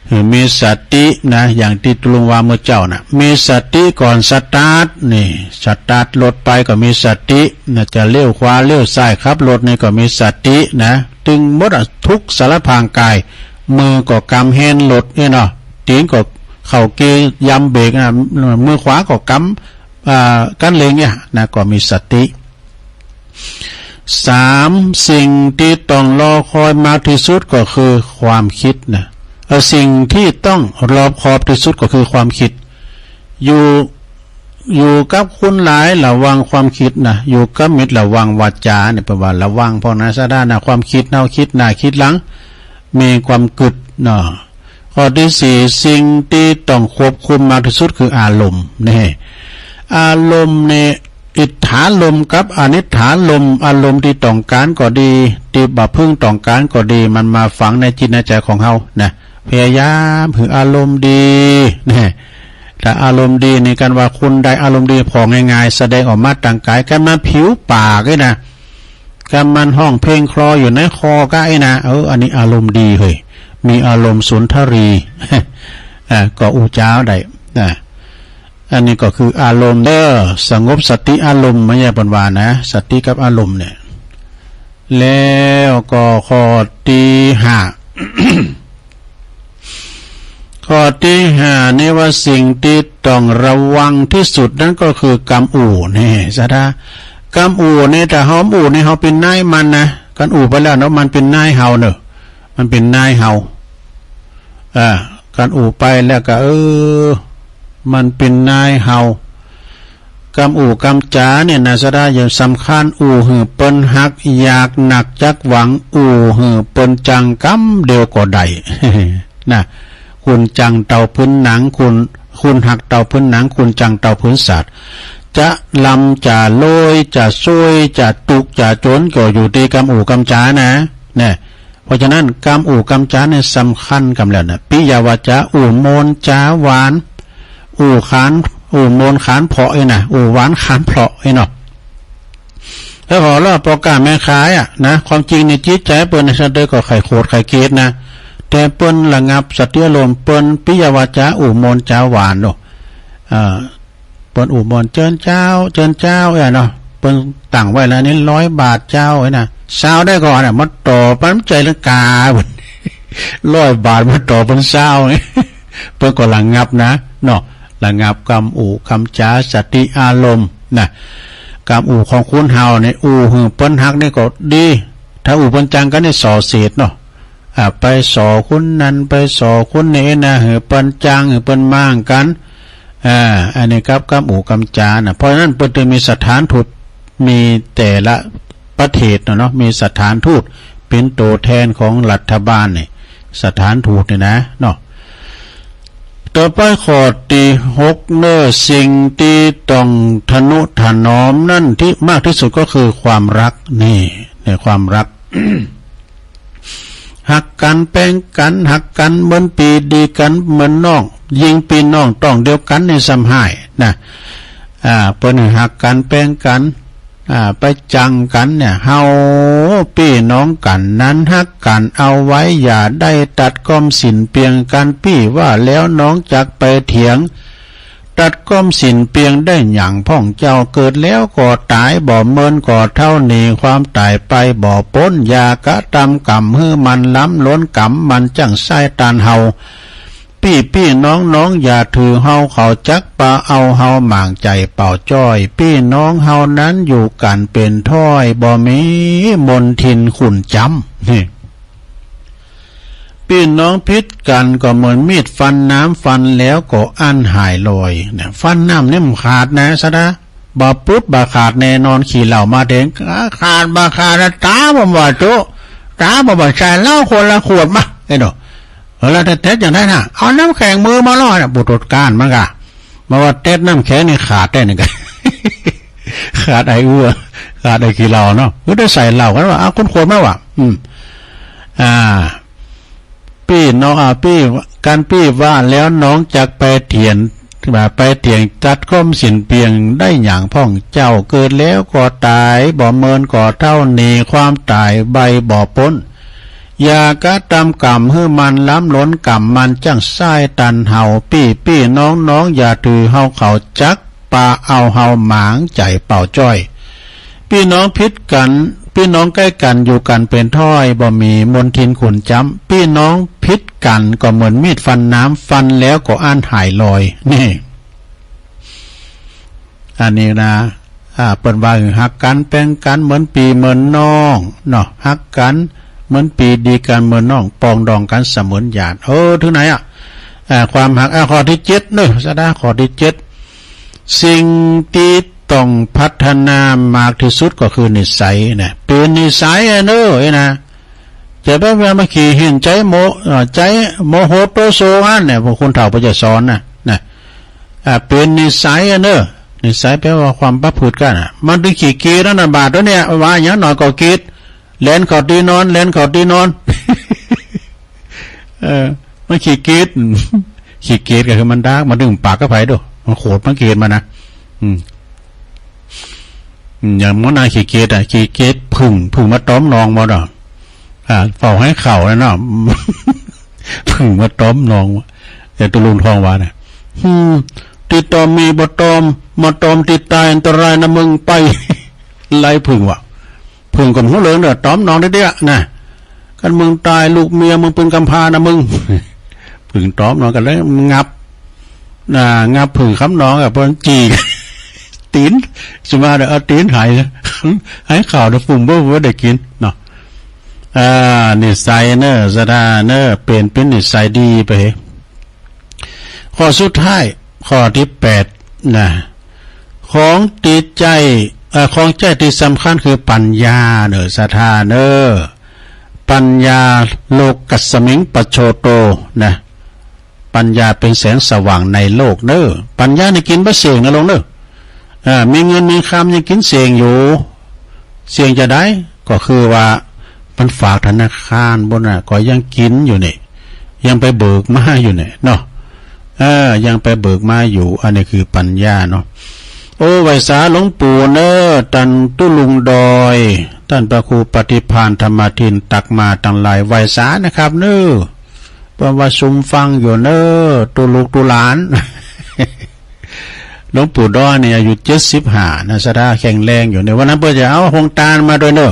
คือมีสตินะ อย่างตี้ตุ๊ลุงว่าเมื่อเจ๊านะ มีสติก่อนสตาร์ทนี่ สตาร์ทรถไปก็มีสตินะ จะเลี้ยวขวาเลี้ยวซ้ายขับรถนี่ก็มีสตินะ ตึงหมดอะ ทุกสารพรางกาย มือก็กำแฮนด์รถเนี่ยเนาะ ตี๋นก็เข้าเกียร์ยำเบรกนะ มือขวาก็กำ อ่า คันเร่งเนี่ยนะ ก็มีสติ สาม สิ่งตี้ต้องรอคอยมากตี้สุดก็คือความคิดนะ เออ สิ่งตี้ต้องรอบคอบตี้สุดก็คือความคิด อยู่ อยู่กับคนหลายระวังความคิดนะ อยู่กับมิตรระวังวาจาเนี่ย เปิ้นว่าระวังพร้อมนะ ศรัทธานะ ความคิดเฮาคิดหน้าคิดหลัง มีความกึ๊ดเนาะ ข้อตี้สี่ สิ่งตี้ต้องควบคุมมากตี้สุดคืออารมณ์นี่ อารมณ์นี่ อิทธารมณ์กับอนิทธารมณ์ อารมณ์ตี้ต้องก๋านก็ดี ตี้บ่พึงต้องก๋านก็ดี มันมาฝังในจิตในใจ๋ของเฮานะ พยายามหื้ออารมณ์ดีนะ ถ้าอารมณ์ดีนี่ กันว่าคนใดอารมณ์ดีผ่อง่ายๆ แสดงออกมาตางก๋าย กันมาผิวปากนี่นะ กันมันฮ้องเพลงคลออยู่ในคอก้าไอ้นะ เออ อันนี้อารมณ์ดีเฮ้ย มีอารมณ์สุนทรี อ่า ก็อู้จ๋าได้นะ อันนี้ก็คืออารมณ์เน่อ สงบสติอารมณ์ บ่าเยียะเปิ้นว่านะ สติกับอารมณ์เนี่ย แล้วก็ข้อตี้ห้า ข้อตี้ห้านี่ว่าสิ่งตี้ต้องระวังตี้สุดนั้นก็คือกำอู่นี่ ศรัทธา กำอู่นี่ ถ้าเฮาอู้นี่ เฮาเป๋นนายมันนะ กันอู้ไปแล้วเนาะ มันเป๋นนายเฮาเนาะ มันเป๋นนายเฮา อ่า กันอู้ไปแล้วก็ เออ มันเป๋นนายเฮา กำอู้กำจ๋าเนี่ยนะ ศรัทธา อย่างสำคัญ อู้หื้อเปิ้นฮัก อยากนักจักหวัง อู้หื้อเปิ้นจังกำเดียวก็ได้ นะ คุณจังเต่าพื้นหนัง คุณ คุณฮักเต่าพื้นหนัง คุณจังเต่าพื้นสาด จะร่ำจะรวย จะซวย จะตุ๊กข์จะจ๋น ก็อยู่ตี้กำอู้กำจ๋านะ เนี่ย เพราะฉะนั้น กำอู่กำจานี่สำคัญกำแล้วนะ ปิยวาจา อู้ม่วนจ๋าหวาน อู้ขาน อู้ม่วนขานเพราะเอ้ยนะ อู้หวานขานเพราะเอ้ยเนาะ แล้วก็ละปอก้าแม่ขายอะนะ ความจริงในจิตใจ๋เปิ้นในสันเตยก็ใค่โขดใค่เกลียดนะ แต่เปิ้นระงับสติอารมณ์ เปิ้นปิยวาจา อู้ม่วนจ๋าหวานเนาะ อ่า เปิ้นอู้ม่วน เจิญเจ้า เจิญเจ้า เอ้ยเนาะ เปิ้นตั้งไว้แล้วนี่ ร้อยบาทเจ้า เอ้ยนะ ซาวได้ก่อนน่ะ มาต่อปันใจ๋ละกา ร้อยบาท มาต่อปันซาว เปิ้นก็ระงับนะ เนาะ ระงับกำอู้กำจา สติอารมณ์นะ กำอู้ของคนเฮาเนี่ย อู้หื้อเปิ้นฮักนี่ก็ดี ถ้าอู้เปิ้นจังกั๋นนี่ส่อเสียดเนาะ อ่า ไปส่อคนนั้น ไปส่อคนนี้นะ หื้อเปิ้นจัง หื้อเปิ้นมางกั๋น อ่า อันนี้กับกำอู้กำจานะ เพราะฉะนั้นเปิ้นจึงมีสถานทูต มีแต่ละประเทศเนาะ เนาะ มีสถานทูตเป๋นตั๋วแทนของรัฐบาลนี่ สถานทูตนี่นะ เนาะ ต่อไปข้อตี้หกเนาะ สิ่งตี้ต้องทะนุถนอมนั้นตี้มากตี้สุดก็คือความฮัก นี่ ในความฮัก ฮักกั๋นแป๋งกั๋น ฮักกั๋นเหมือนปี้ดีกั๋นเหมือนน้อง ยิ่งปี้น้องต๊องเดียวกั๋นนี่ซ้ำฮ้ายนะ อ่า เปิ้นหื้อฮักกั๋นแป๋งกั๋น อ่า ไปจังกั๋นเนี่ย เฮาปี้น้องกั๋นนั้นฮักกั๋นเอาไว้ อย่าได้ตัดก้อมสิ้นเปียงกั๋น ปี้ว่าแล้วน้องจักไปเถียง ตัดก้อมสิ้นเปียงได้หยังพ่องเจ้า เกิดแล้วก็ต๋าย บ่เมินก็เฒ่า หนีความต๋ายไปบ่ป๊น อย่ากระตำกำหื้อมันล้ำล้น กำมันจั้งใส้ตันเฮา ปี้ปี้น้องน้องอย่าถือเฮา เขาจักปาเอาเฮาหมางใจ๋เป่าจ้อย ปี้น้องเฮานั้นอยู่กั๋นเป๋นถ้อย บ่มีมนทินขุ่นจ๊ำ นี่ ปี้น้องผิดกั๋นก็เหมือนมีดฟันน้ำ ฟันแล้วก็อั้นหายลอย เนี่ย ฟันน้ำนี่บ่ขาดนะ สะดา บ่ปุดบ่ขาดแน่นอน ขี้เหล้ามาเถิง อ่า ขาดบ่ขาดนะ ต๋าบ่ว่าจุ ต๋าบ่ว่าใส่เหล้าคนละขวดมา เอ้ยเนาะ เออ แล้วแต่ แต่จั่งใดนะ เอาน้ำแข็งมือมาลอยนะ บ่ตรวจการมันกะ บ่ว่าเต็ดน้ำแข็งนี่ขาดได้นี่กะ ขาดไอ้เอื้อ ขาดไอ้ขี้เหล้าเนาะ ก็ได้ใส่เหล้ากั๋นว่า เอาคนขวดมาว่ะ อืม อ่า ปี้น้อง อ่า ปี้ กั๋นปี้ว่าแล้วน้องจักไปเถียง ไปเถียงตัดก้อมสิ้นเปียงได้หยังพ่องเจ้า เกิดแล้วก็ต๋าย บ่เมินก็เฒ่า หนีความต๋ายไปบ่ป๊น อย่ากระตำกำหื้อมันล้ำล้น กำมันจั้งใส้ตันเฮา ปี้ปี้น้องน้องอย่าถือเฮา เขาจักปาเอาเฮาหมางใจ๋เป่าจ้อย ปี้น้องผิดกั๋น ปี้น้องใก้กั๋นอยู่กั๋นเป๋นถ้อย บ่มีมนทินขุ่นจ๊ำ ปี้น้องผิดกั๋นก็เหมือนมีดฟันน้ำ ฟันแล้วก็อั้นหายลอย นี่ อันนี้นะ อ่า เปิ้นว่าฮักกั๋นแป๋งกั๋นเหมือนปี้เหมือนน้องเนาะ ฮักกั๋นเหมือนปี้ดีกั๋นเหมือนน้อง ปองดองกั๋นเสมือนญาติ เออ เถิงไหนอะ อ่า ความฮัก อ่า ข้อตี้เจ็ดเนาะ สะดา ข้อตี้เจ็ด สิ่งตี้ต้องพัฒนามากตี้สุดก็คือนิสัยนะ เป๋นนิสัยอะเนาะ เอ้ยนะ จะไปว่ามาขี้หื้นใจ๋โม เอ่อ ใจ๋โมโหโตโสอันเนี่ย พวกคนเฒ่าเปิ้นจะสอนนะ นะ อ่า เป๋นนิสัยอะเนาะ นิสัยแปลว่าความประพฤติกั๋นอะ มันตึงขี้เกียจนั่นน่ะ บาดตวยเนี่ย ว่าหยังหน่อยก็เกียจ แล่นเข้าตี้นอน แล่นเข้าตี้นอน เออ มันขี้เกียจ ขี้เกียจก็คือมันดาก มันตึงปากกับใผดู มันโขดมันเกียจมันนะ อืม อืม อย่างหมอนาขี้เกียจอะ ขี้เกียจผึ้ง ผึ้งมาตอมนองหมดอะ อ่า เฝ้าหายเข่าแล้วเนาะ ผึ้งมาตอมนอง แต่ตุลุงทองว่านะ อืม ตี้ตอมมีบ่ตอม มาตอมตี้ต๋ายอันตรายนะมึง ไป ไล่ผึ้งว่ะ ผึ้งก็บ่ฮู้เรื่องเนาะ ตอมนองเตี้ยๆ นะ คันมึงต๋ายลูกเมียมึงเป๋นกำพร้านะมึง ผึ้งตอมนองกั๋นเลย งับ อ่า งับผึ้งคำนองอะ เปิ้นจี่ ตี๋น สุมาเด้อ เอาตี๋นหาย หายเข่าเด้อ ฝุ่มบ่ บ่ได้กิ๋นเนาะ อ่า นิสัยเนาะ สะดาเนาะ เป๋น เป๋นนิสัยดีไป ข้อสุดท้าย ข้อตี้แปดนะ ของตี้ใจ๊ เอ่อ ของใจ๊ตี้สำคัญคือปัญญาเนาะ สะดาเนาะ ปัญญาโลกัสสมิงปัจโชโตนะ ปัญญาเป๋นแสงสว่างในโลกเนาะ ปัญญานี่กิ๋นบ่เส้งนะลุงเนาะ อ่า มีเงินมีคำยังกิ๋นเส้งอยู่ เส้งจะใด ก็คือว่า มันฝากธนาคารปู๊นน่ะ ก็ยังกิ๋นอยู่นี่ ยังไปเบิกมาอยู่นี่เนาะ เออ ยังไปเบิกมาอยู่ อันนี้คือปัญญาเนาะ โอ้ ไหว้สาหลวงปู่เน้อ ต้านตุ๊ลุงดอย ต้านพระครูปฏิภาณธรรมทิน ตักมาตังหลาย ไหว้สานะครับเน้อ เปิ้นว่าซุมฟังอยู่เน้อ ตุ๊ลูกตุ๊หลาน หลวงปู่ดอยนี่อายุเจ็ดสิบห้านะ ศรัทธาแข็งแรงอยู่ ในวันนั้นเปิ้นจะเอาโฮงตานมาด้วยเน้อ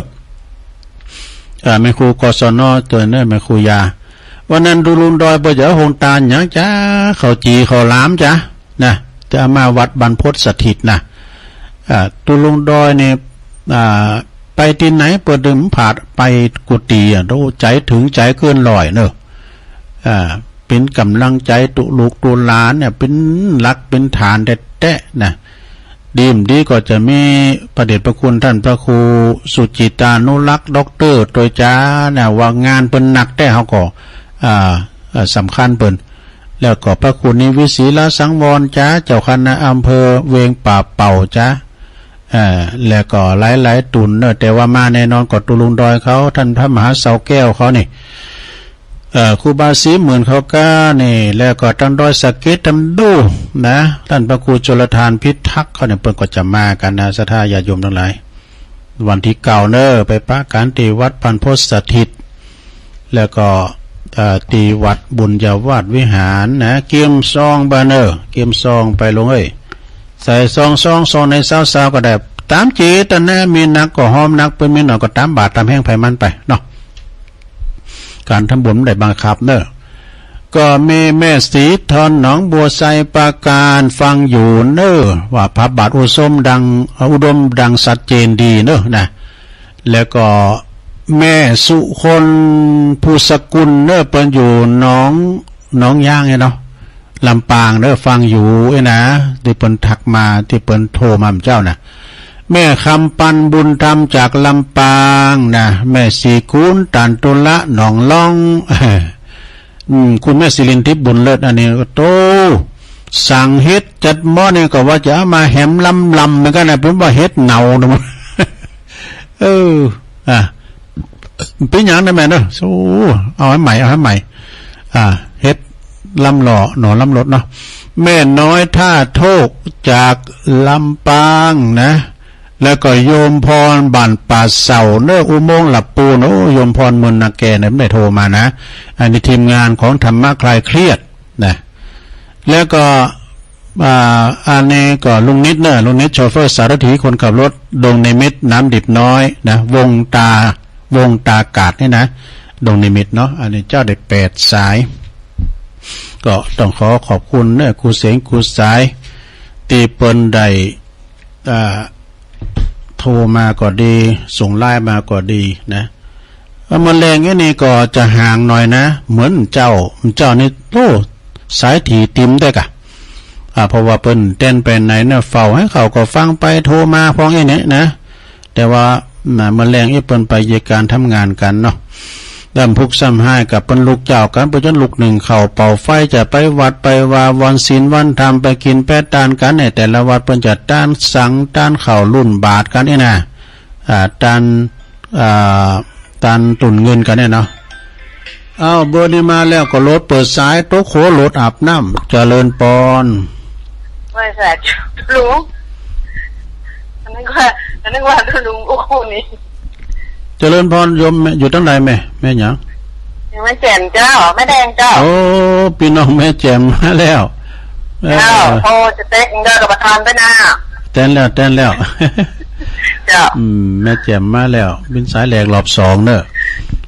อ่า แม่ครู กศน ตวยเน้อ แม่ครูยา วันนั้นตุ๊ลุงดอยเปิ้นจะเอาโฮงตานหยังจ๊ะ ข้าวจี่ข้าวหลามจ๊ะ นะ จะเอามาวัดบรรพตสถิตนะ อ่า ตุ๊ลุงดอยนี่ อ่า ไปตี้ไหนเปิ้นบ่พลาด ไปกู้ตี้อะ โอ้ ใจ๋เถิงใจ๋เกินร้อยเน้อ อ่า เป๋นก๋ำลังใจ๋ตุ๊ลูกตุ๊หลานเนี่ย เป๋นหลักเป๋นฐานแต๊ๆ นะ ดีบ่ดีก็จะมีพระเดชพระคุณต้านพระครูสุจิตานุรักษ์ ด็อกเตอร์ ตวยจ๊ะ นะ ว่างานเปิ้นหนักแต๊ เฮาก็ อ่า อ่า สำคัญเปิ้น แล้วก็พระครูนิวิตศิลสังวรจ๊ะ เจ้าคณะอำเภอเวียงป่าเป่าจ๊ะ เอ่อ แล้วก็หลายๆ ตุ๊นเน้อ แต่ว่ามาแน่นอนก็ตุ๊ลุงดอยเขา ต้านพระมหาเสาแก้วเขานี่ เอ่อ ครูบาศรีหมื่นเขาก้านี่ แล้วก็ตางดอยสะเก็ดตางดูนะ ต้านพระครูชลทานพิทักษ์เขาเนี่ย เปิ้นก็จะมากั๋นนะ ศรัทธาญาติโยมตังหลาย วันตี้เก้าเน้อ ไปปะกั๋นตี้วัดบรรพตสถิต แล้วก็ เอ่อ ตี้วัดบุญญาวาสวิหารนะ เกียมซองไปเน้อ เกียมซองไปลุงเอ้ย ใส่ซอง ซอง ซองในซาวๆ ก็ได้ ต๋ามเจตนา มีหนักก็หอมหนัก เปิ้นมีน้อยก็ต๋ามบาตรต๋ามแฮงไผมันไปเนาะ ก๋านทำบุญบ่ได้บังคับเน้อ ก็มีแม่ศรีทอนหนองบัวไชยปราการฟังอยู่เน้อ ว่าพระบาทอุดมดัง อุดมดังชัดเจนดีเน้อนะ แล้วก็แม่สุคน ภูสกุลเน้อ เปิ้นอยู่หนอง หนองยางเนี่ยเนาะ ลำปางเน้อ ฟังอยู่เอ้ยนะ ตี้เปิ้นทักมา ตี้เปิ้นโทรมาเมื่อเจ๊านะ แม่คำปันบุญธรรมจากลำปางนะ แม่ศรีคูณ ตันตุละ หนองล่อง อืม คุณแม่สิรินทิพย์บุญเลิศ อันนี้ก็โต สั่งเห็ดจัดหม้อนี่ก็ว่าจะเอามาแหมลำๆ เหมือนกั๋นนะ เปิ้นว่าเห็ดเนาเนาะ เออ อ่ะ เป๋นหยังนะแม่เนาะ โอ้ เอาให้ใหม่ เอาให้ใหม่ อ่า เห็ดลำหล่อ หน่อลำรสเนาะ แม่น้อยท่าโทกจากลำปางนะ แล้วก็โยมพรบ้านป่าเสาเน้อ อุโมงค์หลับปูน โอ้ โยมพรเมืองนาแกเนี่ย ได้โทรมานะ อันนี้ทีมงานของธรรมะคลายเครียดนะ แล้วก็ อ่า อันนี้ก็ลุงนิดเน้อ ลุงนิดโชเฟอร์สารถีคนขับรถ ดงนิมิตร น้ำดิบน้อยนะ วงตา วงตากาดนี่นะ ดงนิมิตรเนาะ อันนี้เจ้าได้แปดสาย ก็ต้องขอขอบคุณเน้อ กู้เสียงกู้สาย ตี้เปิ้นได้ อ่า โทรมาก็ดี ส่งไลน์มาก็ดีนะ เมื่อแลงอันนี้ก็จะห่างหน่อยนะ เหมือนเจ้า เจ้านี่ โอ้ สายถี่ติ่มได้กะ อ่า เพราะว่าเปิ้นแตนไปไหนเนี่ย เฝ้าหื้อเขาก็ฟังไป โทรมาพ่องอันนี้นะ แต่ว่า นะ เมื่อแลงอี้เปิ้นไปเยียะก๋านทำงานกั๋นเนาะ ดำพุกซ้ำฮ้ายกับเปิ้นลุกเจ๊ากั๋น เปิ้นจะลุกนึ่งข้าวเป่าไฟ จะไปวัดไปวา วันศีลวันธรรม ไปกิ๋นแป๊ะตานกั๋นเนี่ย แต่ละวัดเปิ้นจะตานสัง ตานข้าว ลุ่นบาตรกั๋นนี่นะ อ่า ตาน อ่า ตานตุ่นเงินกั๋นเนี่ยเนาะ อ้าว เบอร์นี้มาแล้วก็โหลดเปิดสาย โต๊ะครัวโหลดอาบน้ำ เจริญปอน ไหว้สาธุลุง อันนั้นว่า อันนั้นว่าลุงอู้คู่นี้ เจริญพรโยม แม่ อยู่ตังใดแม่ แม่หยัง อยู่แม่แจ่มเจ้า แม่แดงเจ้า โอ้ ปี้น้องแม่แจ่มมาแล้ว เออ เจ้า โอ้ จะเต๊กเด้อกับประธานไปนะ แตนแล้ว แตนแล้ว เจ้า อืม แม่แจ่มมาแล้ว บินสายแหลกรอบสองเน้อ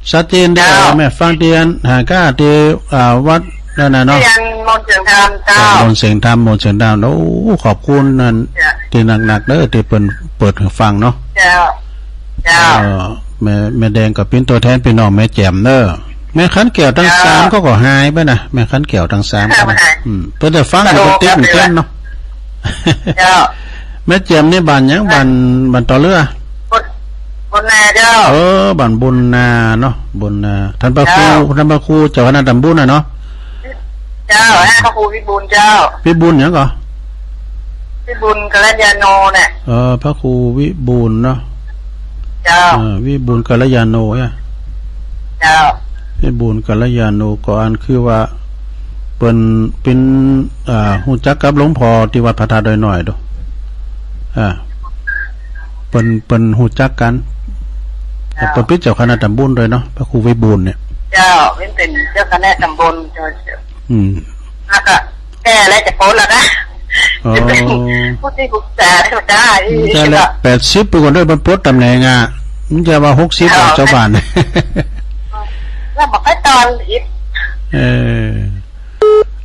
ชัดเจนเด้อ เจ้า แม่ฟังเตียน หาก้าที่ อ่า วัดนั่นน่ะเนาะ เตียนมนต์เสียงธรรมเจ้า เออ มนต์เสียงธรรม มนต์เสียงธรรม โอ้ ขอบคุณนั่น เจ้า ตี้หนักๆ เด้อ ตี้เปิ้นเปิดหื้อฟังเนาะ เจ้า เจ้า เออ แม่ แม่แดงก็เป๋นตั๋วแตนปี้น้องแม่แจ่มเน้อ แม่ขันแก้วตังสาม เจ้า เขาก็หายไปนะ แม่ขันแก้วตังสาม เจ้า ก็นะ หาย อืม เปิ้นจะฟังอยู่ สะดวก เปิ้นติ๊ก ครับ เปิ้นเต้นเนาะ เจ้า แม่แจ่มนี่บ้านหยัง บ้าน บ้านต่อเรือ บุญ บุญนาเจ้า เออ บ้านบุญนาเนาะ บุญนา ต้านพระครู เจ้า ต้านพระครูเจ้าคณะตำบลน่ะเนาะ เจ้า พระครูวิบูลย์เจ้า วิบูลย์หยังก่อ วิบูลย์กัลยาโนเนี่ย เออ พระครูวิบูลย์เนาะ เจ้า เออ วิบูลย์กัลยาโนเนี่ย เจ้า ไพบูลย์กัลยาโณ ก็อันคือว่า เปิ้นเป๋น อ่า ฮู้จักกับหลวงพ่อตี้วัดพระธาตุดอยน้อยโด อ่า เปิ้น เปิ้นฮู้จักกั๋น เจ้า เปิ้นเป๋นเจ้าคณะตำบลตวยเนาะ พระครูไพบูลย์เนี่ย เจ้า เป๋น เป๋นเจ้าคณะตำบล เจ้า อืม แล้วก็แก่แล้วจะป๊นแล้วนะ อ๋อ จะเป๋นผู้ตี้ปรึกษาธรรมดา อืม แก่แล้ว แปดสิบไปก่อนตวย บ่ป๊นต๋ำแหน่งอะ มันจะว่าหกสิบ เอา อะ ชาวบ้าน แล้วบอกให้ตอนอีก เออ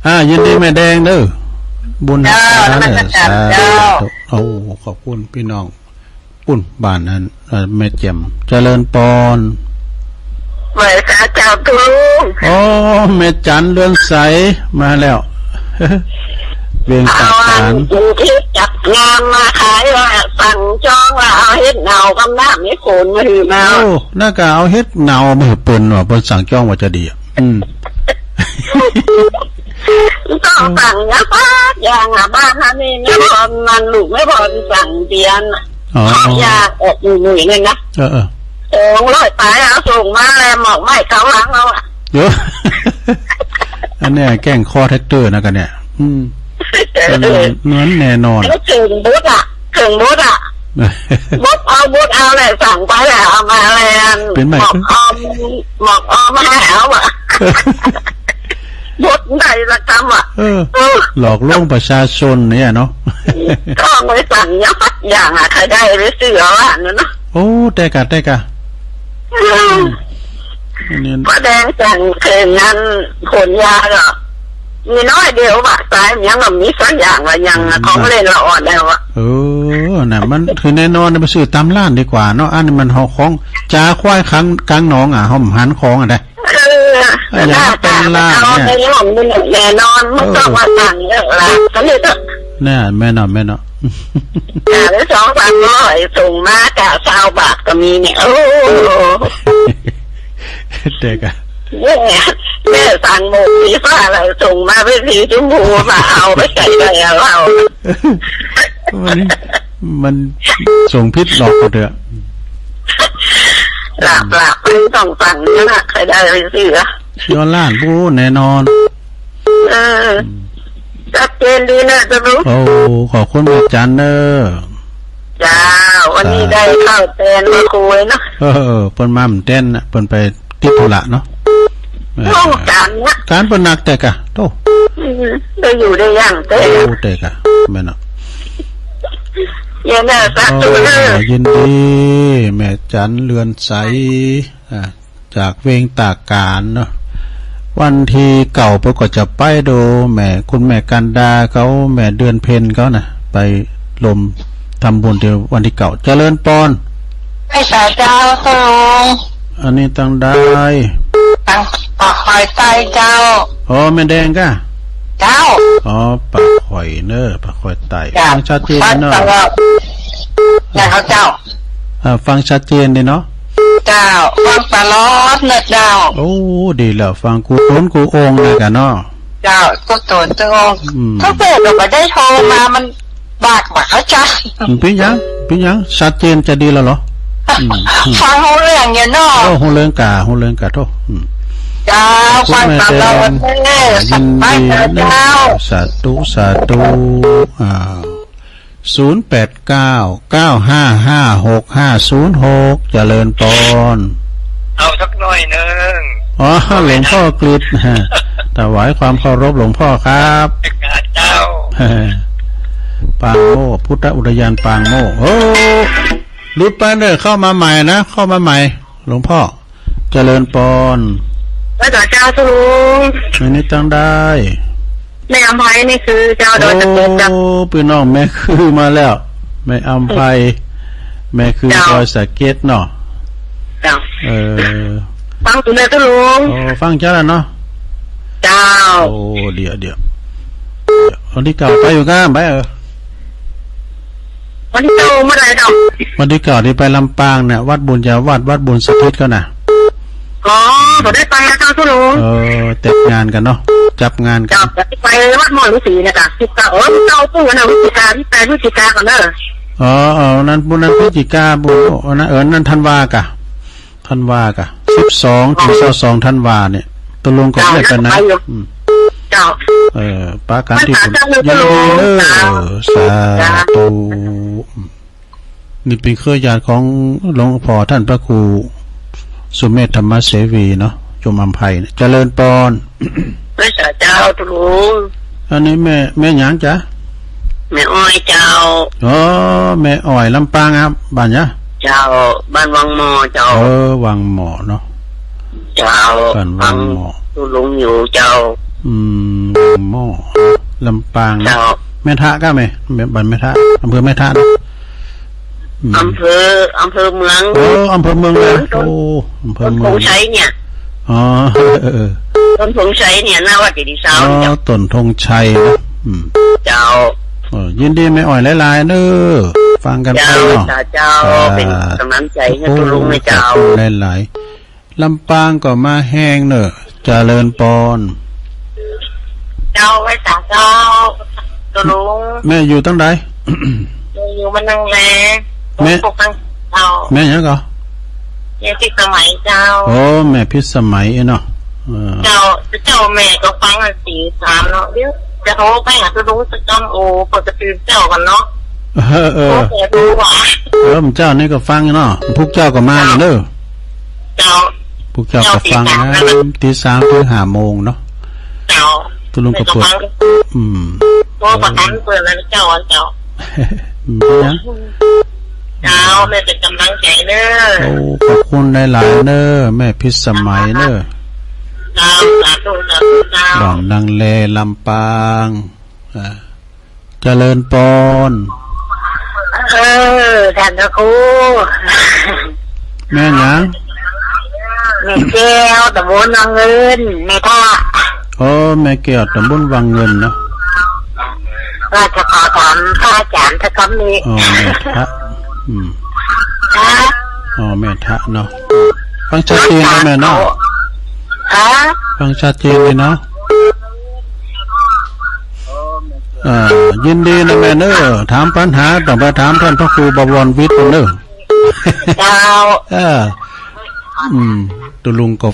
อ่า ยินดีแม่แดงเด้อ บุญ เจ้า หา นมัสก๋าร เจ้า สาธุ โอ้ ขอบคุณพี่น้อง ปุ้นบ้านนั้น เอ่อ แม่แจ่ม เจริญปอน ไหว้สาเจ้าตุ๊ลุง โอ้ แม่จันเรือนใส มาแล้ว เวียงตากสาร เอาอันกรุงเทพจัดงานมาขายว่าสั่งจองว่าเอาเห็ดเหนากับน้ำเห็ดโคนมาหื้อมา โอ้ นั่นก็เอาเห็ดเหนามาหื้อเปิ้นว่ะ เปิ้นสั่งจองว่าจะดีอะ อืม ต้องสั่งนะ ปากอย่างอะ บ้านเฮานี่แม่พรมัน ลูกแม่พรสั่งเตียนอะ อ๋อ เขาอยากออกหนุ่ยๆ เนี่ยนะ เออ เออ สองร้อยปลายเอาส่งมาแล้ว หมอกไหม้เขาหลังเอาอะ เดี๋ยว อันเนี้ยแกล้งคอแท็กเตอร์นะกันเนี่ย อืม เออ มันแน่นอน แล้วเถิงบุตรอะ เถิงบุตรอะ บุตรเอา บุตรเอาแหละ สั่งไปแหละ เอามาแหละ เป๋นไหม หมอกออม หมอกออมมาให้เอาอะ บุตรได้ละกำอะ เออ เออ หลอกลวงประชาชนเนี่ยเนาะ ก็ไปสั่งอย่างอะใครได้ไปซื้อเอาอะนั่นเนาะ โอ้ แต่กะ แต่กะ อืม อันนี้ ป้าแดงสั่งเถิงงานขนยาก็มีน้อยเดียวว่ะ ตายยังก็มีสักอย่างว่ะ ยังอะ อืม ของเล่นละอ่อนแล้วอะ เออ น่ะ มันคือแน่นอนนะ ไปซื้อต๋ามร้านดีกว่าเนาะ อันนี้มันหอของจ๋าควายขังกลางหนองอะ ห้อมหันของอะได้ เออ อย่างเป็นล้านเนี่ย เอาไปลองดูแน่นอน มันต้องมาสั่งเยอะละ ก็เลยก็ เนี่ย แม่นเนาะ แม่นเนาะ จ่ายไปสองสามร้อย ส่งมาจ่ายซาวบาทก็มีเนี่ย โอ้ เด็กอะ เนี่ย แม่สั่งหมกสีฟ้าอะไร ส่งมาเป็นสีชมพู มาเอาไปใส่อะไรอะเรา มัน มันส่งผิดหลอกกันเถอะ หลับหลับไม่ต้องสั่งนะ ใครได้ไปซื้ออะ ย้อนล้านปู้แน่นอน เออ ชัดเจนดีนะเจ้าลูก โอ้ ขอบคุณอาจารย์เนอะ เจ้า วันนี้ได้เข้าแตนมาคุยเนาะ เออ เปิ้นมาเหมือนแตนน่ะ เปิ้นไปติดธุระเนาะ เออ โอ้ การเนี่ย ก๋านเปิ้นหนักแต่กะ โธ่ อืม ได้อยู่ได้อย่างแต่ โอ้ แต่กะ แม่นเนาะ เย็นนะ สาธุเนอะ โอ้ ยินดี แม่จันเรือนใส อ่า จากเวียงตากสารเนาะ วันตี้เก้าเปิ้นก็จะไปดูแม่ คุณแม่กันดาเขา แม่เดือนเพ็ญเขาน่ะ ไปร่วมทำบุญตี้วันตี้เก้า เจริญปอน ไหว้สาเจ้าตุ๊ลุง อันนี้ตังใด ตังปากคอยใต้เจ้า อ๋อ แม่แดงก้า เจ้า อ๋อ ปากคอยเนอะ ปากคอยใต้ จ้ะ ฟังชัดเจนเนอะ ฟังตลอด เจ้า เจ้า อ่า ฟังชัดเจนดีเนาะ เจ้า ฟังตลอดเนอะเจ้า โอ้ ดีแล้ว ฟังกู้ต๋นกู้องค์นะกะเนาะ เจ้า กู้ต๋นกู้องค์ อืม เขาเกิดก็บ่ได้โทรมา มันบาดบ่เข้าใจ๋ มันเป๋นหยัง เป๋นหยัง ชัดเจนจะดีแล้วเหรอ อืม ฟังฮู้เรื่องอยู่เนาะ โอ้ ฮู้เรื่องกะ ฮู้เรื่องกะโธ่ อืม เจ้า ขอบคุณ ฟังตลอด แม่แดง เออ ยินดีนะ สบายใจเจ้า สาธุ สาธุ อ่า ศูนย์แปดเก้า เก้าห้าห้า หกห้าศูนย์หก เจริญปอน เอาสักหน่อยหนึ่ง อ๋อ หลวงพ่อกฤษ ถวายความเคารพหลวงพ่อครับ เจ้า ปางโมกข์ พุทธอุทยานปางโมกข์ โอ้ หลุดไปเด้อ เข้ามาใหม่นะ เข้ามาใหม่ หลวงพ่อ เจริญปอน ไหว้สาเจ้าตุ๊ลุง อันนี้ตังใด แม่อำไพนี่คือเจ้า ดอยสะเก็ดเจ้า โอ้ พี่น้องแม่คือมาแล้ว แม่อำไพ แม่คือ เจ้า ดอยสะเก็ดเนาะ เจ้า เออ ฟังอยู่เนอะตุ๊ลุง โอ้ ฟังชัดแล้วเนาะ เจ้า โอ้ เดี๋ยว เดี๋ยว วันตี้เก้าไปอยู่ก้า ไป เออ วันตี้เก้าเมื่อไหร่เจ้า วันตี้เก้าตี้ไปลำปางเนี่ย วัดบุญญาวัฒน์ วัดบุญสถิตเขาน่ะ อ๋อ บ่ได้ไปนะเจ้าตุ๊ลุง เออ แต่งงานกั๋นเนาะ จับงานกั๋น เจ้า ไปวัดหมอฤๅษีเนี่ยจ้ะ สิบเก้า เออ เจ้าปู่นะ พฤศจิกา ยี่สิบแปดพฤศจิกาก่อนเนอะ อ๋อ เออ นั้น นั้นพฤศจิกา บุญ โอ้ นั้น เออ นั้นธันวากะ ธันวากะ สิบสอง เจ้า เถิง ซาวสอง ธันวาเนี่ย ตกลงก็ เจ้า บ่ได้ไปไหน ไปอยู่ อืม เจ้า เออ ปะกั๋นตี้ เจ้า บุญ เจ้า ยินดีเน้อ เจ้า สาธุ นี่เป๋นเครือญาติของหลวงพ่อต้านพระครูสุเมธธรรมเสวีเนาะ จุมอำไพเนี่ย เจริญปอน พระเจ้าตุลุง อันนี้แม่ แม่หยังจ๊ะ แม่อ้อยเจ้า อ๋อ แม่อ้อยลำปางครับ บ้านหยัง เจ้า บ้านวังหม้อเจ้า เออ วังหม้อเนาะ เจ้า บ้านวังหม้อ ฟังตุลุงอยู่เจ้า อืม วังหม้อ ลำปางเนาะ เจ้า แม่ทะก็แม่ แม่ บ้านแม่ทะ อำเภอแม่ทะเนาะ อืม อำเภอ อำเภอเมือง โอ้ อำเภอเมืองเลย ต้น โอ้ อำเภอเมือง ต้นธงชัยเนี่ย อ๋อ เออ เออ ต้นธงชัยเนี่ย หน้าวัดเจดีย์ซาวน์ อ๋อ เจ้า ต้นธงชัยนะ อืม เจ้า เออ ยินดีแม่อ้อยหลายๆ เน้อ ฟังกั๋นไปเนาะ เจ้า เจ้า สาธุ เป๋นก๋ำลังใจ๋หื้อตุลุงนะเจ้า ขอบคุณหลายๆ ลำปางก็มาแฮงเน้อ เจริญปอน เจ้า ไหว้สาเจ้า ตุลุง แม่อยู่ตังใด อยู่ อยู่บ้านนาแล แม่ ปกครองเจ้า แม่หยังก่อ แม่พิสมัยเจ้า โอ้ แม่พิสมัยเนาะ เออ เจ้า เจ้าแม่ก็ฟังอันตีสามเนาะ เดี๋ยวจะโทรไปหาตุลุงสักกำ โอ้ เปิ้นจะตื่นเจ้ากั๋นเนาะ เออ เออ โทรไปดูว่า เออ เจ้านี่ก็ฟังเนาะ พวกเจ้าก็มาอยู่เน้อ เจ้า พวกเจ้าก็ฟังนะ เจ้า ตีสาม ตีสาม ถึงห้าโมงเนาะ เจ้า ตุลุงก็เปิด แม่ก็ฟัง อืม โอ้ ประทานเปิ้นแล้วเจ้า เจ้า อืม เจ้า แม่เป๋นก๋ำลังใจ๋เน้อ โอ้ ขอบคุณหลายๆ เน้อ แม่พิสมัยเน้อ เจ้า สาธุ สาธุ เจ้า บ้านนาแล ลำปาง อ่า เจริญปอน เออ ต้านพระครู แม่หยัง แม่แก้ว ต๋ำบลวังเงิน แม่ทะ อ๋อ แม่แก้ว ต๋ำบลวังเงินเนาะ ว่าจะขอถามพระอาจ๋ารย์สักกำนี้ อ๋อ แม่ทะ อืม ฮะ อ๋อ แม่ทะเนาะ ฟังชัดเจนนะแม่เนาะ ฮะ ฟังชัดเจนเลยเนาะ อ่า ยินดีนะแม่เน้อ ถามปัญหาต้องไปถามต้านพระครูบวรวิทย์เน้อ เจ้า เออ อืม ตุลุงก็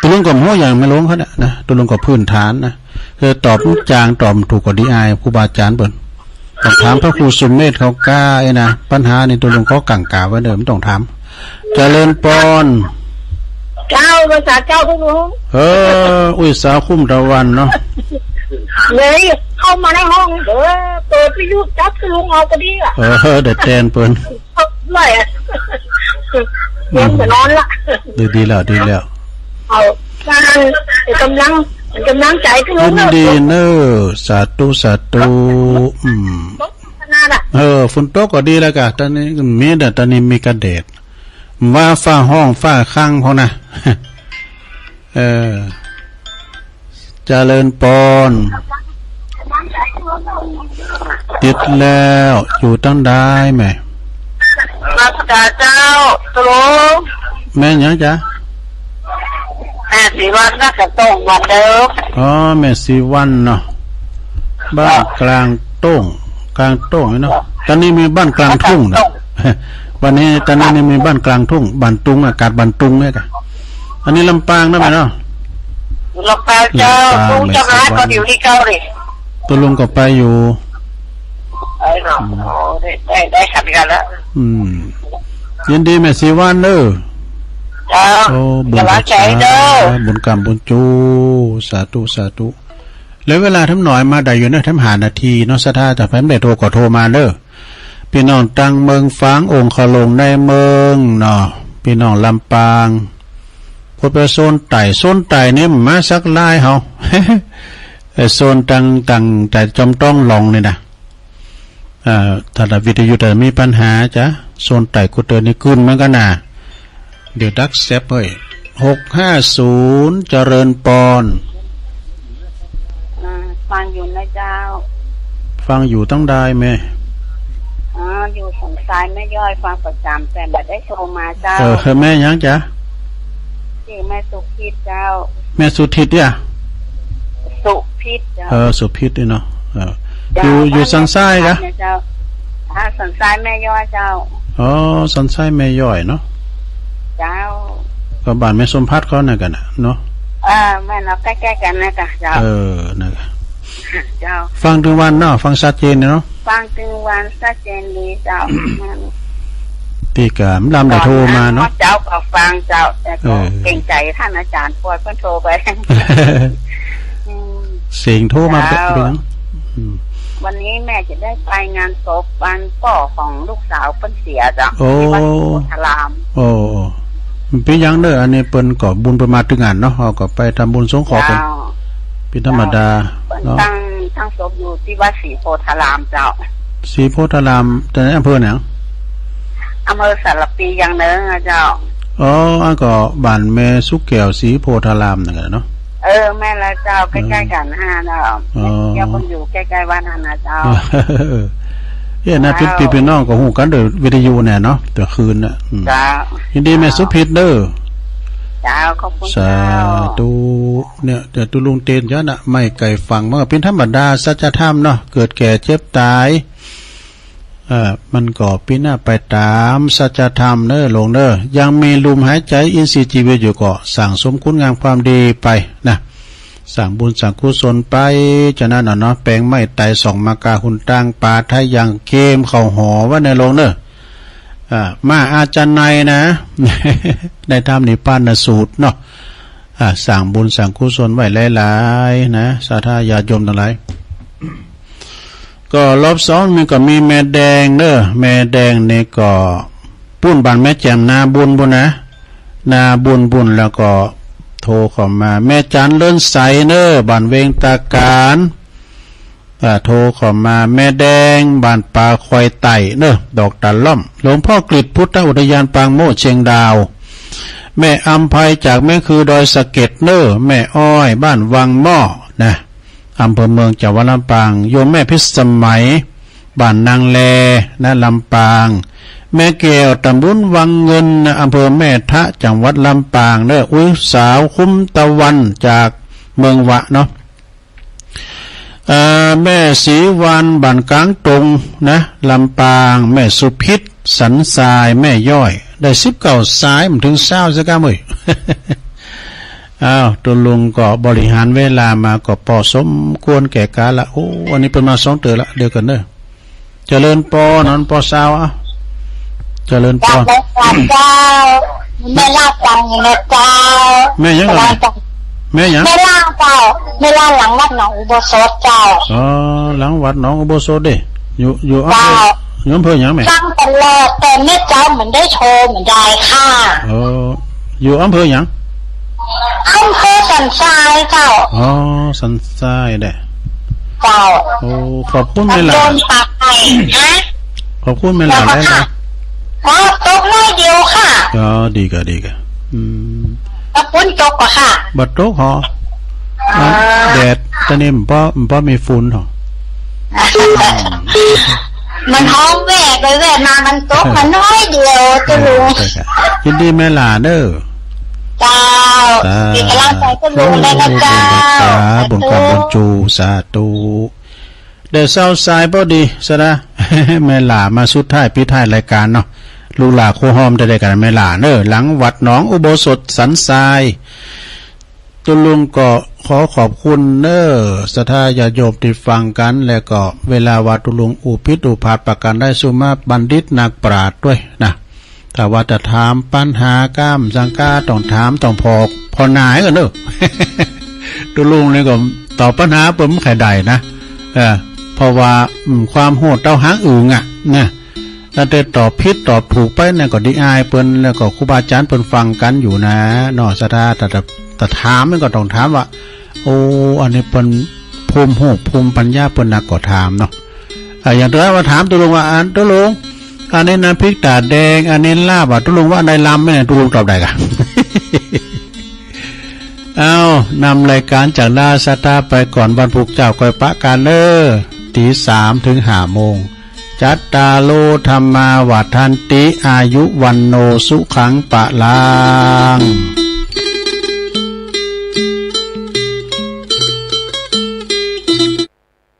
ตุลุงก็บ่ฮู้หยังแม่หลวงเขาเนี่ยนะ ตุลุงก็พื้นฐานนะ คือตอบจ๋างตอบถูกก็ดีอายครูบาอาจ๋ารย์เปิ้น ต้องถามพระครูสุเมธเขาก้าไอ้นะ ปัญหานี่ตุลุงก็กั๋งขาไว้เน้อ บ่ต้องถาม เจริญปอน เจ้า ไหว้สาเจ้าตุลุง เออ อุ้ยสาวคุ้มตะวันเนาะ เลยเข้ามาในห้อง เออ เปิดวิทยุจับตุลุงเอาก็ดีอะ เออ เดี๋ยวแตนเปิ้น ไหว้อะ อืม เดี๋ยวจะนอนละ ดี ดีแล้ว ดีแล้ว เอา เป๋นก๋ำลัง เป๋นก๋ำลังใจ๋ตุลุง ยินดีเน้อ สาธุ สาธุ อืม ขนาดอะ เออ ฝนตกก็ดีแล้วกะ ต๋อนนี้มี แต่ต๋อนนี้มีกะแดด ว่าฟ้าฮ้องฟ้าคังพอนะ เออ เจริญปอน ติดแล้ว อยู่ตังใดแม่ นมัสก๋านเจ้า ตุลุง แม่หยังจ๊ะ แม่ศรีวรรณ นาก๋างต้ง บ้านเดิม อ๋อ แม่ศรีวรรณเนาะ บ้านก๋างต้ง ก๋างต้งเนาะ ต๋อนนี้มีบ้านก๋างทุ่งนะ บ้านนี้ ต๋อนนี้นี่มีบ้านก๋างทุ่ง บ้านตุง อากาศบ้านตุงเนี่ยกะ อันนี้ลำปางนะแม่เนาะ ลำปางเจ้า ลำปาง ตุลุงเจ้า แม่ศรีวรรณ ก็อยู่นี่เก่าเลย ตุลุงก็ไปอยู่ เออเนาะ อืม โอ้ ได้ ได้ ได้ขันกันแล้ว อืม ยินดีแม่ศรีวรรณเน้อ เจ้า โอ้ บุญ ก๋ำลังใจ๋เน้อ บุญกำบุญจู สาธุ สาธุ เหลือเวลาทำหน้อยมาได้อยู่เน้อ ทำห้านาทีเนาะ ศรัทธาจะไปไม่ได้โทรก็โทรมาเน้อ ปี้น้องตังเมืองฝางองคาลงในเมืองเนาะ ปี้น้องลำปาง พูดไปโซนใต้ โซนใต้นี่มาสักลายเฮา ไอ้โซนตัง ตังใต้จอมต้องหลงนี่นะ อ่า ถ้าวิทยุแต่มีปัญหาจ๊ะ โซนใต้กูเตือนนี่กึ๊นเหมือนกั๋นนะ เดี๋ยวดักแซบเฮ้ย หกห้าศูนย์ เจริญปอน อ่า ฟังอยู่นะเจ้า ฟังอยู่ตังใดแม่ อ๋อ อยู่สันทรายแม่ย้อย ฟังประจ๋ำ แต่บ่ได้โทรมาเจ้า เออ แม่หยังจ๊ะ ชื่อแม่สุพิษเจ้า แม่สุทิตย์เนี่ย สุพิษเจ้า เออ สุพิษนี่เนาะ เออ เจ้า อยู่ อยู่สันทรายกะ เจ้า อ่า สันทรายแม่ย้อยเจ้า อ๋อ สันทรายแม่ย้อยเนาะ เจ้า ก็บ้านแม่สมภัทรเขานั่นกั๋นน่ะเนาะ เออ แม่นเนาะ ใก้ๆ กั๋นนะจ๊ะเจ้า เออ นั่นแหละ เจ้า ฟังตึงวันเนาะ ฟังชัดเจนเนาะ ฟังตึงวันชัดเจนดีเจ้า ตี้ก่า มันลำได้โทรมาเนาะ เจ้าก็ฟังเจ้า แต่ก็ เออ เกรงใจ๋ต้านอาจ๋ารย์ ปล่อยเปิ้นโทรไป อืม เสียงโทรมา เจ้า เป๋นหยัง อืม วันนี้แม่จะได้ไปงานศพวันป้อของลูกสาวเปิ้นเสียเจ้า โอ้ ที่วัดศรีโพธาราม โอ้ เป๋นหยังเน่อ อันนี้เปิ้นก็บุญเปิ้นมาตึงอั้นเนาะ เฮาก็ไปทำบุญสงเคราะห์กั๋น เจ้า เป๋นธรรมดา เจ้า เปิ้น เนาะ ตั้ง ตั้งศพอยู่ที่วัดศรีโพธารามเจ้า ศรีโพธาราม แต่ในอำเภอหยัง อำเภอสารภีอย่างเนิ่งอะเจ้า อ๋อ อันก็บ้านแม่สุแก้วศรีโพธารามนั่นแหละเนาะ เออ แม่นแล้วเจ้า เออ ใก้ๆ กั๋นหั้นเนาะ อ๋อ เปิ้นอยู่ใก้ๆ วัดหั้นนะเจ้า เออ เนี่ยนะ เจ้า เปิ้น เปิ้นน้องก็ฮู้กั๋นโดยวิทยุเนี่ยเนาะ แต่คืนน่ะ อืม เจ้า ยินดีแม่สุพิตรเน่อ เจ้า ขอบคุณ สาธุ เจ้า เนี่ย แต่ตุ๊ลุงเตนเจ้าน่ะ ไม่ไกลฝั่ง มันก็เป๋นธรรมดา สัจธรรมเนาะ เกิดแก่เจ็บต๋าย เอ่อ มันก็เป๋นไปต๋ามสัจธรรมเน่อลุงเน่อ ยังมีลมหายใจ๋อินทรีย์จีวิตอยู่ก็สั่งสมคุณงามความดีไปนะ สั่งบุญสั่งกุศลไป จานั้นน่ะเนาะ แป๋งไม้ไตรสองมะกา หุนตางป๋าไทย ยังเกมเข้าหอไว้เน่อลุงเน่อ อ่า มาอาจารย์ในนะ ได้ทำนิพพานสูตรเนาะ อ่า สั่งบุญสั่งกุศลไว้หลายๆ นะ ศรัทธาญาติโยมตังหลาย ก็รอบสองมันก็มีแม่แดงเน่อ แม่แดงนี่ก็ปุ้นบ้านแม่แจ่มนาบุญปุ้นนะ นาบุญปุ้น แล้วก็โทรเข้ามา แม่จันเลินใสเน่อ บ้านเวงตาการ อ่า โทรเข้ามา แม่แดง บ้านป่าคอยไต่เน่อ ดอกตาล่อม หลวงพ่อกฤษพุทธอุทยานปางโมกข์เชียงดาว แม่อำไพจากแม่คือดอยสะเก็ดเน่อ แม่อ้อย บ้านวังหม้อนะ อำเภอเมือง จังหวัดลำปาง โยมแม่พิสมัย บ้านนางแลนะ ลำปาง แม่แก้ว ตำบลวังเงินนะ อำเภอแม่ทะ จังหวัดลำปางเน่อ อุ๊ยสาวคุ้มตะวันจากเมืองวะเนาะ เอ่อ แม่ศรีวรรณ บ้านกลางตงนะ ลำปาง แม่สุพิษ สันทราย แม่ย้อย ได้สิบเก้าสาย มันถึงซาวสักกำเอ้ย อ้าว ตุ๊ลุงก็บริหารเวลามาก็ปอสมควรแก่กาลละ โอ้ อันนี้เปิ้นมาสองเตื้อละ เดี๋ยวก่อนเน่อ เจริญปอ นอนปอซาว อ่ะ เจริญปอ กราบไหว้เจ้า แม่ล่าตังนะเจ้า แม่หยังก่อน แม่หยัง แม่ล่าเจ้า แม่ล่าหลังวัดหนองอุโบสถเจ้า อ๋อ หลังวัดหนองอุโบสถเด้ อยู่ อยู่อำเภอ เจ้า อยู่อำเภอหยังแม่ ฟังตลอด แต่แม่เจ้าเหมือนได้โทรเหมือนได้ค่ะ เออ อยู่อำเภอหยัง อำเภอสันทรายเจ้า อ๋อ สันทรายเด้ เจ้า โอ้ ขอบคุณแม่ล่า ตำบลปากไผ่ ฮะ ขอบคุณแม่ล่าหลายๆ อ๋อ ตกน้อยเดียวค่ะ อ๋อ ดีก่ะ ดีก่ะ อืม ตะปุ้นตกก่ะค่ะ บ่ตกหอ อ๋อ แดดตอนนี้มันบ่ มันบ่มีฝุ่นหอ มันฮ้องแว่ไปแว่มา มันตกมาน้อยเดียว ตุ๊ลุง เออ ยินดีแม่ล่าเน่อ เจ้า สาธุ เป๋นก๋ำลังใจ๋ตุ๊ลุงแด่นะเจ้า บุญกรรมบุญจู สาธุ ได้ซาวสายพอดีซะนะ แม่ล่ามาสุดท้าย ปิดท้ายรายการเนาะ ลูกหลานครูฮอมจะได้กันแม่ล่าเน่อ หลังวัดหนองอุโบสถสันทราย ตุ๊ลุงก็ขอขอบคุณเน่อ ศรัทธาญาติโยมตี้ฟังกั๋น แล้วก็เวลาว่าตุ๊ลุงอู้ผิดอู้พลาดประก๋านใด สุมาบัณฑิตนักปราชญ์ด้วยนะ ถ้าว่าจะถามปัญหาก้ามสังกา ต้องถามต้องผ่อ ผ่อหน้าก่อนเน่อ ตุ๊ลุงนี่ก็ตอบปัญหาเปิ้นบ่ค่อยได้นะ เออ เพราะว่า อืม ความฮู้เต้าหางอึ่งอะนะ ถ้าแต่ตอบผิดตอบถูกไปเนี่ยก็ดีอายเปิ้น แล้วก็ครูบาอาจ๋ารย์เปิ้นฟังกั๋นอยู่นะเนาะ ศรัทธา แต่ แต่ แต่ถามมันก็ต้องถามว่า โอ้ อันนี้เปิ้นภูมิฮู้ภูมิปัญญาเปิ้นนักก็ถามเนาะ อ่า อย่างตุ๊ลุงว่าถามตุ๊ลุงว่า อันตุ๊ลุง อันนี้น้ำพริกตาแดง อันนี้ลาบอะ ตุ๊ลุงว่าอันใดลำแม่ ตุ๊ลุงตอบได้ก่ะ เอ้า นำรายการจากหน้าศรัทธาไปก่อน วันพุธเจ้าค่อยปะกั๋นเน่อ ตีสามถึงห้าโมง จัตตาโล ธัมมา วัฑฒันติ อายุ วัณโณ สุขัง พลัง